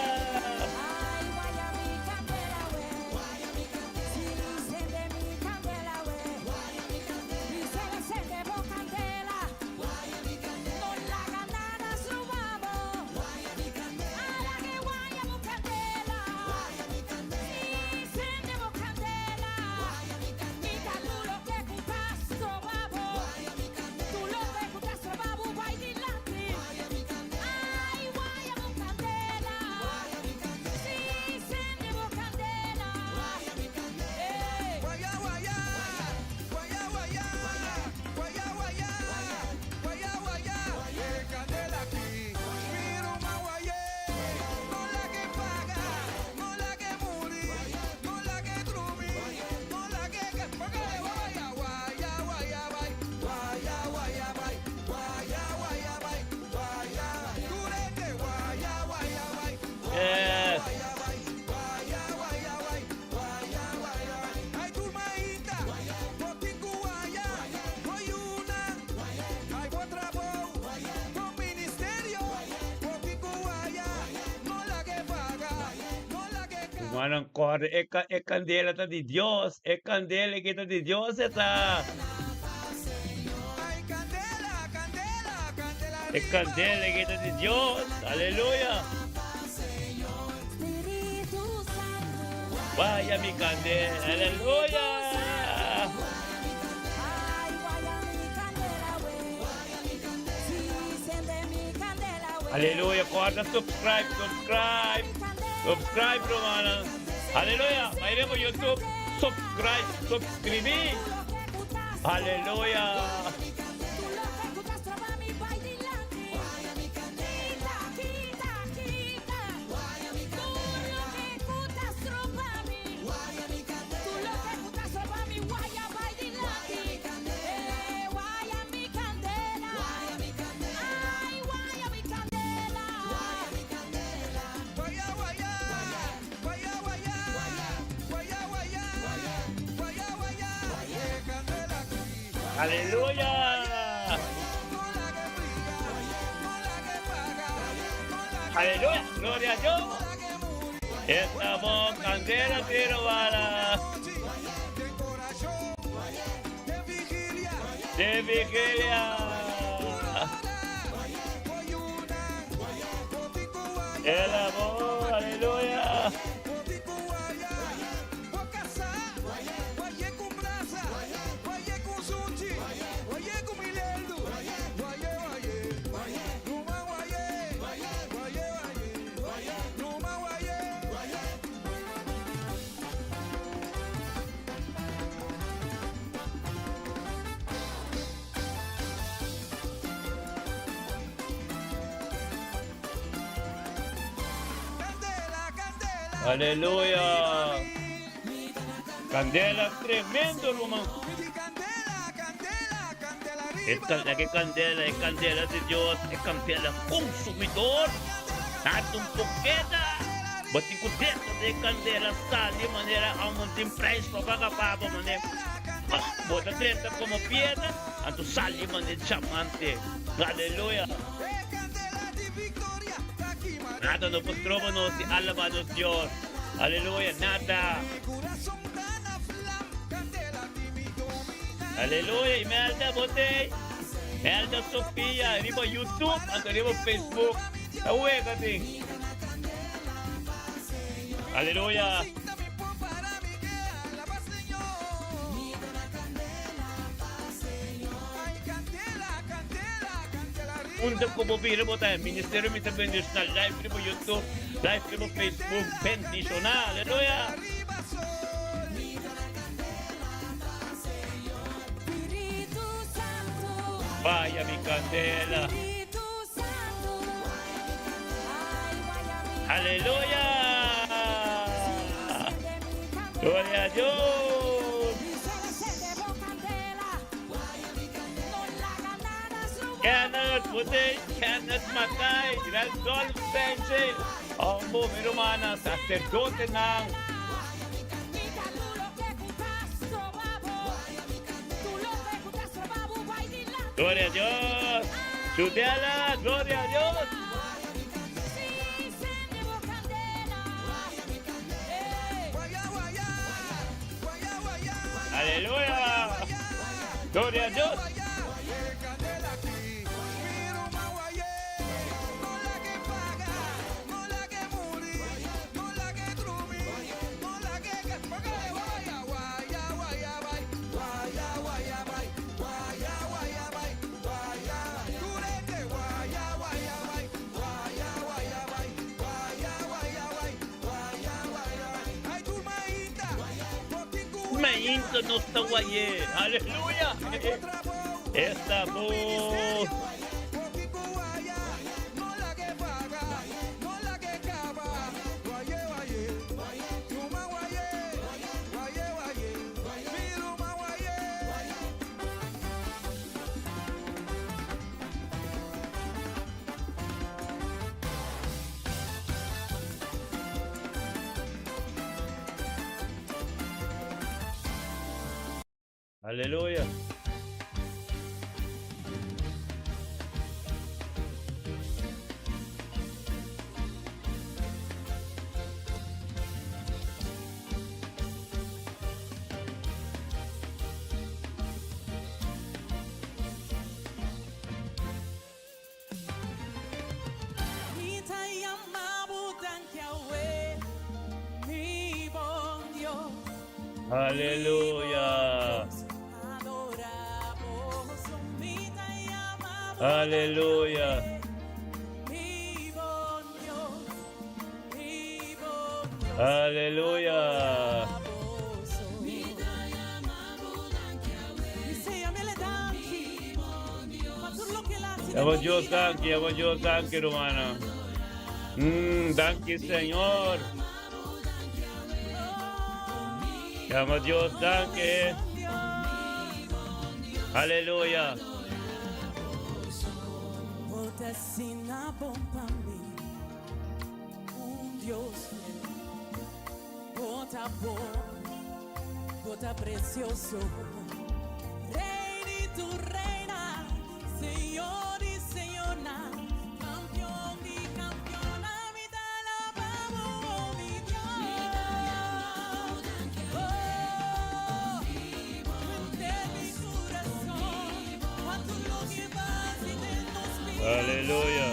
Yes. Rumannan kòrda e e kandela ta di Dios, e kandela aki ta di Dios e ta. E kandela aki ta di Dios, aleluya. Waya mi kandela, aleluya. Aleluya, kòrda subscribe, subscribe, subscribe rumannan. Aleluya! Bai riba YouTube, subscribe, subscribí. Aleluya! Aleluya! Aleluya! Gloria a Dios! Estamos candela tiro bala. De vigilia. El amor, aleluya. Aleluya. Candela tremendo, ruman. E ke candela, e candela di Dios, e candela consumidor. Nada un poqueta. Bo tin ku dentro di e kandela sali manera amo tin prijs pa paga pa bo mane. Bo ta drenta komo piedra, anto sali mane diamante. Aleluya! Nada no por stroba nos di alaba nos Dios. Aleluya! Nada! Aleluya! Imelda, bo t'ei? Imelda Sofia, riba YouTube, anto riba Facebook. Ta wega tin. Aleluya. Unda ku bo bira bo ta ministerio mi ta bendiciona live riba YouTube, live riba Facebook, bendiciona. Aleluya. Vaya mi candela. Aleluya. Gloria a Dios. Kenneth, Bote, Kenneth Matay, Randolph Sanchez, Ombo, mi rumannan, sacerdotenan. Gloria a Dios. Chutela, gloria a Dios. Aleluya. Gloria a Dios. Mainta nos ta wayé. Aleluya. Esta voz. Aleluya. Mi ta yama bo danki awe, mi bon Dios. Aleluya. Adora bo so mi ta yama bo Aleluya. Mi bon Dios, mi bon Dios. Aleluya. Yama Dios danki, yama Dios danki, rumannan. Danki, Señor. Yama Dios danki. Aleluya. Un Dios fiel, bo ta bon, bo ta precioso. Rey di tur reina, Señor di señornan, Campeon di campeonnan, mi ta alaba bo, oh mi Dios. Oh, henter mi curason, pa tur loke bo haci den nos bida. Aleluya.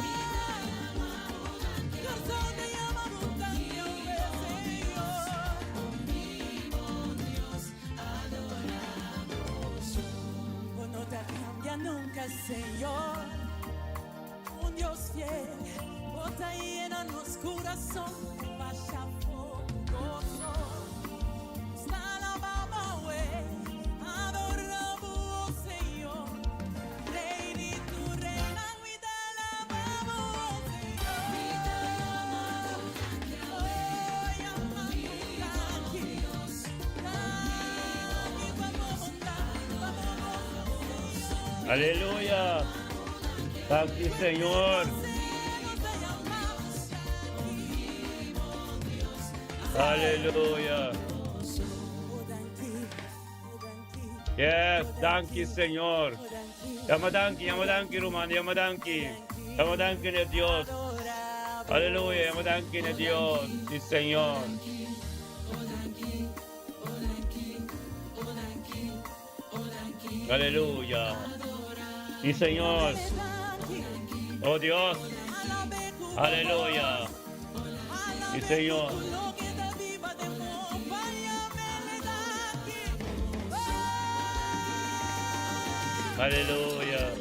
Aleluya! Danki Señor. Aleluya. Yes, danki Señor. Yama danki, yama danki ruman, yama danki. Yama danki na Dios. Aleluya, yama danki na Dios. Sí, Señor. Aleluya. Sí, Señor. Oh Dios. Aleluya. Sí, Señor. Aleluya.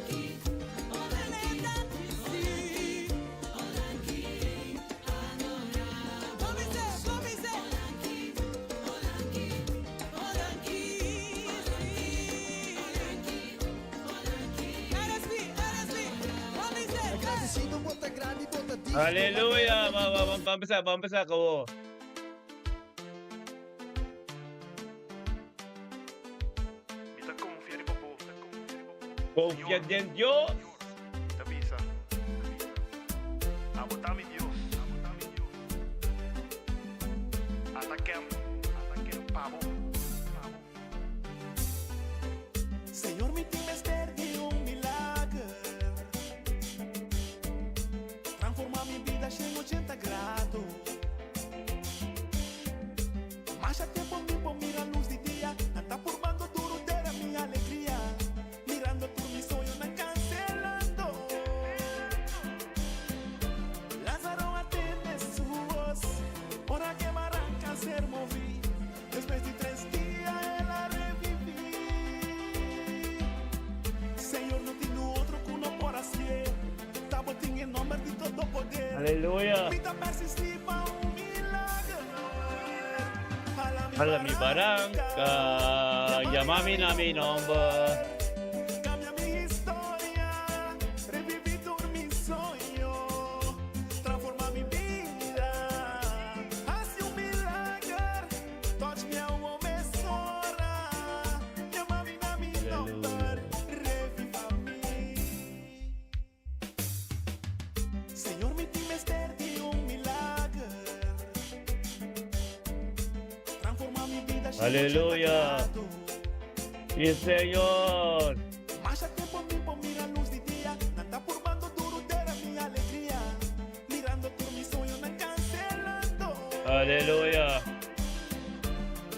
Aleluya. Ban empezá, ban empezá, kabo. Confia den Dios. Señor mi tin mester di un milager Transforma mi bida shen ochenta grado Masha tempo mi por mira luz di dia Nan ta purbando duro dera mi alegria Mirando tur mi soñonan cancelando Lazaro a tende su voz Ora ke baranca ser movi Despues di tres dia el a reviví. Señor, no tin un otro cu no por hacié. Ta bo tin e nomber di Todopoder. Aleluya. Mi ta persistí pa un milagro. Hala mi Hala mi baranca. baranca, yama mi na mi nomber. Cambia mi historia, reviví tur mi soño, transforma mi bida, haci un milager. Touch mi awo mesora, yama mi na mi nomber, reviva mi. Señor mi tin mester di un milager, transforma mi bida Aleluya. Sí, Señor. Masha tempo mi por mira luz di dia, nan ta purbando duro dera mi alegria, mirando tur mi soñonan cancelando. Aleluya.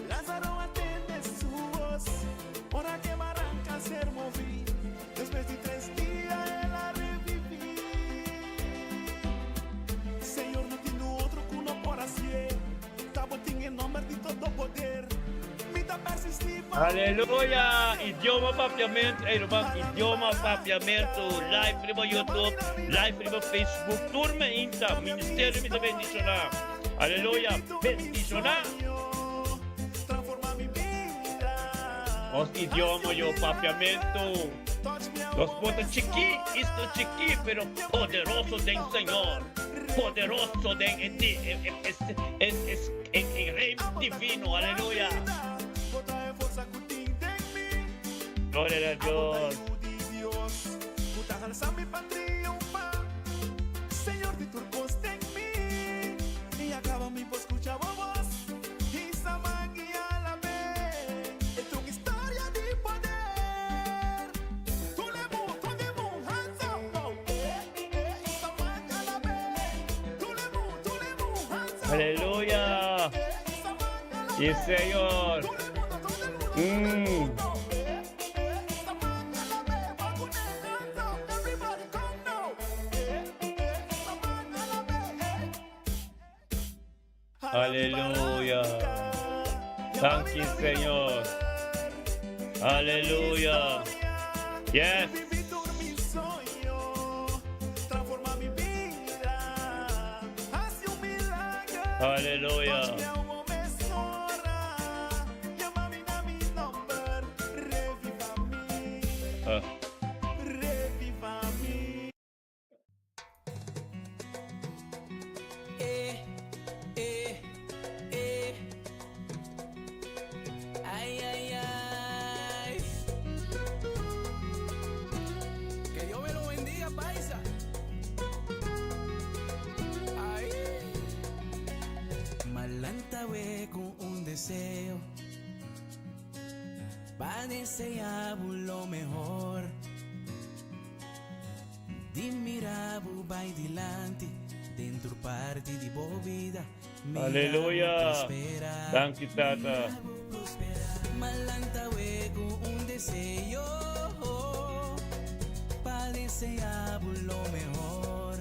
Lázaro a tende su voz, ora ke baranca ser moví, despues di tres dia el a reviví. Señor no tin otro cu no por hacié, ta bo tin e nomber di todo poder, mi ta persistí pa un Aleluya! Idioma Papiamento, ey ruman, Idioma Papiamento, live riba YouTube, live riba Facebook, tur me inta, ministerio mi ta bendiciona. Aleluya! Bendishoná! Nos idioma yo papiamentu. Nos por ta chikí, isto chikí, pero poderoso den Señor. Poderoso den e, e, e, e, e, reino divino. Aleluya. Gloria a Dios. Aleluya. Sí, Señor. Aleluya. Thank you, Señor. Aleluya. Yes. Aleluya. Ah. Que Dios me lo bendiga, paisa. Ay. M'a lanta awe cu un deseo pa desea bo lo mehor di mira bo bay dilanti den tur parti di bo bida mira bo Aleluya. prospera Danki Tata. mira bo prospera M'a lanta awe cu un deseo pa desea bo lo mehor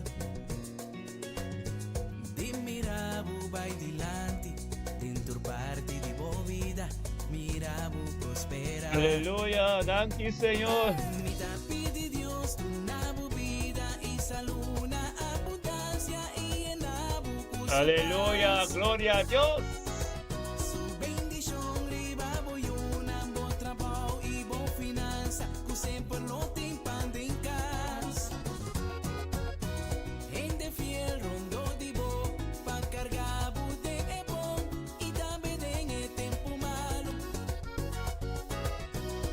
di mira bo bay dilanti den tur parti di bo bida mira bo prospera. Aleluya. Danki Señor. Mi ta pidi Dios duna bo bida y salud na abundancia y yena bo cu su Aleluya. paz. Gloria a Dios. Su bendicion riba bo yiunan, bo trabou y bo finansa, cu semper lo tin pan den cas. Hende fiel rondo di bo, pa carga bo den e bon y tambe den e tempo malo.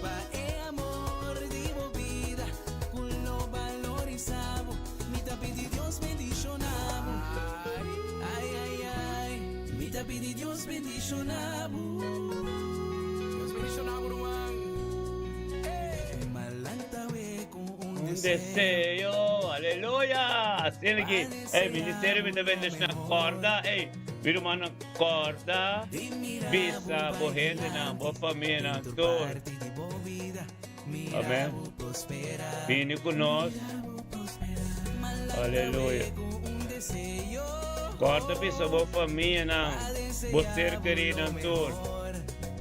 Pa e amor di bo bida, cu lo valorisa bo, mi ta pidi Dios bendiciona bo. Ay, ay, ay, mi ta pidi Dios bendiciona bo. Dios bendiciona bo, ruman. M'a lanta awe cu un Un deseo. deseo. Aleluya. Asina aki. Hey, ministerio mi ta bendiciona. Corda, hey, mi rumannan corda. Bisa bo hendenan, bo famianan, tur. Amen. Bini cu nos. Aleluya. Corda bisa bo famianan, bo ser queridonan tur.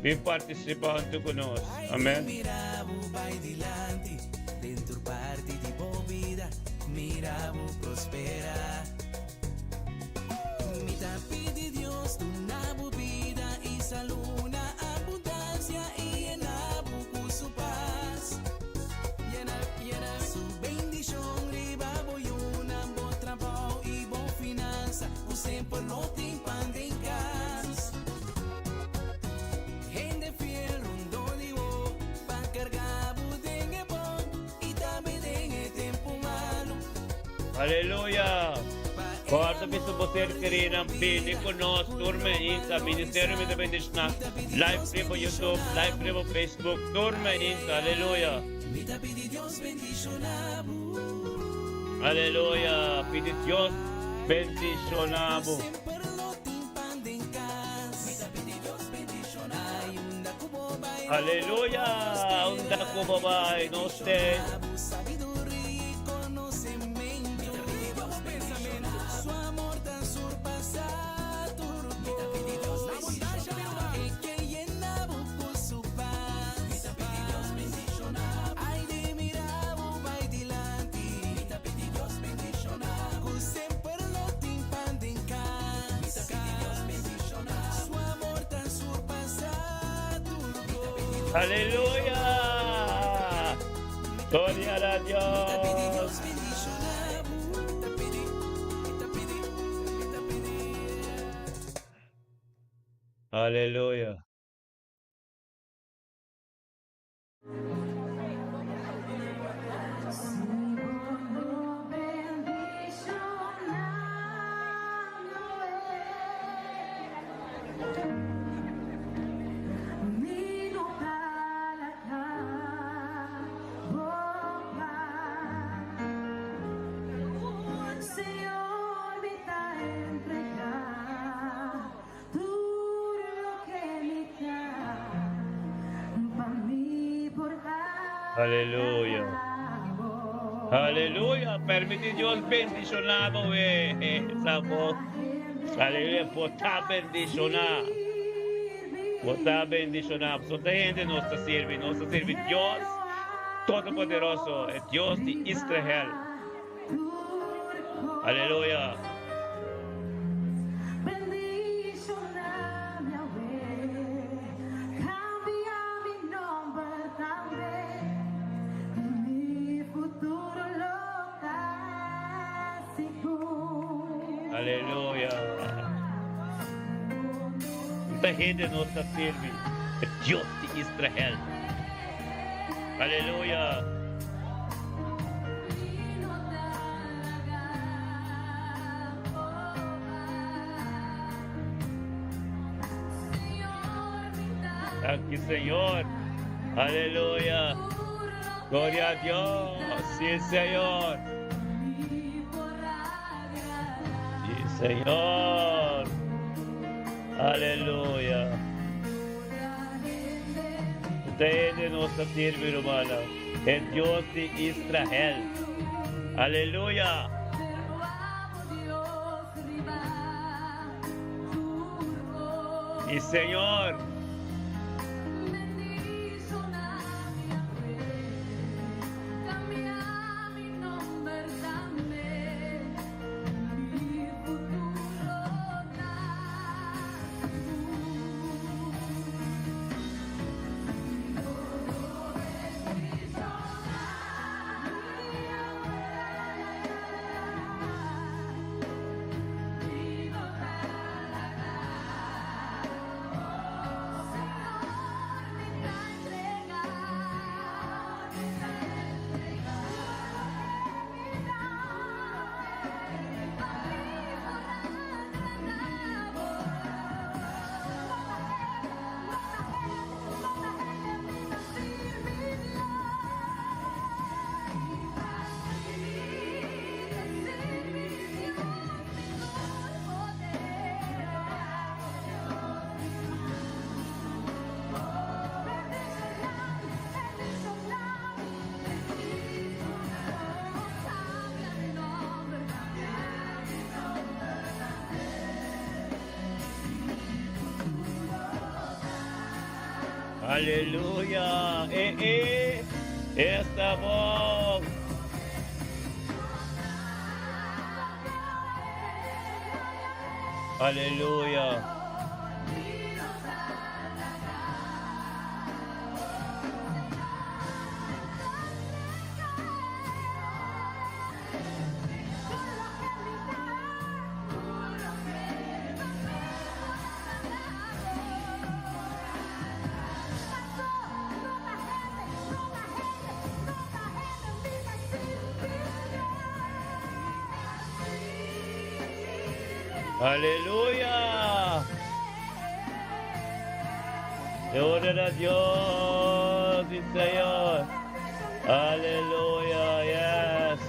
Bin participa hunto cu nos. Amen. Mira bo bay dilanti den tur parti di bo bida mira bo prospera Mi ta pidi Dios duna bo bida y salud na abundancia y yena bo cu su paz Yena, yena su bendicion riba bo yiunan, bo trabou y bo finansa cu semper lo tin pan den cas Hende fiel rondo di bo pa carga bo den e bon y tambe den e tempo malo. Aleluya. Corda bisa bo ser queridonan bini cu nos tur mainta. Ministerio mi ta bendiciona. Live riba YouTube, live riba Facebook, tur mainta. Aleluya. Mi ta pidi Dios bendiciona bo. Aleluya. Pidi Dios bendiciona bo. Semper lo tin pan den cas. Mi ta pidi Dios bendiciona. Ay, unda cu bo bay. Aleluya. Unda cu bo bay. Nos te. Sabiduria y conocimiento. Su amor tan surpasa tur cos. E ke yena bo cu su paz. Ay di mira bo bay dilanti. Cu semper lo tin pan den cas. Aleluya! Gloria na Dios! Aleluya! Aleluya. Aleluya. Permití Dios bendishoná bo. Sa bo. Aleluya. Bo ta bendishoná. Bo ta bendishoná. So ta hende nos ta sirbi. Nos ta sirbi Dios Todopoderoso. E Dios di Israel. Aleluya. Aleluya. Ta hende nos ta sirbi. E Dios di Israel. Aleluya. Danki Señor. Aleluya. Gloria a Dios. Sí, Señor. Sí, Señor. Aleluya. Ta hende nos ta sirbi, rumannan. E Dios di Israel. Aleluya. Sí, Señor. Aleluya. Eh, eh. Esta bon. Aleluya. Aleluya. Gloria a Dios, sí, Señor. Aleluya, yes.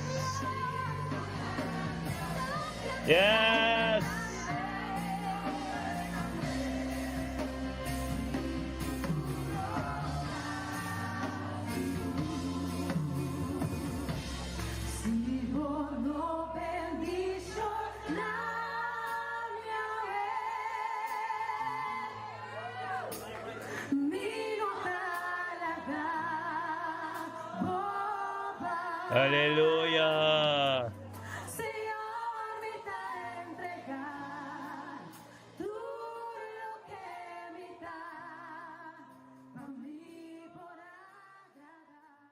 Yes. Aleluya.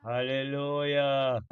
Aleluya.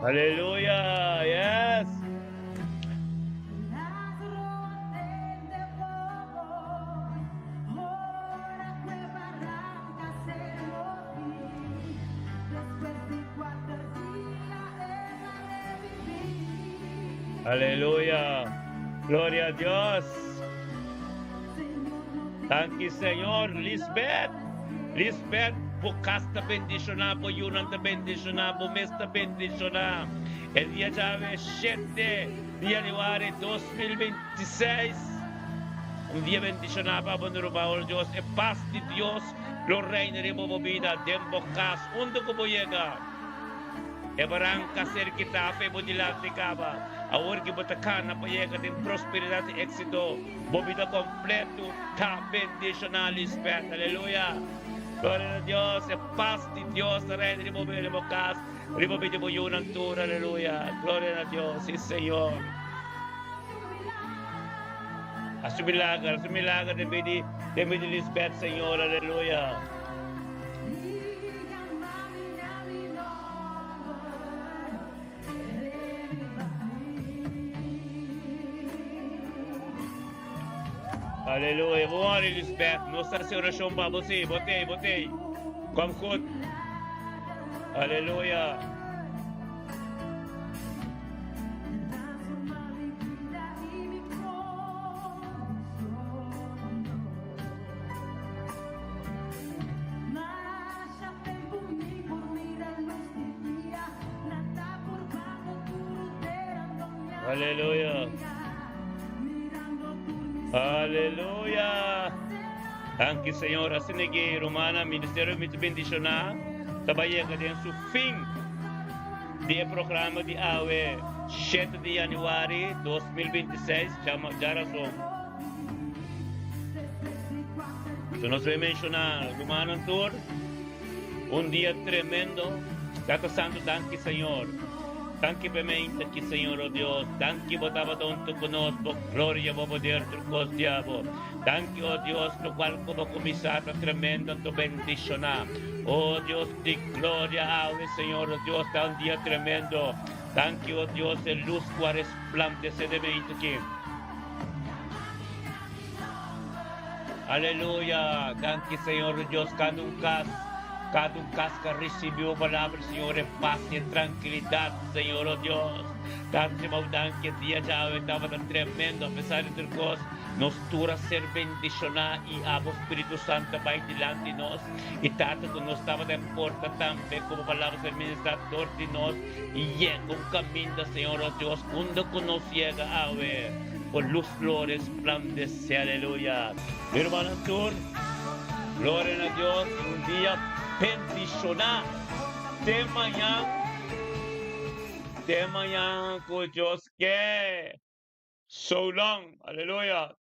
Aleluya, yes. Aleluya. Gloria a Dios. Danki Señor. Lisbeth. Lisbeth, bo kas ta bendishoná, bo yunan ta bendishoná, bo mes ta bendishoná. E dia djawe shete di januari 2026, un dia bendishoná pa bo ruman. Ora Dios, e pas di Dios lo reina riba bo bida, den bo kas, unda ku bo yega. E baranka ser kitá pa e bo dilanti kaba. Awor ki bo ta kana pa yega den prosperidat i éksito, bo bida kompletu ta bendishoná. Lisbeth, aleluya! Gloria na Dios! E pas di Dios ta reina riba bo bida, riba bo kas, riba bida di bo yunan tur. Aleluya! Gloria na Dios! Sí, Señor! Hasi un milager, hasi un milager den bida di Lisbeth, Señor. Aleluya! Aleluya. Bo ora, Lisbeth. Nos ta hasi orashon pa bo, sí. Bo tei, bo tei. Kom goed. Aleluya. Aleluya. Aleluya. Danki Señor. Asina ke rumana ministerio mi ta bendiciona ta bai yega den su fin di e programa di awe 7 di januari 2026 djarason. So nos bay menciona rumannan tur un dia tremendo. Tata Santo danki Señor. Danki p'e mente aki Señor oh Dios. Danki bo tabata hunto cu nos, bo gloria, bo poder tur cos diabo. Danki oh Dios locual cu bo cuminsa ta tremendo anto bendiciona. Oh Dios di gloria awe Señor oh Dios ta un dia tremendo. Danki oh Dios e luz cu a resplandece den mente aki. Aleluya! Danki Señor Dios kada un kas, kada un kas ka risibi bo palabra Señor e pas i e trankilidat Señor oh Dios. Tantu Señor danki e dia djawe tabata tremendo apesar di tur kos nos tur a ser bendishoná i abo Spiritu Santo a bai dilanti nos i Tata ku nos tabata en porta tambe ku bo palabra ser ministrá dor di nos i yega un kaminda Señor oh Dios unda ku nos yega awe. Bo luz lo resplandece, aleluya. Mi hermano tur, gloria na Dios y un dia bendiciona. Te mañan, te mañan cu Dios ke. So long, aleluya.